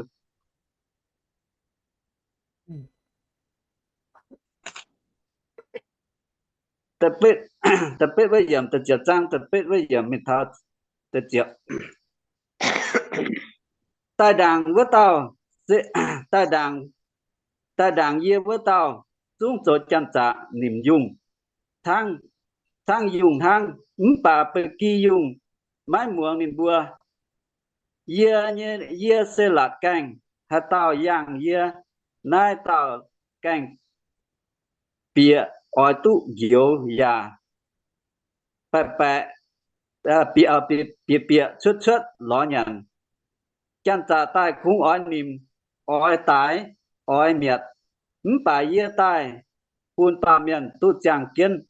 Da'betv wuov yiemc, da'ziepc zaang, da'betv wuov yiemc mingh taux da'ziepc. Daaih ndaangc wuov dauh, daaih ndaangc, daaih ndaangc yie wuov dauh zungv zoux janx-zaqc nimc yungh, hnangv, hnangv yungh hnangv, mv baac ba'gi yungh maiv muangx ninh mbuo. Yie nyei, yie se laatc gaengh. Haaix dauh yangh yie, naaiv dauh gaengh bieqc oix duqv njoux yaac baeqc baeqc, bieqc bieqc cuotv cuotv lorz nyanc. Janx-zaqc daaih kungx oix nimc, oix daix, oix mietc, mv baac yie daaih bun baamh mienh duqv ziangh jienv,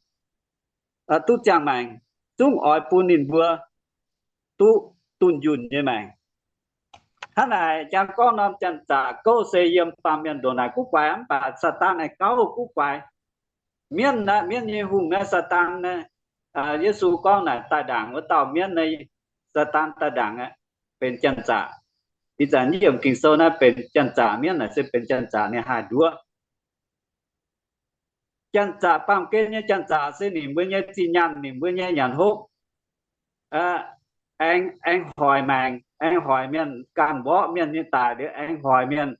duqv ziangh maengc, zungv oix bun ninh mbuo duqv dunh yunh nyei maengc. Hnangv naaic jangx gorngv norm janx-zaqc gouv se yiem baamh mienh ndongc naaic guv guaix, mv baac Saadaan aengx gauh guv guaix. Mienv naaiv, mienv nyei hungh naaiv, Saadaan naaiv, Yesu gorngv naaic daaih ndaangc wuov dauh mienv naaiv, Saadaan daaih ndaangc aqv, benx janx-zaqc. Ih zanc yie yiemc Ging-Sou naaiv benx janx-zaqc, mienv naaic se benx janx-zaqc nyei haih nduov. Janx-zaqc, baamh gen nyei janx-zaqc se nimc mbuo nyei zinh nyaanh, nimc mbuo nyei nyanc hopv, aengx, aengx hoic maengc, aengx hoic mienh, ganh mborqv mienh nyei daic liuz aengx hoic mienh,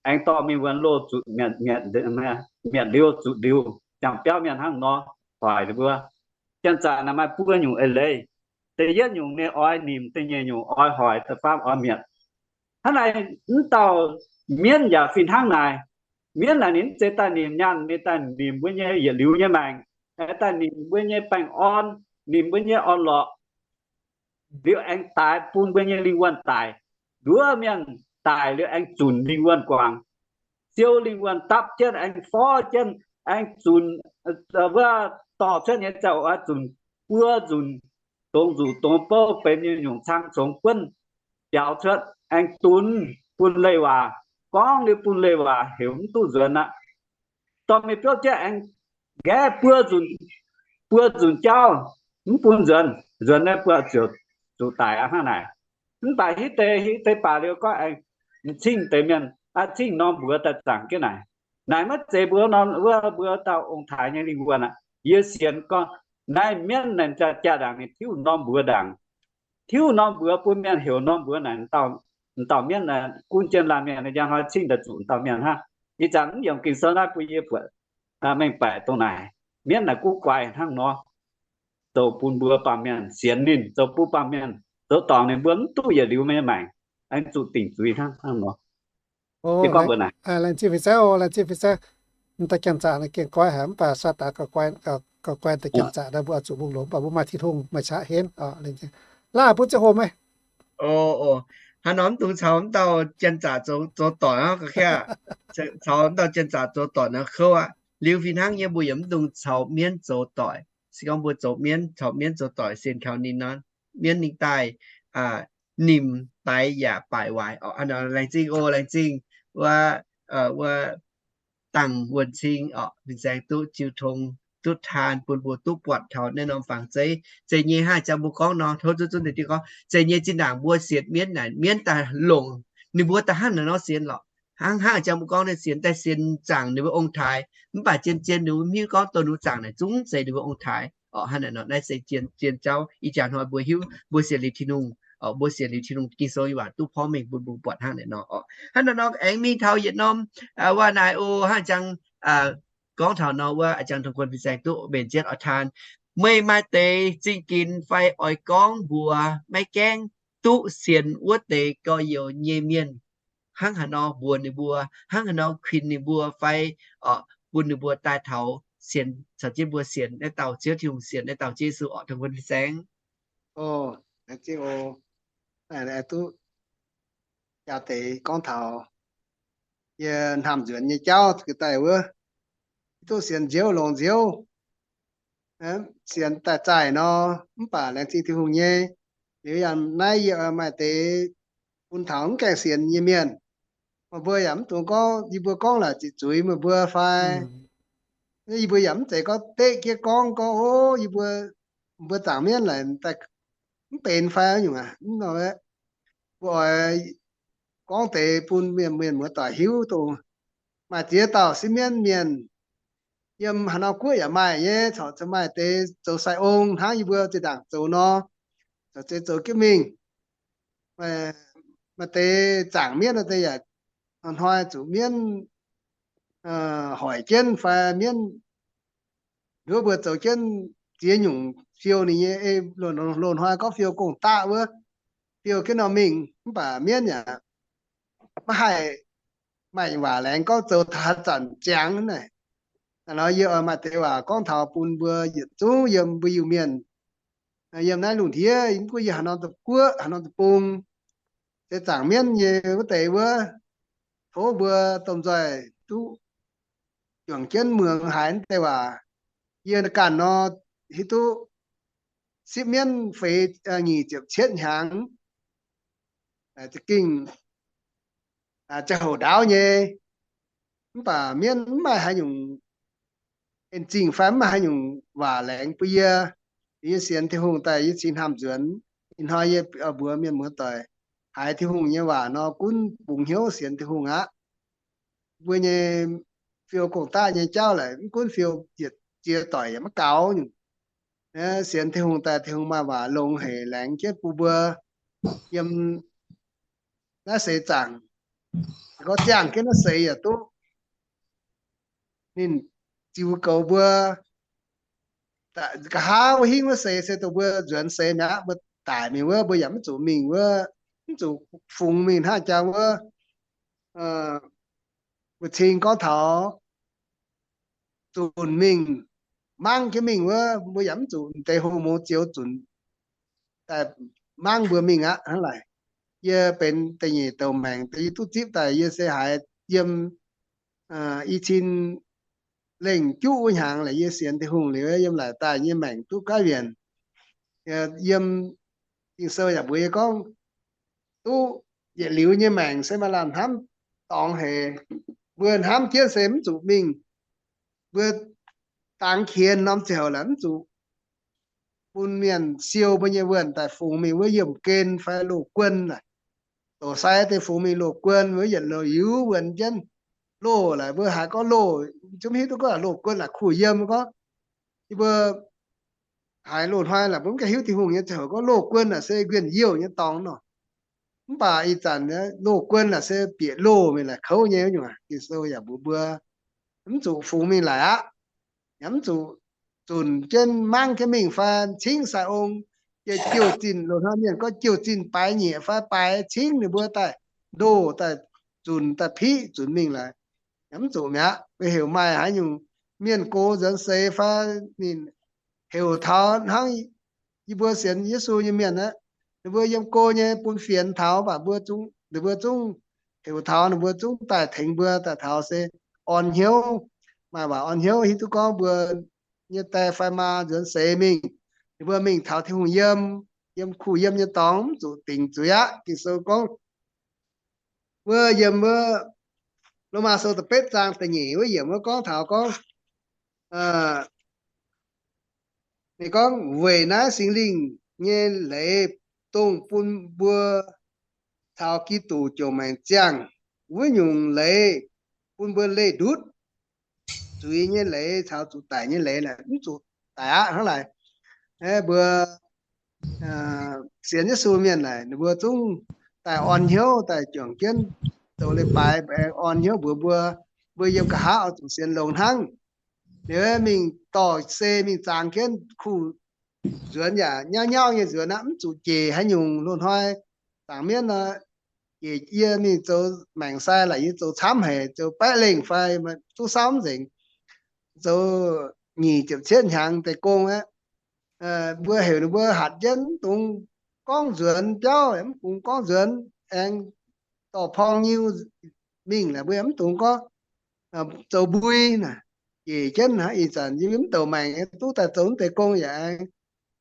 aengx dorh mingh wuonx loh zuqc mietc liuz zuqc liuz, ziangh biauv mienh hnangv nor hoic ninh mbuo. Janx-zaqc naaic maaih buo nyungc eix leiz. Da'yietv nyungc ninh oix nimc, da'nyeic nyungc oix hoic, da'faam oix mietc. Hnangv naaic mv dauh mienv yaac fih hnangv naaic. Mienv naaic ninh mv zeiz daaih nimc nyaanh, ninh daaih nimc mbuo nyei yietc liuz nyei maengc, daaih nimc mbuo nyei baengh orn, nimc mbuo nyei orn-lorqc, liuz aengx daix bun mbuo nyei lingh wuonh daic. Nduov mienh daic liuz aengx zunc lingh wuonh guangc, siou lingh wuonh dapv jienv, aengx forv jienv, aengx zunc, wuov dorh cuotv nyei zaux oix zunc buo nzunc, dongz nzuqc dongz bouv benx nyei nyungc cang congx buonv biaux cuotv, aengx dunx bun leiz-waac, gorngv liuz bun leiz-waac heuc mv duqv nzuonx aqv. Dorh mingh biopv jienv aengx nqaeqv buo nzunc, buo nzunc jauv mv bun nzuonx, nzuonx naaiv buatc ziouc zuqc daic aqv hnangv naaic. Mv baac hitv deix, hitv deix baac liuz gorngv aengx m'zing deix mienh, aa, m'zing norm mbuox daaih zaangc jienv naaic. Naaic maiv zeiz mbuo norm, wuov mbuo dauh ong-taaix nyei lingh wuonh aqv. Yie sienx gorngv naaiv mienv naaic jaa-ndaangc ninh tiuv norm mbuox ndaangc, tiuv norm mbuox bun mienh heuc norm mbuox naaic, m'dauh mienv naaic gunv jienv laanh mienh njang hnoi cingv daaih zuqc m'dauh mienh hnangv. Ih zanc mv yiemc Ging-Sou naaiv bun yie buatc mengh baeqc dongh naaic, mienv naaic guv guaix hnangv nor, zoux bun mbuo baamh mienh sienx ninh, zoux bun baamh mienh zoux dorngc ninh mbuo mv duqv yietc liuz nyei maengc, aengx zuqc dingc zuiz hnangv, hnangv nor. Laengz zingh fin-saeng, laengz zingh fin-saeng. M'daaih janx-zaqc naaiv gengh goiv haic, mv baac Saadaan gauh guai deix janx-zaqc naaiv mbuo oix zuqc mbu'ndongx, mv baac mbuo maaih Tin-Hungh maaih qaqv henv. Laaih bun ziangh hoc meih. O, o, hnangv nor mv dungx caux m'dauh janx-zaqc zoux doic aqv, ga'qieqv. Caux m'dauh janx-zaqc zoux doic nor kouv aqv. Liuz fih hnangv nyei mbuo yaac mv dungx caux mienv zoux doic. Se gorngv mbuo zoux mienv, caux mienv zoux doic sienx kaux ninh nor, mienv ninh daaih nimc daix yaac baaic waaic. Laengz zingh o, laengz zingh wuov, wuov Dangc Wuonh Cing oc, fin-saeng duqv jiu tong, duqv taan bun mbuo duqv buatc taux naaiv norm fangx zeiv. Zeiz nyei hnangv jang mbuo gorngv nor, tov zunv zunv deix gorngv, zeiz nyei zinh ndaangc mbuo sienx mienv naaic, mienv daaih longc ninh mbuo daaih hnangv naaic nor sienx lorqc. Hnangv hnangv jang mbuo gorngv naaiv sienx daaih sienx zaangc ninh mbuo ong-taaix, mv baac zien zien ninh mbuo hiuv gorngv dongh ninh mbuo zaangc naaic zungv zeiz ninh mbuo ong-taaix oc. Hnangv naaic nor, naaiv se zien jauv. Ih jaax hnoi mbuo hiuv, mbuo sienx liuz Tin-Hungh, mbuo sienx liuz Tin-Hungh Ging-Sou nyei waac duqv porv mengh bun mbuo buatc hnangv naaic nor oc. Hnangv naaic nor aengx mingh taux yietc norm waac naaic o, hnangv jang gorngv taux nor wuov, a'jang tong guon fin-saeng duqv mbenc jienv oix taan, meih maaih deix zingh ginx fai oix gorngv mbuox maiv gaengh duqv sienx wuov deix gorx-youz nyei mienh, hnangv haaix nor mbuox ninh mbuo, hnangv haaix nor kuinx ninh mbuo fai bun ninh mbuo daaih taux sienx, caux jienv mbuo sienx naaiv dauh Ziouv Tin-Hungh, sienx naaiv dauh Yesu oc, tong guon fin-saeng. O, laengz zingh o. Duqv jaax deix gorngv taux yie hnamv nzuonx nyei jauv ga'daaih wuov, duqv sienx nziouv longx nziouv, sienx daaih zaih nor, mv baac laengz zingh Tin-Hungh nyei. Liuz yangh naaiv yie maaih deix bun taux mv gaengh sienx nyei mienh. Meih mbuo yaac mv dungx gorngv, yie mbuo gorngv laaix ziqc zuiz meih mbuo fai? Yie mbuo yaac mv zeiz gorngv deqv jienv gorngv, gorngv, o, yie mbuo, mbuo zaangc mienv laaix mv benx fai nyungc aqv. Mv nor, mbuo oix gorngv deix bun mienh, mienh muoz-doic hiuv dongh maaih ziex dauh sieqv mienv mienh yiem haaix norm guoqv yaac maaih nyei, corc maaih deix zoux sai ong hnangv yie mbuo zinh ndaangc zoux nor, corc zoux jienv mingh. Maaih deix zaangc mienv deix yaac hnoi-hnoi zuqc mienv hoic jienv fai mienv nduov mbuo zoux jienv ziex nyungc fiou ninh nyei, loz-hnoi gorngv fiou gong-daqv wuov, fiou jienv nor mingh, mv baac mienv yaac maiv haih maaih waac laengz gorngv zoux taux haaix zanc ziangx naaic. Naaiv nor yie oix maaih deix waac gorngv taux bun mbuo yietc zungv yiem mbuo Iu-Mienh, yiem naaiv lungh ndiev, mv gunv yiem haaix norm guoqv, haaix norm deic-bung, se zaangc mienv nyei wuov deix wuov, tov mbuo domh nzoih duqv juangc jienv muangx haiz naaiv deix waac. Yie ganh nor hiuv duqv sipv mienv feix nyic ziepc cietv hnyangx, za'gengh ziangh hoc ndaauv nyei, mv baac mienv mv maaih haaix nyungc en zingh fai mv maaih haaix nyungc waac laengz bun yie. Yie sienx Tin-Hungh daaih yie cingx hnamv nzuonx. Ih hnoi yie mbuox mienh muoz-doic haiz Tin-Hungh nyei waac nor gunv bungx hnyouv sienx Tin-Hungh aqv. Mbuo nyei fiou gong-daqv nyei jauv laaix mv gunv fiou yietc ziex doic yaac maiv gaux nyungc. Sienx Tin-Hungh daaih Tin-Hungh maaih waac longx haic laengz jienv bun mbuo yiem naaiv seix zaangc. Gorngv ziangh jienv naaiv seix yaac duqv, ninh ziux goux mbuo. Nqa'haav wuov hingv wuov seix se dongh mbuo nzuonx seix mi'aqv, mbuo daic mingh wuov, mbuo yaac mv zuqc mingh wuov, mv zuqc fungx mingh hnangv jaa wuov, wuov cing gorngv taux zunc mingh, mangv jienv mingh wuov, mbuo yaac mv zuqc deix hungh mungz zioux zunc daaih mangv mbuo mingh aqv. Hnangv naaic, yie benx da'nyeic douc maengc deix yie duqv zipv daaih, yie se haiz yiem i cin lengh juqv wuov hnyangx laaix yie sienx Tin-Hungh liuz, yiem laaic daaih nyei maengc duqv gaiv wienc. Yiem Ging-Sou yaac mbuox yie gorngv, duqv yietc liuz nyei maengc se maaih lamh hnamv dorngx haic. Mbuo hnamv jienv se mv zuqc mingh. Mbuo dangx qiex norm ziangh hoc laaix mv zuqc bun mienh siou mbuo nyei wuonh daaih fungx mingh wuov yiemh gen fai loz-guon naaic. Doqc sai deix fungx mingh loz-guon wuov yietc liuz wuonh jienv loz laaix mbuo haiz gorngv loz, zungv hiuv duqv gorngv loz-guon laaix kuh yiem gorngv. Yie mbuo haiz loz-hnoi laaix mbuo mv gaengh hiuv Tin-Hungh nyei ziangh hoc gorngv loz-guon naaic se nquenh youh nyei dorngx nor. Mv baac ih zanc loz-guon naaic se bieqc loz mingh laaix kouv nyei nyungc. Ging-Sou yaac mbuox mbuo mv zuqc fungx mingh laaix aqv. Yaac mv zuqc zunc jienv mangv jienv mingh fai cingv sai ong, yie jouh zinh loz-hnoi mienh gorngv jouh zinh baaix nyieqc fai baaix cingv ninh mbuo daaih ndoh daaih zunc daaih piqv zunc mingh laaix. Mv zuqc mi'aqv. Mbuo heuc maaih haaix nyungc mienh go nzuonx seix fai ninh heuc taux hnangv yie mbuo sienx Yesu nyei mienh aeqv, ninh mbuo yiem go nyei bun fienx taux, mv baac mbuo zungv, ninh mbuo zungv heuc taux, ninh mbuo zungv daaih tengx mbuo daaih taux se orn hnyouv. Maaih waac orn hnyouv hiuv duqv gorngv mbuo nyei die fai maa nzuonx seix mingh, ninh mbuo mingh taux Tin-Hungh yiem, yiem kuh yiem nyei dorngx, mv zuqc dingc zuiz aqv. Ging-Sou gorngv, wuov yiem wuov Lomaa Sou da'betv zaang da'nyeic wuov yiemc wuov gorngv taux gorngv, ninh gorngv, weic naaiv Singx Lingh nyei leiz dongh bun mbuo caux Giduc jomc maengc ziangh, wuov nyungc leiz bun mbuo leih ndutv zuiz nyei leiz caux zuqc daic nyei leiz mv zuqc daic aqv. Hnangv naaic, mbuo sienx Yesu mienh naaic, ninh mbuo zungv daaih orn hnyouv, daaih juangc jienv zoux leiz-baaix, aengx orn hnyouv mbuox mbuo, mbuo yiem nqa'haav oix zuqc sienx longx hnangv. Liuz mingh dorh se mingh zaangc jienv kuh nzuonx yaac nyauv nyauv nyei nzuonx aqv, mv zuqc jeic haaix nyungc. Loz-hnoi zaangc mienv nor, jeic yie mingh zoux maengc sai laaix yie zoux camv haic, zoux baeqv lengh fai duqv saauv mv nzengc, zoux nyic ziepc cietv hnyangx deix gong aqv. Mbuo heuc ninh mbuo hatc jienv mv dungx gorngv nzuonx biauv, mv dungx gorngv nzuonx, aengx dorh porng nyiu mingh laaix mbuo yaac mv dungx gorngv zoux mbui naaic. Jeic jienv hnangv ih zanc yie mv douc maengc duqv daaih zoux mv deix gong yaac aengx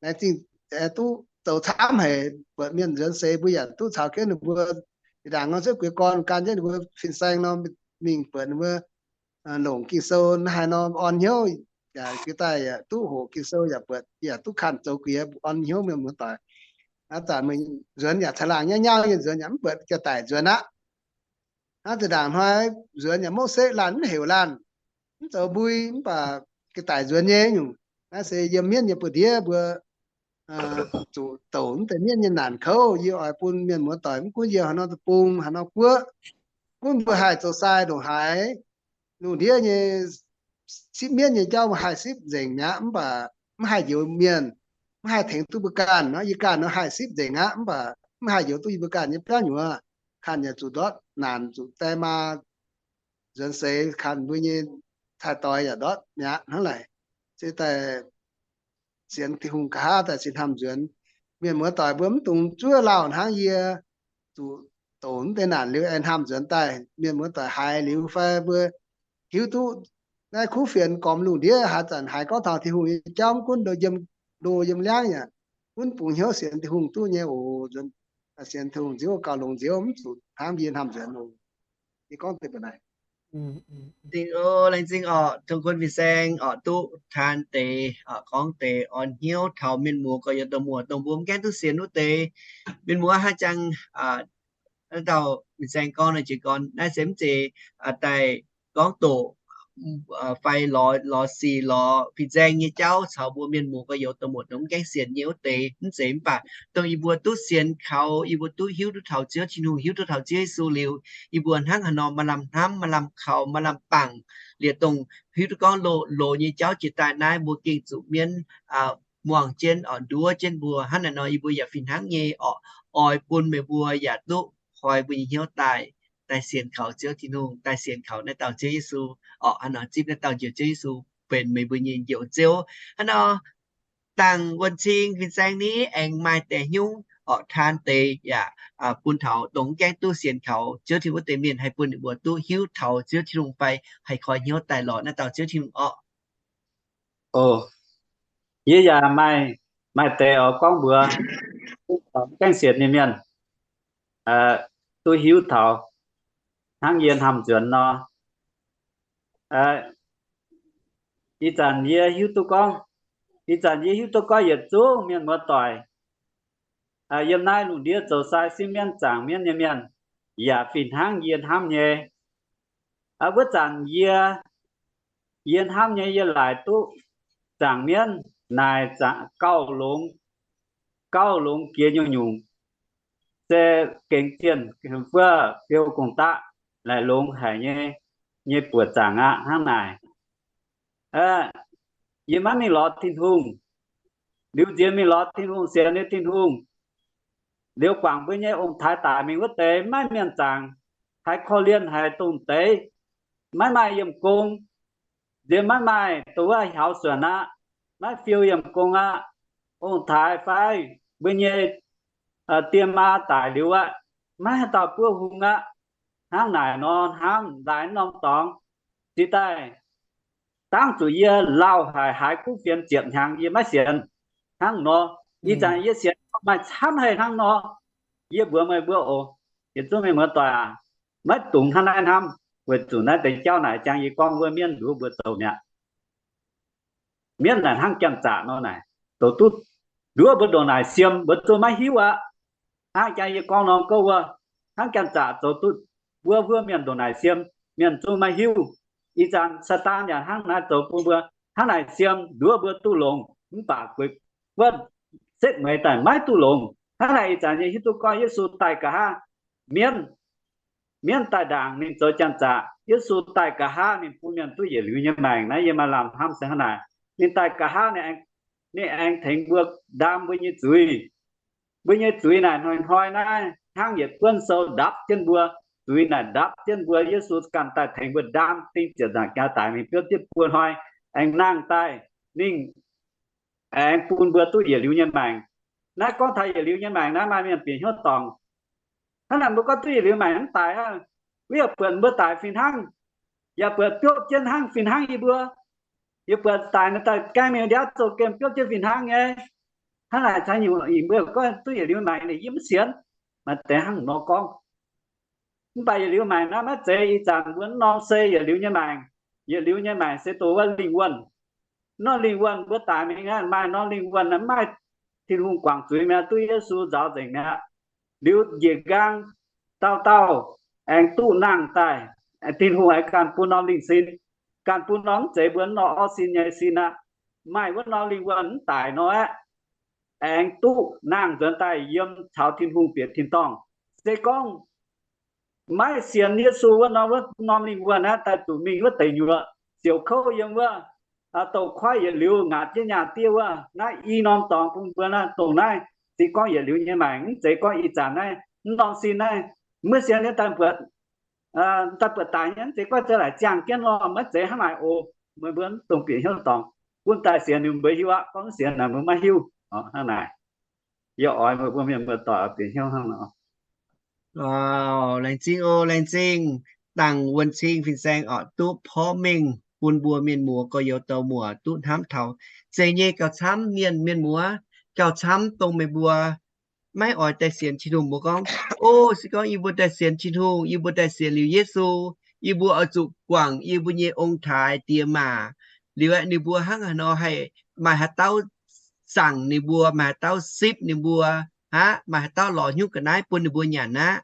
laengz zingh duqv zoux camv haic, buatc mienh nzuonx seix mbuo yaac duqv caux jienv ninh mbuo. Zinh ndaangc nor cuotv gueix gorn gan jienv ninh mbuo fin-saeng nor, mingh buatc ninh mbuo longc Ging-Sou naaiv haaix nor orn hnyouv, yaac jiex daaih yaac duqv hoqc Ging-Sou, yaac buatc yaac duqv kanh zoux guiex orn hnyouv mienh muoz-doic. Hnangv zanc meih nzuonx yaac caangh laangh nyauv nyauv nyei nzuonx yaac mv buatc jiex daic nzuonx aqv. Hnangv zinh ndaangc hnoi nzuonx yaac Mose laanh mv heuc laanh, mv zoux mbui, mv baac jiex daic nzuonx nyei nyungc. Naaiv se yiem mienv nyei buoz-ndiev mbuo zuqc douc mv deix mienv nyei naanc kouv. Yie oix bun mienh muoz-doic mv gunv yiem haaix norm deic-bung, haaix norm guoqv, gunv mbuo haih zoux sai ndongc haaix, lungh ndiev nyei sipv mienv nyei jauv mbuo haih sipv nzengc mi'aqv, mv baac mv haih njoux mienh, mv haih tengx duqv mbuo ganh nor. Yie ganh nor haih sipv nzengc aqv, mv baac mv haih njoux duqv yie mbuo ganh nyei biauv nyuoz. Kanh yaac zuqc ndortv naanc, zuqc die maa nzuonx seix, kanh mbuo nyei cai-doix yaac ndortv mi'aqv. Hnangv naaic se daaih sienx Tin-Hungh nqa'haav daaih sin hnamv nzuonx. Mienh muoz-doic mbuo mv dungx zuov lauh hnangv yie, zuqc douc mv deix naanc liuz aengx hnamv nzuonx daaih. Mienh muoz-doic haiz liuz fai mbuo hiuv duqv naaiv kuv fienx gormx lungh ndiev haaix zanc haiz gorngv taux Tin-Hungh nyei jauv, mv gunv ndo yiem, ndo yiem liangv yaac gunv bungx hnyouv sienx Tin-Hungh duqv nyei oc. Nzuonx sienx Tin-Hungh nziouv gauh longx nziouv, mv zuqc hnangv yie hnamv nzuonx oc. Yie gorngv deix mbuo naaic. Laengz zingh orqc, tong kuon fin-saeng orqc, duqv taan deix, gorngv deix orn hnyouv taux mienh muoz gorx-youz dongh muoz dongh mbuo mv gaengh duqv sienx wuov deix. Mienh muoz haaix jangx, dauh fin-saeng gorngv naaiv jiex gorn naaiv se mv zeiz daaih gorngv doqc fai lorz, lorz sic lorz fin-saeng nyei jauv caux mbuo mienh muoz gorx-youz dongh muoz dongh mv gaengh sienx nyei wuov deix. Mv zeiz, mv baac dongh yie mbuo duqv sienx kaux, yie mbuo duqv hiuv duqv taux Ziouv Tin-Hungh, hiuv duqv taux Ziouv Yesu liuz, yie mbuo hnangv haaix nor maaih lamh hnamv, maaih lamh kaux, maaih lamh bangc, liuz dongh hiuv duqv gorngv loz-loz nyei jauv jiex daaih naaiv mbuo gengh zuqc mienv muangh jienv oc, nduov jienv mbuo. Hnangv naaiv nor yie mbuo yaac fih hnangv nyei orqc, oix bun meih mbuo yaac duqv koi mbuo nyei hnyouv daaih, daaih sienx kaux Ziouv Tin-Hungh, daaih sienx kaux naaiv dauh Ziouv Yesu orqc. Hnangv nor zipv naaiv dauh Njoux Ziouv Yesu benx meih mbuo nyei Njoux Ziouv. Hnangv nor dangh wuonh cing fin-saeng ni aengx maaih deix nyungc orqc, taan deix yaac bun taux dongh mv gaengh duqv sienx kaux Ziouv Tin-Hungh wuov deix mienh, haih bun ninh mbuo duqv hiuv taux Ziouv Tin-Hungh fai haih koi hnyouv daaih lorz naaiv dauh Ziouv Tin-Hungh orqc. Yie yaac maaih, maaih deix oix gorngv mbuox mv gaengh sienx nyei mienh duqv hiuv taux hnangv yie hnamv nzuonx nor. Ih zanc yie hiuv duqv gorngv, ih zanc yie hiuv duqv gorngv yietc zungv mienh muoz-doic yiem naaiv lungh ndiev zoux sai sipv mienv zaangc mienv nyei mienh yaac fih hnangv yie hnamv nyei. Wuov zanc yie, yie hnamv nyei yie laaic duqv zaangc mienv naaic gauh longx, gauh longx jiex nyungc-nyungc, se gengx zienh fuov biou gong-daqv laaic longx haic nyei, nyei buoqc zaangc aqv hnangv naaic. Yie maiv mingh lorz Tin-Hungh. Liuz nziex mingh lorz Tin-Hungh, sienx liuz Tin-Hungh, liuz guangc mbuo nyei ong-taaix daic mingh wuov deix maiv mienh zaangc, haiz korv-lienh haic dongh deix. maiv maaih yiemh gong, nziex maiv maaih dongh wuov hiaaux suonc aqv, maiv fiou yiemh gong aqv. Ong-taaix fai mbuo nyei diex maa daic liuz aqv, maiv haaix dauh buov hung aqv. Hnangv naaic nor hnamv laaix norm dorngx, zic daaih dangv zuqc yie lauh haic, haiz kuv fienx ziepc hnyangx yie maiv sienx. Hnangv nor, ih zanc yie sienx maaih camv haic hnangv nor. Yie mbuox meih mbuo oc, yietc zungv mienh muoz-doic aac, maiv dungx hnangv naaiv hnamv, weic zuqc naaiv deix jauv naaic jang yie gorngv wuov mienv nduov mbuo zoux mi'aqv. Mienv naaic hnangv janx-zaqc nor naaic, zoux duqv nduov mbuo ndongc naaic siem mbuo zungv maiv hiuv aqv. Hnangv jang yie gorngv norm gouv wuov, hnangv janx-zaqc zoux duqv mbuo, mbuo mienh ndongc naaic siem, mienh zungv maiv hiuv. Ih zanc Saadaan yaac hnangv naaiv zoux bun mbuo, hnangv naaic siem nduov mbuo duqv longx, mv baac gueix wuov setv mueiz daaih maiv duqv longx. Hnangv naaic ih zanc yie hiuv duqv gorngv Yesu daaih nqa'haav mienv, mienv daaih ndaangc ninh zoux janx-zaqc. Yesu daaih nqa'haav ninh bun mienh duqv yietc liuz nyei maengc. Naaiv yie maaih lamh hnamv se hnangv naaic, ninh daaih nqa'haav ninh aengx tengx mbuo ndaam mbuo nyei zuiz. Mbuo nyei zuiz naaic hnoi-hnoi naaiv hnangv yietc buonv sou ndapv jienv mbuo. Zuiz naaic ndapv jienv mbuo, Yesu ganh daaih tengx mbuo ndaam, ding ziepc nzaangc jaa daic mingh biopv jienv buo hnoi, aengx nangh daaih, ninh aengx bun mbuo duqv yietc liuz nyei maengc. Naaiv gorngv taux yietc liuz nyei maengc naaiv maaih mienh bieqc hnyouv dorngc, hnangv naaic mbuo gorngv duqv yietc liuz maengc mv daic aqv, wuov yaac buatc mbuo daic fih hnangv, yaac buatc biopv jienv hnangv fih hnangv yie mbuo. Yie buatc daic nor daaih gaengh mingh ndiav zouh gemh biopv jienv fih hnangv nyei. Hnangv naaic caux nyungc mbuo gorngv duqv yietc liuz maengc naaic yie mv sienx, maaih deix hnangv nor gorngv. Mv baac yietc liuz maengc naaiv maiv zeiz ih zanc mbuo norm se yietc liuz nyei maengc. Yietc liuz nyei maengc se dongh wuov lingh wuonh. Norm lingh wuonh mbuo daic mingh aqv, maaih norm lingh wuonh naaiv mv maaih Tin-Hungh guangc zuiz mi'aqv, duqv Yesu nzaaux nzengc mi'aqv. Liuz njiec nqaang dauh dauh aengx duqv nangh daaih, Tin-Hungh aengx ganh bun norm lingh sin, ganh bun norm mv zeiz mbuo norm orv sin nyei sin aqv. Maaih wuov norm lingh wuonh mv daic nor aeqv, aengx duqv nangh nzuonx daaih yiem caux Tin-Hungh bieqc tin-dorngh. Se gorngv maiv sienx Yesu wuov norm, wuov norm lingh wuonh aeqv, daaih zuqc mingh wuov deic nyuoqc siouc kouv yiem wuov, douz-koiv yietc liuz ngaatc jienv nyaah diev wuov. Naaiv i norm dorngx bun mbuo naaiv, dongh naaiv se gorngv yietc liuz nyei maengc, mv zeiz gorngv ih zanc naaiv, mv norm sin naaiv, maiv sienx liuz daaih buatc, daaih buatc daic nyei, mv zeiz gorngv zoux laaic ziangh jienv nor, maiv zeiz hnangv naaic oc. Meih mbuo mv dungx bieqc hnyouv dorngc. Gunv daaih sienx liuz mbuo hiuv aqv, gorngv mv sienx naaic mbuo maiv hiuv. Hnangv naaic, yie oix meih mbuo mienh muoz-doic bieqc hnyouv hnangv nor. Laengz zingh oc, laengz zingh. Dangc wuonh cing fin-saeng oc, duqv porv mengh bun mbuo mienh muoz gorx-youz douz muoz duqv hnamv taux zeiz nyei gauh camv mienh, mienh muoz, gauh camv dongh meih mbuo maiv oix daaih sienx Tin-Hungh mbuo gorngv, o, se gorngv yie mbuo daaih sienx Tin-Hungh, yie mbuo daaih sienx liuz Yesu, yie mbuo oix zuqc guangc yie mbuo nyei ong-taaix diex maac. Liuz aeqv, ninh mbuo hnangv haaix nor haih, maaih haaix dauh zaangc ninh mbuo, maaih haaix dauh sipv ninh mbuo, aav, maaih haaix dauh lorz hnyouv ga'naaiv bun ninh mbuo nyanc aqv.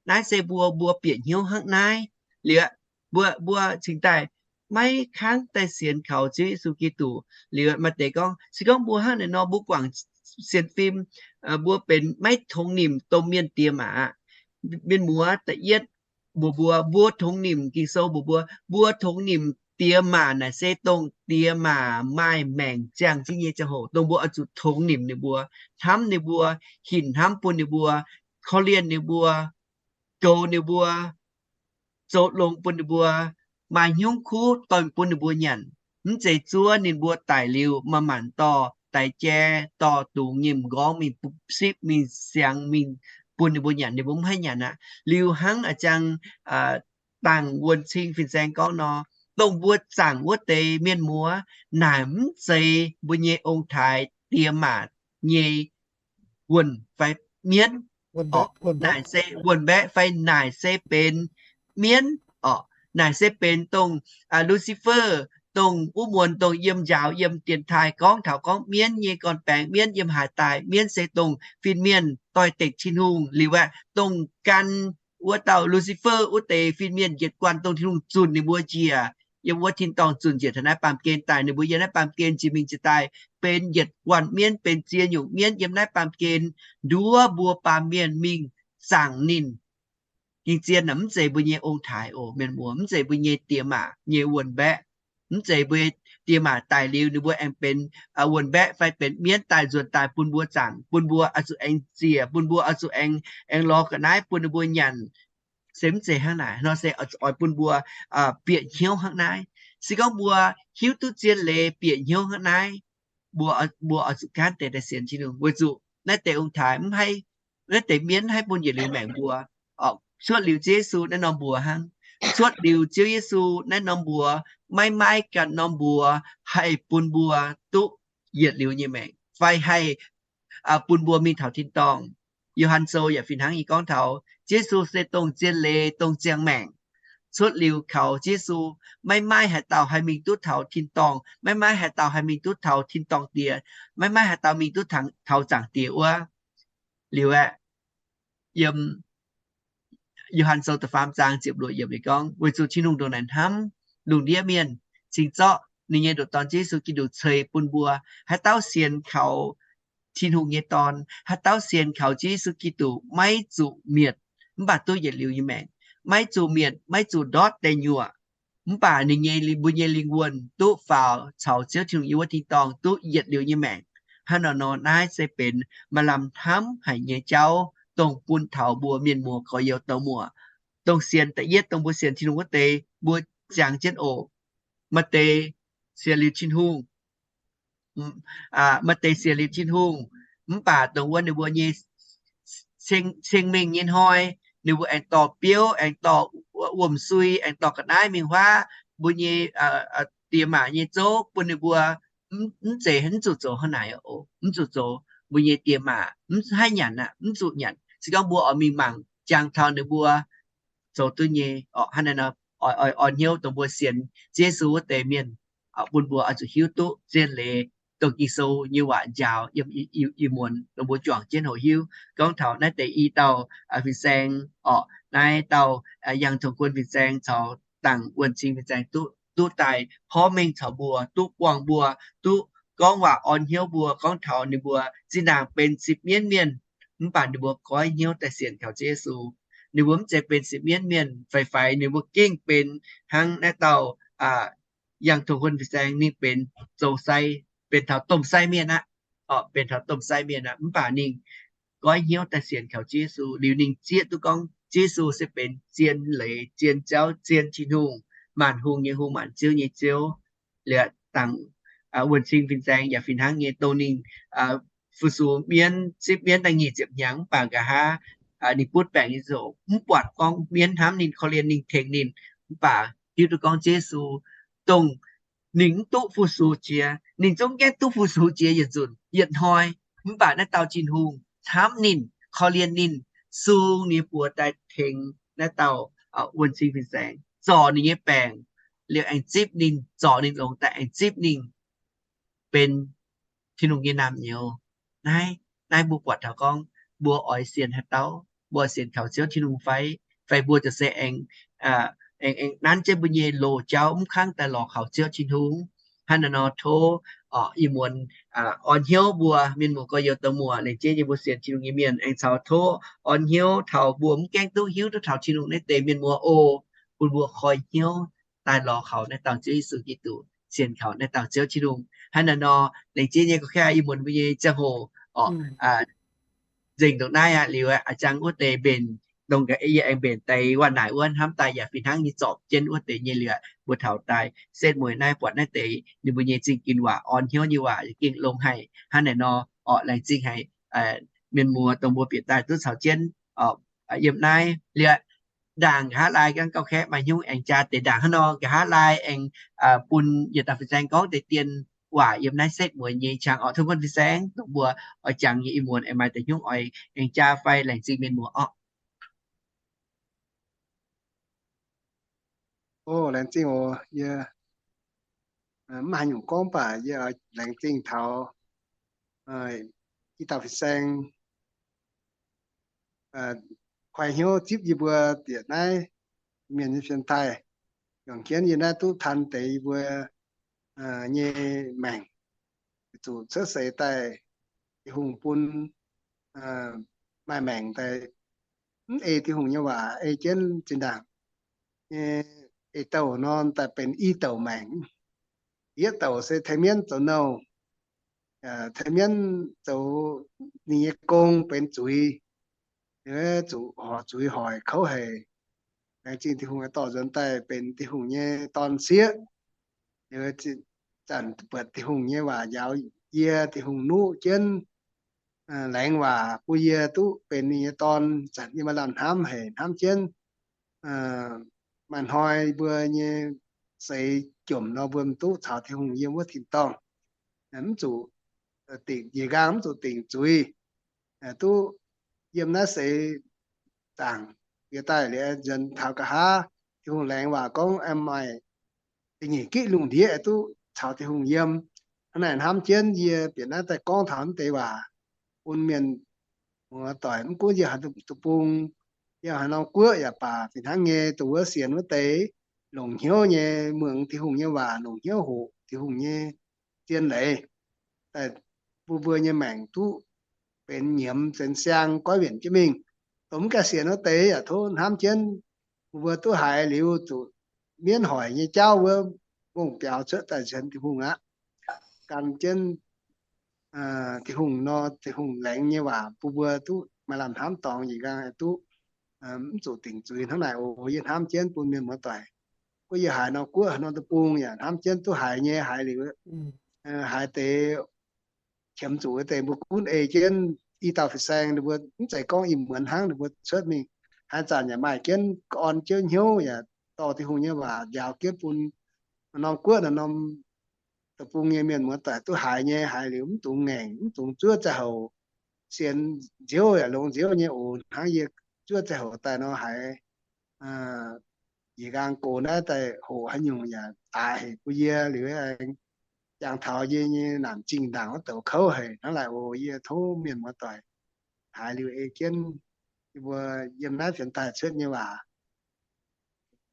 Naaiv se mbuo, mbuo bieqc hnyouv hnangv naaiv. Liuz aeqv, mbuo, mbuo cingx daaih maiv kangv daaih sienx kaux Ziouv Yesu Giduc. Liuz maaih deix gorngv, se gorngv mbuo hnangv naaic nor mbuo guangc sienx fim, mbuo benx maiv tongx nimc domh mienh diex maac aqv. Mienh muoz, da'yietv, mbuox mbuo, mbuo tongx nimc, Ging-Sou mbuox mbuo, mbuo tongx nimc diex maac naaic se dongh diex maac maaih maengc ziangh jienv nyei ziangh hoc, dongh mbuo oix zuqc tongx nimc ninh mbuo, hnamv ninh mbuo, hinc hnamv bun ninh mbuo, korv-lienh ninh mbuo, goux ninh mbuo, zoux longx bun ninh mbuo, maaih hnyouv kuv dorh bun ninh mbuo nyanc. Mv zeiz zuov ninh mbuo daic liuz maaih maanc dorh daix jai, dorh dungz nyei m'nqorngv mingh sipv mingh siangx mingh bun ninh mbuo nyanc, ninh mbuo mv haih nyanc aqv. Liuz hnangv a'jang dangc wuonh cing fin-saeng gorngv nor, dongh mbuo zaangc wuov deix mienh muoz naaic mv zeiz mbuo nyei ong-taaix diex maac nyei wuonh fai mienv. Orqc, naaic se wuonh mbaeqv fai naaic se benx mienv. Orqc, naaic se benx dongh Lucifer, dongh wuov muonz dongh yiem njaaux yiem dienx taaih gorngv taux gorngv mienv nyei gorn-baengx, mienv yiem haaix daaih, mienv se dongh fin-mienh doix-dekc Tin-Hungh. Liuz aeqv, dongh gan wuov dauh Lucifer wuov deix fin-mienh yietc guanh dongh Tin-Hungh zunc ninh mbuo njiec yiem wuov tin-dorngh zunc njiec taux naaiv baamh gen daaih. Ninh mbuo yiem naaiv baamh gen jiex mingh jiex daaih benx yietc guanh mienv, benx ziex nyungc mienv yiem naaiv baamh gen, nduov mbuo baamh mienh mingh zaangc ninh. Ging-zien naaic mv zeiz mbuo nyei ong-taaix oc, mienh muoz, mv zeiz mbuo nyei diex maac nyei wuonh mbaeqv. Mv zeiz mbuo diex maac daic liuz ninh mbuo aengx benx wuonh mbaeqv fai benx mienv daaih nzuonx daaih bun mbuo zaangc, bun mbuo oix zuqc aengx ziec, bun mbuo oix zuqc aengx, aengx lorz ga'naaiv bun ninh mbuo nyanc. se mv zeiz hnangv naaic. Nor se oix, oix bun mbuo bieqc hnyouv hnangv naaiv. Se gorngv mbuo hiuv duqv zien leiz bieqc hnyouv hnangv naaiv, mbuo, mbuo oix zuqc gaanv deix daaih sienx Tin-Hungh, weic zuqc naaiv deix ong-taaix mv haih, naaiv deix mienv mv haih bun yietc liuz maengc mbuo. Cuotv liuz Ziouv Yesu naaiv norm mbuox hnangv. Cuotv liuz Ziouv Yesu naaiv norm mbuox, maiv maaih ganh norm mbuox haih bun mbuo duqv yietc liuz nyei maengc fai haih bun mbuo mingh taux tin-dorngh. Yo^han Sou yaac fih hnangv nyei gorngv taux Ziouv Yesu se dongh zien leiz, dongh ziangh maengc. Cuotv liuz kaux Ziouv Yesu, maiv maaih haaix dauh haih mingh duqv taux tin-dorngh, maiv maaih haaix dauh haih mingh duqv taux tin-dorngh Diex, maiv maaih haaix dauh mingh duqv taux Zaangc Diex wuov. Liuz aeqv, yiem Yo^han Sou da'faam zaang ziepc luoqc yiemc ninh gorngv, weic zuqc Tin-Hungh ndongc naaic hnamv lungh ndiev mienh, cingx zorqv ninh nyei ndoqc Dorn Ziouv Yesu Giduc ceix bun mbuo. Haaix dauh sienx kaux Tin-Hungh nyei Dorn, haaix dauh sienx kaux Ziouv Yesu Giduc maiv zuqc mietc, mv baac duqv yietc liuz nyei maengc. Maiv zuqc mietc, maiv zuqc ndortv deic nyuoqc, mv baac ninh nyei, mbuo nyei lingh wuonh duqv faaux caux Ziouv Tin-Hungh yiem wuov tin-dorngh duqv yietc liuz nyei maengc. Hnangv naaiv nor, naaiv se benx maaih lamh hnamv haic nyei jauv dongh bun taux mbuo mienh muoz gorx-youz douc muoc, dongh sienx da'yietv, dongh mbuo sienx Tin-Hungh wuov deix, mbuo jangx jienv oc. Maaih deix sienx liuz Tin-Hungh, maaih deix sienx liuz Tin-Hungh, mv baac dongh wuov ninh mbuo nyei ceng, ceng-mengh nyei hnoi, ninh mbuo aengx dorh biouv, aengx dorh wuom-sui, aengx dorh ga'naaiv mingh huaav mbuo nyei die maac nyei zouv bun ninh mbuo. Mv zeiz, mv zuqc zoux hnangv naaic oc. Mv zuqc zoux. Mbuo nyei die maac mv haih nyanc aqv, mv zuqc nyanc. Se gorngv mbuo oix mingh mangc jangx taux ninh mbuo zoux duqv nyei orqc. Hnangv naaiv nor, oix, oix, oix hnyouv dongh mbuo sienx Yesu wuov deix mienh, bun mbuo oix zuqc hiuv duqv zien leiz dongh Ging-Sou nyei waac njaaux yiem ih muonz dongh mbuo juangc jienv hoqc hiuv. Gorngv taux naaiv deix i dauh fin-saeng orqc, naaiv dauh Yangh Tong Guon fin-saeng caux dangc wuonh cing fin-saeng duqv, duqv daaih porv mengh caux mbuo, duqv buangh mbuo, duqv gorngv waac orn hnyouv mbuo, gorngv taux ninh mbuo zinh ndaangc benx sipv mienv mienh, mv baac ninh mbuo goiv hnyouv daaih sienx kaux Ziouv Yesu. Ninh mbuo mv zeiz benx sipv mienv mienh faix-faix, ninh mbuo gengh benx hnangv naaiv dauh Yangh Tong Guon fin-saeng, ninh benx zoux sai, benx taux domh sai mienh aqv. Orqc, benx taux domh sai mienh aqv, mv baac ninh goiv hnyouv daaih sienx kaux Ziouv Yesu liuz, ninh zieqv duqv gorngv Ziouv Yesu se benx zien leiz, zien jauv, zien Tin-Hungh, maanc hungh nyei Hungh, maanc ziouv nyei Ziouv. Liuz dangc wuonh cing fin-saeng yaac fih hnangv nyei, dongh ninh fu-sux mienv, zipv mienv daaih nyic ziepc hnyangx, mv baac nqa'haav ninh butv baengc nyei ziangh hoc mv buatc gorngv mienv hnamv ninh, korv-lienh ninh, tengx ninh. Mv baac hiuv duqv gorngv Ziouv Yesu, dongh ninh mv duqv fu-sux jiex, ninh zungv gaengh duqv fu-sux jiex yietc nzunc yietc hnoi, mv baac naaiv dauh Tin-Hungh camv ninh, korv-lienh ninh, sung ninh nyei buoz daaih tengx naaiv dauh wuonh cing fin-saeng, zorc ninh nyei baengc, liuz aengx zipv ninh, zorc ninh longx daaih aengx zipv ninh benx Tin-Hungh nyei naamh nyouz. Naaiv, naaiv mbuo buatc taux gorngv mbuo oix sienx haaix dauh? Mbuo oix sienx kaux Ziouv Tin-Hungh fai? Fai mbuo ziouc se aengx, aengx, aengx nanv jienv mbuo nyei loz-jauv mv kangv daaih lorz kaux Ziouv Tin-Hungh? Hnangv naaiv nor tov ih muonz orn hnyouv mbuo mienh muoz gorx-youz douc muoc, laengz zingh nyei mbuo sienx Tin-Hungh nyei mienh, aengx caux tov orn hnyouv taux mbuo mv gaengh duqv hiuv duqv taux Tin-Hungh naaiv deix mienh muoz oc, bun mbuo koi hnyouv daaih lorz kaux naaiv dauh Ziouv Yesu Giduc, sienx kaux naaiv dauh Ziouv Tin-Hungh. Hnangv naaiv nor, laengz zingh nyei gorqv-kaeqv, ih muonz mbuo nyei ziangh hoc orqc, nzengc ndongc naaiv aqv. Liuz a'jang wuov deix mbenc, dongh yie aengx mbenc deix waac naaic wuov hnamv daaih yaac fih hnangv nyei zorpc jienv wuov deix nyei liuz, mbuo taux daaih setv mueiz naaiv buatc naaiv deix ninh mbuo nyei zingh ginx waac, orn hnyouv nyei waac gengh longx haic. Hnangv naaic nor orqc, laengz zingh haic mienh muoz dongh mbuo bieqc daaih duqv caux jienv yiem naaiv liuz. Ndaangc nqa'haav laai gorngv gauh kaeqv maaih hnyouv aengx jaa deix ndaangc hnangv nor, nqa'haav laai aengx bun yietc dauh fin-saeng gorngv deix dien waac yiem naaiv setv mueiz nyei qangx orqc. Tov guon fin-saeng dongh mbuo oix jangx nyei ih muonz aengx maaih deix hnyouv oix aengx jaa fai laengz zingh mienh muoz orqc. O, laengz zingh oc. Yie mv haaix nyungc gorngv baac yie laengz zingh taux i dauh fin-saeng kuaih hnyouv zipv yie mbuo bieqc naaiv mienh nyei fien taaih, yangh jienv yie naaiv duqv tan deix yie mbuo nyei maengc, zuqc cuotv seix daaih Tin-Hungh bun maaih maengc daaih mv ei Tin-Hungh nyei waac ei jienv zinh ndaangc nyei, ei douh nor daaih benx i douc maengc. Yietv douc se tengx mienv zoux nouh, tengx mienv zoux ninh nyei gong benx zuiz, zuqc horc zuiz hoic kouv haic. Laengz zingh Tin-Hungh aah, dorh nzuonx daaih benx Tin-Hungh nyei dorn sieqv. Liuz zanc buatc Tin-Hungh nyei waac njaaux yie, Tin-Hungh nuqv jienv, laengz waac bun yie duqv benx ninh nyei dorn. Zanc yie maaih lamh hnamv haic, hnamv jienv maaih hnoi mbuo nyei seix jomc nor, mbuo mv duqv caux Tin-Hungh yiem wuov tin-dorngh, mv zuqc dingc njiec nqaang, mv zuqc dingc zuiz, duqv yiem naaiv seix zaangc bieqc daaih liuz, nzuonx taux nqa'haav, Tin-Hungh laengz waac gorngv maaih da'nyeic gitv lungh ndiev duqv caux Tin-Hungh yiem. Hnangv naaic hnamv jienv yie bieqc naaiv daaih gorngv taux naaiv deix waac bun mienh muoz-doic. Mv gunv yie haaix deic-bung, yie haaix norm guoqv yaac baac, fih hnangv nyei dongh wuov sienx wuov deix, longc hnyouv nyei muangx Tin-Hungh nyei waac, longc hnyouv hoqc Tin-Hungh nyei zien leiz, daaih bun mbuo nyei maengc duqv benx nyiemz, benx siang, goiv wienc jienv mingh. Dongh mv gaengh sienx wuov deix yaac tov hnamv jienv, bun mbuo duqv haiz liuz zuqc mienv hoic nyei jauv wuov, ngongh biaux cuotv daaih sienx Tin-Hungh aqv. Gan jienv Tin-Hungh nor, Tin-Hungh laengz nyei waac bun mbuo duqv maaih lamh hnamv dorngx, njiec nqaang duqv mv zuqc dingc zuiz. Hnangv naaic oc, yie hnamv jienv bun mienh muoz-doic, gunv yie haaix norm guoqv, haaix norm deic-bung yaac hnamv jienv duqv haiz nyei. Haiz liuz, haaix deix qiemx zuqc wuov deix mbuo gunv ei jienv i dauh fin-saeng, ninh mbuo mv zeiz gorngv ih muonz hnangv ninh mbuo cuotv mingh. Haaix zanc yaac maaih jienv orn jienv hnyouv yaac dorh Tin-Hungh nyei waac njaaux jienv bun norm guoqv, norm deic-bung nyei mienh muoz-doic duqv haiz nyei. Haiz liuz mv dungx ngaengc, mv dungx zuov ziangh hoc. Sienx nziouv yaac longx nziouv nyei oc. Hnangv yie zuov ziangh hoc daaih nor haiz njiec nqaang gox naaiv daaih hoqc haaix nyungc yaac daaih hec bun yie liuz, aengx jangx taux yie nyei naanc zingh ndaangc wuov douc kouv haic. Hnangv naaic oc, yie tov mienh muoz-doic haiz liuz ei jienv yie mbuo yiem naaiv fienx daaih cuotv nyei waac,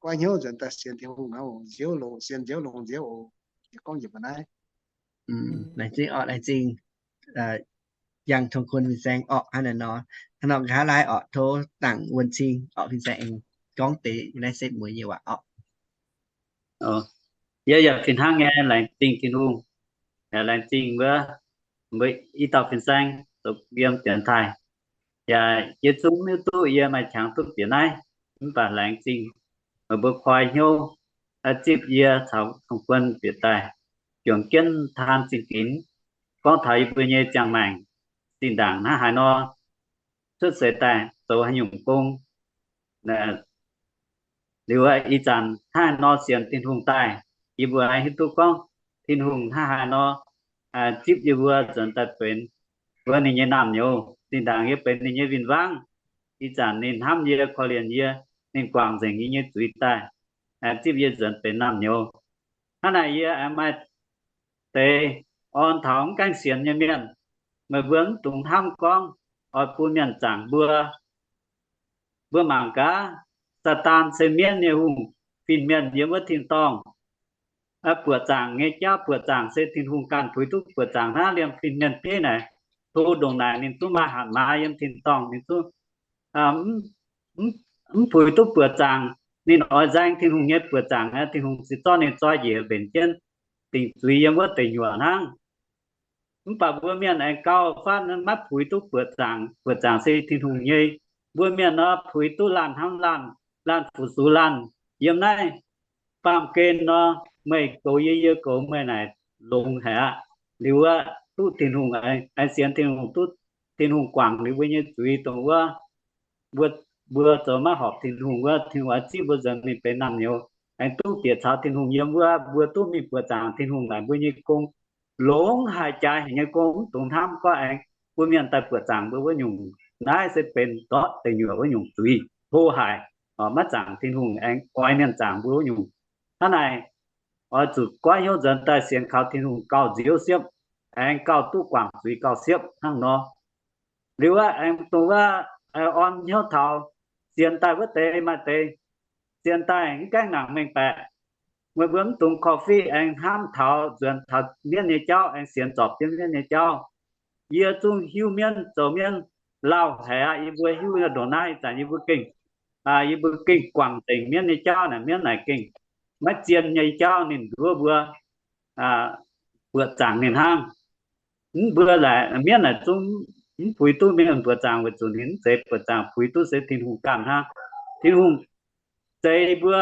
goiv hnyouv nzuonx daaih sienx Tin-Hungh aqv oc. Nziouv longx, sienx nziouv longx nziouv oc. Yie gorngv njiec mbuo naaiv. Laengz zingh orqc, laengz zingh Yangh Tong Kun fin-saeng orqc. Hnangv naaiv nor, hnangv nor nqa'haav laai orqc, tov dangc wuonh cing orqc, fin-saeng aengx gorngv deix naaiv setv mueiz nyei waac orqc. Yie yaac fih hnangv nyei laengz zingh Tin-Hungh, yaac laengz zingh wuov mbuo i dauh fin-saeng zoux yiem fienx daaih. Yaac yie zungv mv hiuv duqv yie maaih qangx duqv bieqc naaiv, mv baac laengz zingh meih mbuo koi hnyouv zipv yie caux Tong Kun bieqc daaih, juangc jienv taan zingh ginx, gorngv taux yie mbuo nyei ziangh maengc zinh ndaangc hnangv haaix nor, cuotv seix daaih zoux haaix nyungc gong. Liuz ih zanc hnangv haaix nor sienx Tin-Hungh daaih, yie mbuo hiuv duqv gorngv Tin-Hungh hnangv haaix nor zipv yie mbuo nzuonx daaih benx wuov ninh nyei naamh nyouz. Zinh ndaangc yie benx ninh nyei win-wangv. Ih zanc ninh hnamv yie, korv-lienh yie, ninh guangc nzengc yie nyei zuiz daaih, zipv yie nzuonx benx naamh nyouz. Hnangv naaic yie aengx maaih deix orn taux mv gaengh sienx nyei mienh, meih mbuo mv dungx hnamv gorngv oix bun mienh zaangc mbuo. Mbuo mangc gaax, Saadaan se mienv nyei hungh, fin-mienh yiem wuov tin-dorngh. Buoqc zaangc nyei jauv, buoqc zaangc se Tin-Hungh ganh puix duqv buoqc zaangc hnangv. Liemh fin-mienh bieiv naaic, tov ndongc naaic ninh zungv maaih hatc maaz yiem tin-dorngh, ninh zungv mv puix duqv buoqc zaangc. Ninh oix nzaeng Tin-Hungh nyei buoqc zaangc, Tin-Hungh ziouc zorqv ninh zoi njiec mbenc jienv dingc zuiz yiem wuov deic nyuoqc hnangv. Mv baac mbuo mienh aengx gauh fatv maiv puix duqv buoqc zaangc. Buoqc zaangc se Tin-Hungh nyei. Mbuo mienh nor puix duqv laanh hnamv laanh, laanh fu-sux laanh. Yiem naaiv baamh gen nor, meih goux yie, yie goux meih naaic longx haic aqv. Liuz wuov duqv Tin-Hungh, aengx sienx Tin-Hungh, duqv Tin-Hungh guangc liuz mbuo nyei zuiz dongh wuov, mbuo, mbuo zoux maiv horpc Tin-Hungh wuov, Tin-Hungh oix zipv mbuo nzuonx mingh benx naamh nyouz. Aengx duqv bieqc caux Tin-Hungh yiem wuov, mbuo duqv mingh buoqc zaangc Tin-Hungh naaic mbuo nyei gong, longx haic, jaaix haic nyei gong, mv dungx hnamv gorngv aengx bun mienh daaih buoqc zaangc mbuo wuov nyungc. Naaiv se benx ndortv deic nyuoqc wuov nyungc zuiz, hlo haic, maiv zaangc Tin-Hungh, aengx oix mienh zaangc mbuo wuov nyungc. Hnangv naaic, oix zuqc goiv hnyouv nzuonx daaih sienx kaux Tin-Hungh gauh nziouv siepv, aengx gauh duqv guangc zuiz gauh siepv hnangv nor. Liuz wuov aengx dongh wuov orn hnyouv taux sienx daaih wuov deix maaih deix sienx daaih mv gaengh nangc mengh baeqc. Meih mbuo mv dungx korv-fiqv aengx hnamv taux nzuonx taux mienv nyei jauv, aengx sienx zorpc jienv mienv nyei jauv. Yie zungv hiuv mienv zoux mienv lauh haic aqv. Yie mbuo hiuv ndongc naaiv ih zanc yie mbuo gengh, yie mbuo gengh guangc nzengc mienv nyei jauv naaic. Mienv naaic gengh maiv zien nyei jauv ninh nduov mbuo buoqc zaangc ninh hnangv. Mv mbuo laaic mienv naaic zungv mv puix duqv mienh buoqc zaangc weic zuqc ninh mv zeiz buoqc zaangc, puix duqv se Tin-Hungh ganh hnangv. Tin-Hungh zeix mbuo,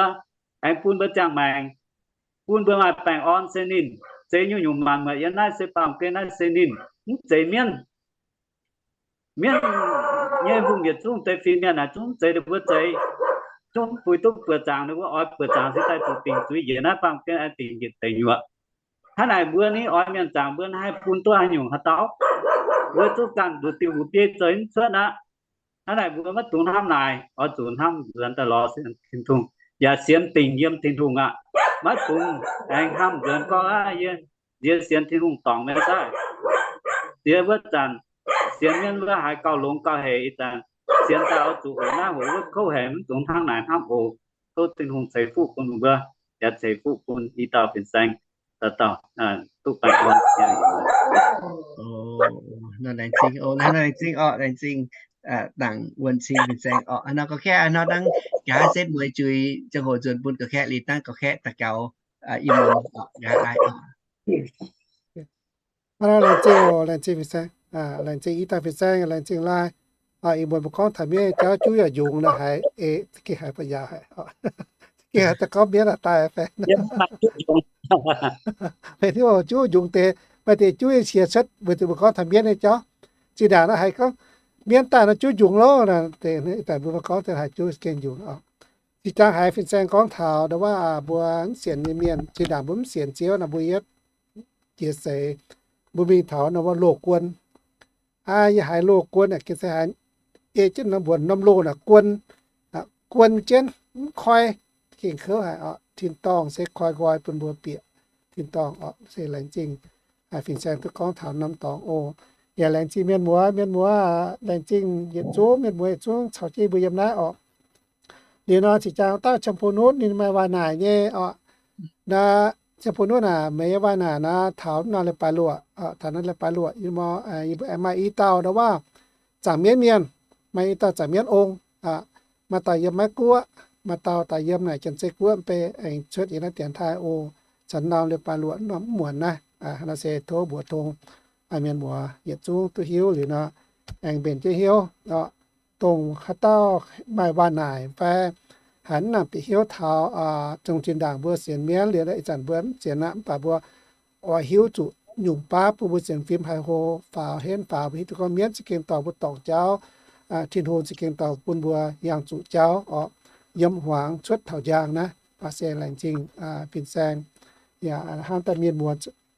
aengx bun mbuo ziangh maengc, bun mbuo maaih baengh orn se ninh. Zeix nyungc-nyungc maanc muotc yiem naaiv se baamh gen naaiv se ninh, mv zeiz mienv. Mienv nyei hungh yietc zungv deix fin-mienh naaic zungv mv zeiz ninh mbuo zeix, zungv mv puix duqv buoqc zaangc, ninh mbuo oix buoqc zaangc se daaih zuqc dingc zuiz njiec naaiv baamh gen, aengx dingc njiec deic nyuoqc. Hnangv naaic mbuo ni oix mienh zaangc mbuo haih bun duqv haaix nyungc haaix dauh? Mbuo zungv ganh nduqc diuh mbuc biei zoux mv cuotv aqv. Hnangv naaic mbuo maiv dungx hnamv naaic, oix zuqc hnamv nzuonx daaih lorz Tin-Hungh, yaac sienx dingc yiem Tin-Hungh aqv. Maiv dungx aengx hnamv nzuonx gorngv, aav, yie nziex sienx Tin-Hungh dorngc mienh daaih. Ziex wuov zanc sienx mienv wuov haiz gauh longx gauh hec, ih zanc sienx daaih oix zuqc oc, naaiv hoc wuov kouv haic, mv dungx hnangv naaic hnamv oc. Tov Tin-Hungh ceix fuqv bun mbuo, yaac ceix fuqv bun i dauh fin-saeng dauh dauh duqv baengh orn. Nor laengz zingh oc, nor laengz zingh oc, laengz zingh, dangc wuonh cing fin-saeng oc. Nor gorngv kaeqv nor dangv nqa'haav setv mueiz juix ziangh hoc nzuonx bun gorngv kaeqv liuz dangv gorngv kaeqv daux gaux i muonz oc, nqa'haav lai oc. Laengz zingh oc, laengz zingh fin-saeng, laengz zingh i dauh fin-saeng, laengz zingh lai. Ih muonz mbuo gorngv taux mienv nyei jauv juv yaac njungx nor haiz, ei, za'gengh haiz ba'yaauc haic. Za'gengh haiz daaih gorngv mienv naaic daaih fai. Mv baac juv njungx deix, maaih deix juv nyei qiex cuotv, weic zuqc mbuo gorngv taux mienv nyei jauv. Zinh ndaangc nor haiz gorngv mienv daaih nor juv njungx loh, deix mbuo gorngv deix haiz juv za'gengh njungx oc. Zinh ndaangc haiz fin-saeng gorngv taux ndau wuov mbuo mv sienx nyei mienh, zinh ndaangc mbuo mv sienx Ziouv nor mbuo yietv jiex seix, mbuo mingh taux ndau wuov loh guon. Aa, yie haiz loh guon aeqv, gengh se haiz ei jienv norm mbuonx norm loh naaic guon, guon jienv mv koi, gengh kouv haic oc. Tin-dorngh se koi nqoi bun mbuo bieqc tin-dorngh oc. Se laengz zingh fin-saeng duqv gorngv taux norm dorngx oc. Yaac laengz zingh mienh muoz, mienh muoz laengz zingh yietc zungv, mienh muoz yietc zungv caux jienv mbuo yiem naaiv oc. Liuz nor zinh ndaangc dauh ziangh bou nutv ninh maaih waac-naaic nyei oc. Naaiv ziangh bou nutv aac, meih nyei waac-naaic naaiv taux norm leiz-baaix luoqc, taux norm leiz-baaix luoqc, yie mbuo aengx maaih i dauh ndau wuov zaangc mienv mienh, maaih i dauh zaangc mienv ong, maaih dauh yiem Meiv Guoqv, maaih dauh daaih yiem naaic Janx-Zei Guoqv, mv bei aengx cuotv yiem naaiv dienx taaih oc. Caux norm leiz-baaix luoqc norm mv muonz naaiv, naaiv se tov mbuox tong mienh muoz yietc zungv duqv hiuv liuz nor, aengx mbenc jienv hnyouv oc. Dongh haaix dauh maaih waac-naaic fai haiz mv nangc bieqc hnyouv taux zong zinh ndaangc mbuo sienx mienv liuz, ih zanc mbuo mv sienx aqv, mv baac mbuo oix hiuv zuqc nyungc baav bun mbuo sienx fim haih hlo faaux henv faaux, mbuo hiuv duqv gorngv mienv za'gengh dorh mbuo dorngc jauv, Tin-Hungh za'gengh dorh bun mbuo yangh zuqc jauv oc. Yiem hmuangx cuotv taux njang naaiv, se laengz zingh fin-saeng. Yaac hnamv daaih mienh muoz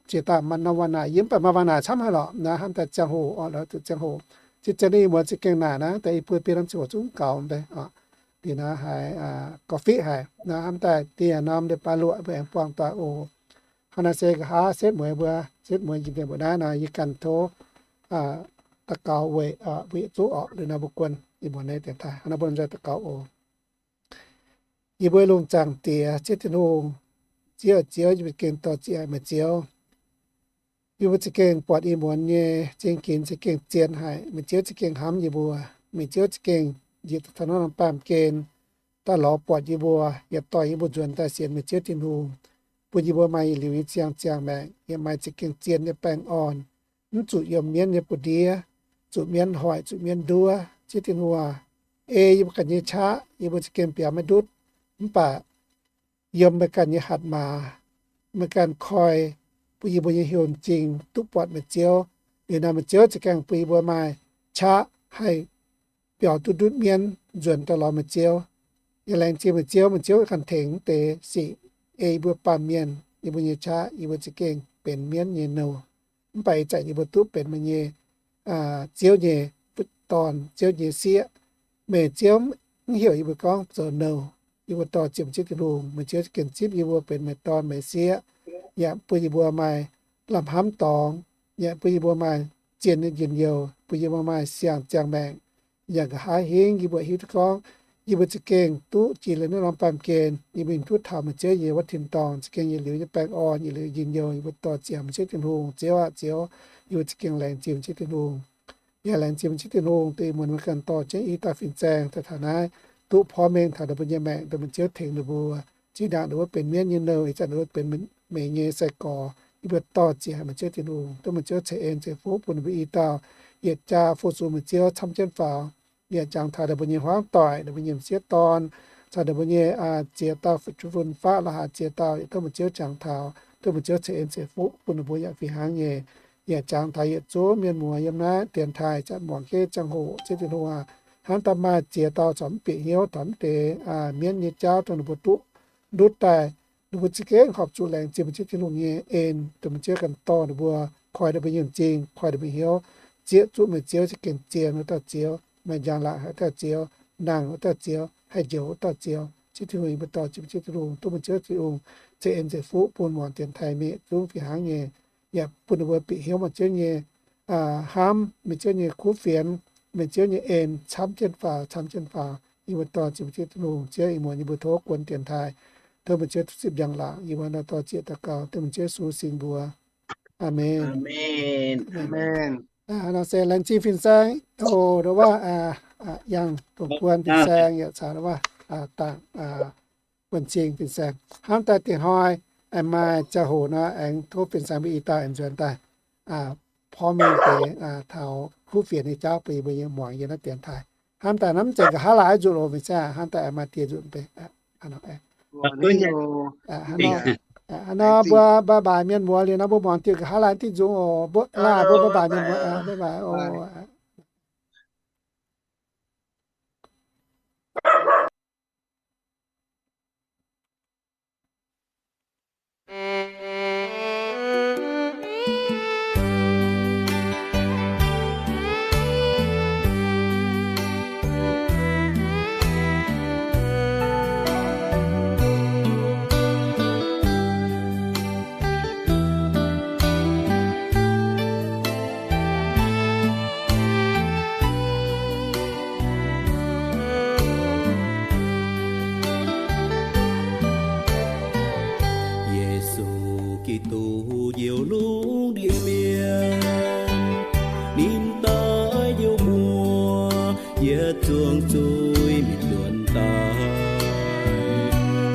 ziex daaih maaih norm waac-naaic, yie mv baac maaih waac-naaic camv haic lorqc naaiv, hnamv daaih ziangh hoc oc, lorz zuqc ziangh hoc. Zinh ziangh ninh muoz za'gengh naaic naaiv, daaih i buo biei norm ziangh hoc zungv gaux deix oc. Liuz naaiv haiz gorqv-fiqv haic naaiv, hnamv daaih dieh norm leiz-baaix luoqc mbuo aengx buangh doic oc. Hnangv naaiv se nqa'haav setv mueiz mbuo, setv mueiz njiec mienh mbuo naaiv nor, yie ganh tov daux gaux weic mbuo yietc zungv oc. Liuz nor mbuo guon ih muonz naaiv dienx taaih, hnangv naaiv mbuo nzoih daux gaux oc. Yie mbuo lungh zaangc Diex, Ziouv Tin-Hungh, Ziouv, Ziouv, yie mbuo gengh dorh ziec haic meih Ziouv. Yie mbuo za'gengh buatc ih muonz nyei zien ginx za'gengh zien haic. Meih Ziouv za'gengh hnamv yie mbuo. Meih Ziouv za'gengh njiec taux norm baamh gen daaih lorz buatc yie mbuo, yaac dorh yie mbuo nzuonx daaih sienx meih Ziouv Tin-Hungh, bun yie mbuo maaih yietc liuz nyei ziangh ziangh maengc, yaac maaih za'gengh zien nyei baengh orn, mv zuqc yiem mienv nyei buoz-ndiev, zuqc mienv hoic, zuqc mienv nduov. Ziouv Tin-Hungh aac, ei yie mbuo ganh nyei qaqv yie mbuo za'gengh biaux maiv ndutv, mv baac yiem meih ganh nyei hatc maaz, meih ganh koi bun yie mbuo nyei hnyouv m'zing duqv buatc meih Ziouv. Liuz nor meih Ziouv za'gengh bun yie mbuo maaih qaqv haih biaux duqv ndutv mienv nzuonx daaih lorz meih Ziouv. Yie laengz zingh meih Ziouv, meih Ziouv ganh tengx deix sic ei yie mbuo baamh mienh, yie mbuo nyei qaqv, yie mbuo za'gengh benx mienv nyei nouh. Mv baac ih zanc yie mbuo duqv benx meih nyei Ziouv nyei dorn, Ziouv nyei sieqv. Meih Ziouv mv heuc yie mbuo gorngv zoux nouh. Yie mbuo dorh ziec meih Ziouv Tin-Hungh, meih Ziouv za'gengh zipv yie mbuo benx meih dorn meih sieqv, yaac bun yie mbuo maaih lamh hnamv dorngx, yaac bun yie mbuo maaih zien nyei njien-youh, bun yie mbuo maaih siang-ziangh maengc. Yaac nqa'haav hingv yie mbuo hiuv duqv gorngv yie mbuo za'gengh duqv jiex liuz naaiv norm baamh gen, yie mbuo duqv taux meih Ziouv nyei wuov tin-dorngh, za'gengh yietc liuz nyei baengh orn, yietc liuz njien-youh. Yie mbuo dorh ziec meih Ziouv Tin-Hungh, Ziouv aah, Ziouv, yie mbuo za'gengh laengz zingh meih Ziouv Tin-Hungh. Yaac laengz zingh meih Ziouv Tin-Hungh, dongh ih muonz meih ganh dorh jienv i dauh fin-saeng daaih taux naaiv, duqv porv mengh taux ninh mbuo nyei maengc, dongh meih Ziouv tengx ninh mbuo. Zinh ndaangc ninh mbuo benx mienv nyei nouh, ih zanc ninh mbuo benx meih nyei sai-gorx. Yie mbuo dorh ziec haic meih Ziouv Tin-Hungh, dongh meih Ziouv ceix en ceix fuqv bun ninh mbuo i dauh yietc jaa fu-sux meih Ziouv camv jienv faaux. Yaac jangx taux ninh mbuo nyei hmuangv doic, ninh mbuo nyei m'sieqv dorn, caux ninh mbuo nyei ziex dauh fun-faqv la'haaix ziex dauh, yietc duqv meih Ziouv jangx taux, duqv meih Ziouv ceix en ceix fuqv bun ninh mbuo yaac fih hnangv nyei. Yaac jangx taux yietc zungv mienh muoz yiem naaiv dienx taaih, janx muangx jienv ziangh hoc, Ziouv Tin-Hungh aac, hnamv daaih maaih ziex dauh corc mv bieqc hnyouv, taux mv deix mienv nyei jauv dongh ninh mbuo duqv ndutv daaih, ninh mbuo za'gengh horpc zuqc laengz zingh meih Ziouv Tin-Hungh nyei en, dongh meih Ziouv ganh dorh ninh mbuo, koi ninh mbuo nyei m'zing, koi ninh mbuo hnyouv, zieqv zuqc meih Ziouv za'gengh zien wuov dauh Ziouv, maaih njang-laangc haic dauh Ziouv, nangh wuov dauh Ziouv, haih njoux wuov dauh Ziouv. Ziouv Tin-Hungh, yie mbuo dorh zingh meih Ziouv Tin-Hungh, duqv meih Ziouv Tin-Hungh ceix en ceix fuqv bun muangx dienx taaih mienh zungv fih hnangv nyei, yaac bun ninh mbuo bieqc hnyouv meih Ziouv nyei hnamv, meih Ziouv nyei kuv fienx, meih Ziouv nyei en camv jienv faaux, camv jienv faaux. Yie mbuo dorh zingh meih Ziouv Tin-Hungh, Ziouv, ih muonz yie mbuo tov guon dienx taaih, tov meih Ziouv duqv zipv njang-laangc. Yie mbuo nor dorh zieqv daux gaux dengh meih Ziouv Yesu singx mbuox. Aamen. Aamen. Nor se laengz zingh fin-saeng, o, ndau wuov, yangh dongh guon fin-saeng yaac caux ndau wuov, dangh, guon cing fin-saeng. Hnamv daaih dingc hnoi, aengx maaih ziangh hoc nor, aengx tov fin-saeng mbuo i dauh aengx nzuonx daaih, porv mengh deix, taux kuv fienx nyei jauv bun yie mbuo muangx yiem naaiv dienx taaih. Hnamv daaih naaiv mv zeiz nqa'haav laai nzunc oc, fin-saeng, hnamv daaih aengx maaih dieh nzunc beiv. Hnangv nor, mbuo bye bye mienh muoz liuz nor, mbuo muangx diuh nqa'haav laai diuh nzunc oc. Mbuo, mbuo bye bye mienh muoz, bye bye oc. Yesu Giduc njoux lungh ndiev mienh, ninh daaih njoux mbuo yietc zungv zuiz mingh nzuonx daaih.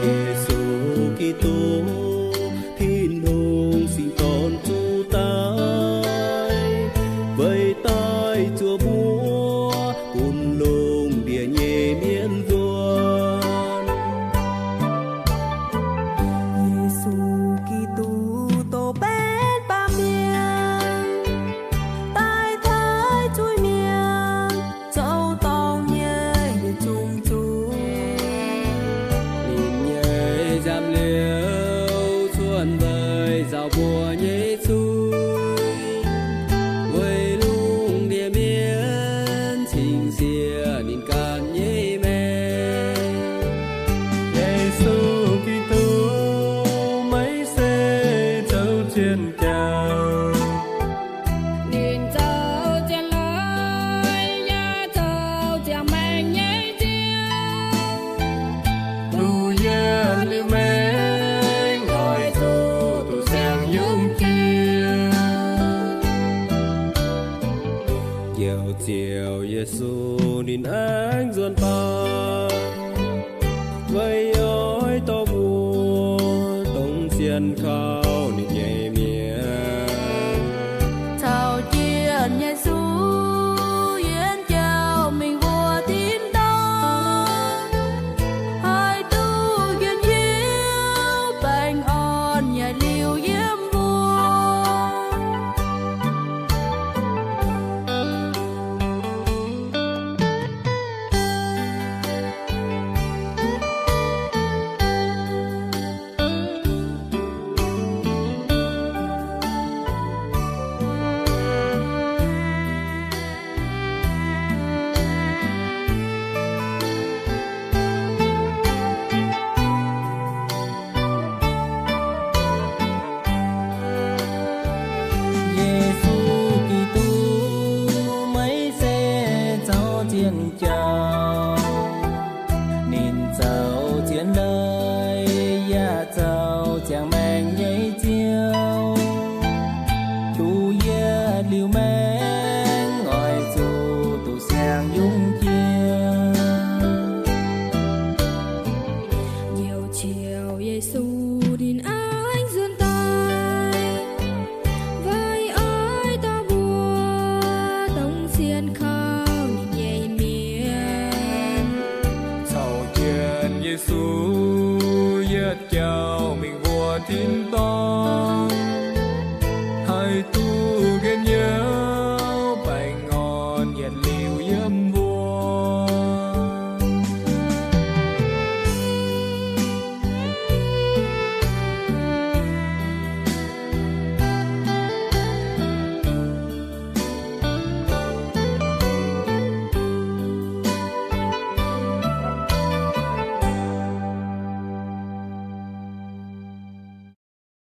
Yesu Giduc, Tin-Hungh Singx Dorn, zuqc daaih, weic daaih zuov mbuo bun lungh ndiev nyei mienh nzuonx. Yesu Giduc douz benx baamh mienh, daaih taaih zuiz-mienh zoux dorngc nyei yietc zungv zuiz. Ninh nyei nziaamv liuz cuotv nzeic nzaaux mbuo nyei zuiz, weic lungh ndiev mienh cingx siev ninh ganh nyei maengc. Yesu Giduc, meih se zoux zien jauv. Ninh zoux zien leiz yaac zoux ziangh maengc nyei Ziouv. Duqv yietc liuz maengc oix zuqc duqv siang-yungh jiex. Njoux Ziouv Yesu ninh aengx nzuonx daaih, weic oix dorh mbuo dongh sienx kaux ninh nyei mienh. Caux jienv Yesu yienx jauv mingh wuov tin-dorngh, haih duqv njien-youh baengh orn nyaaic liuz yiem mbuo. Yesu Giduc, meih se zoux zien jauv. Ninh zoux zien leiz yaac zoux ziangh maengc nyei Ziouv. Duqv yietc liuz maengc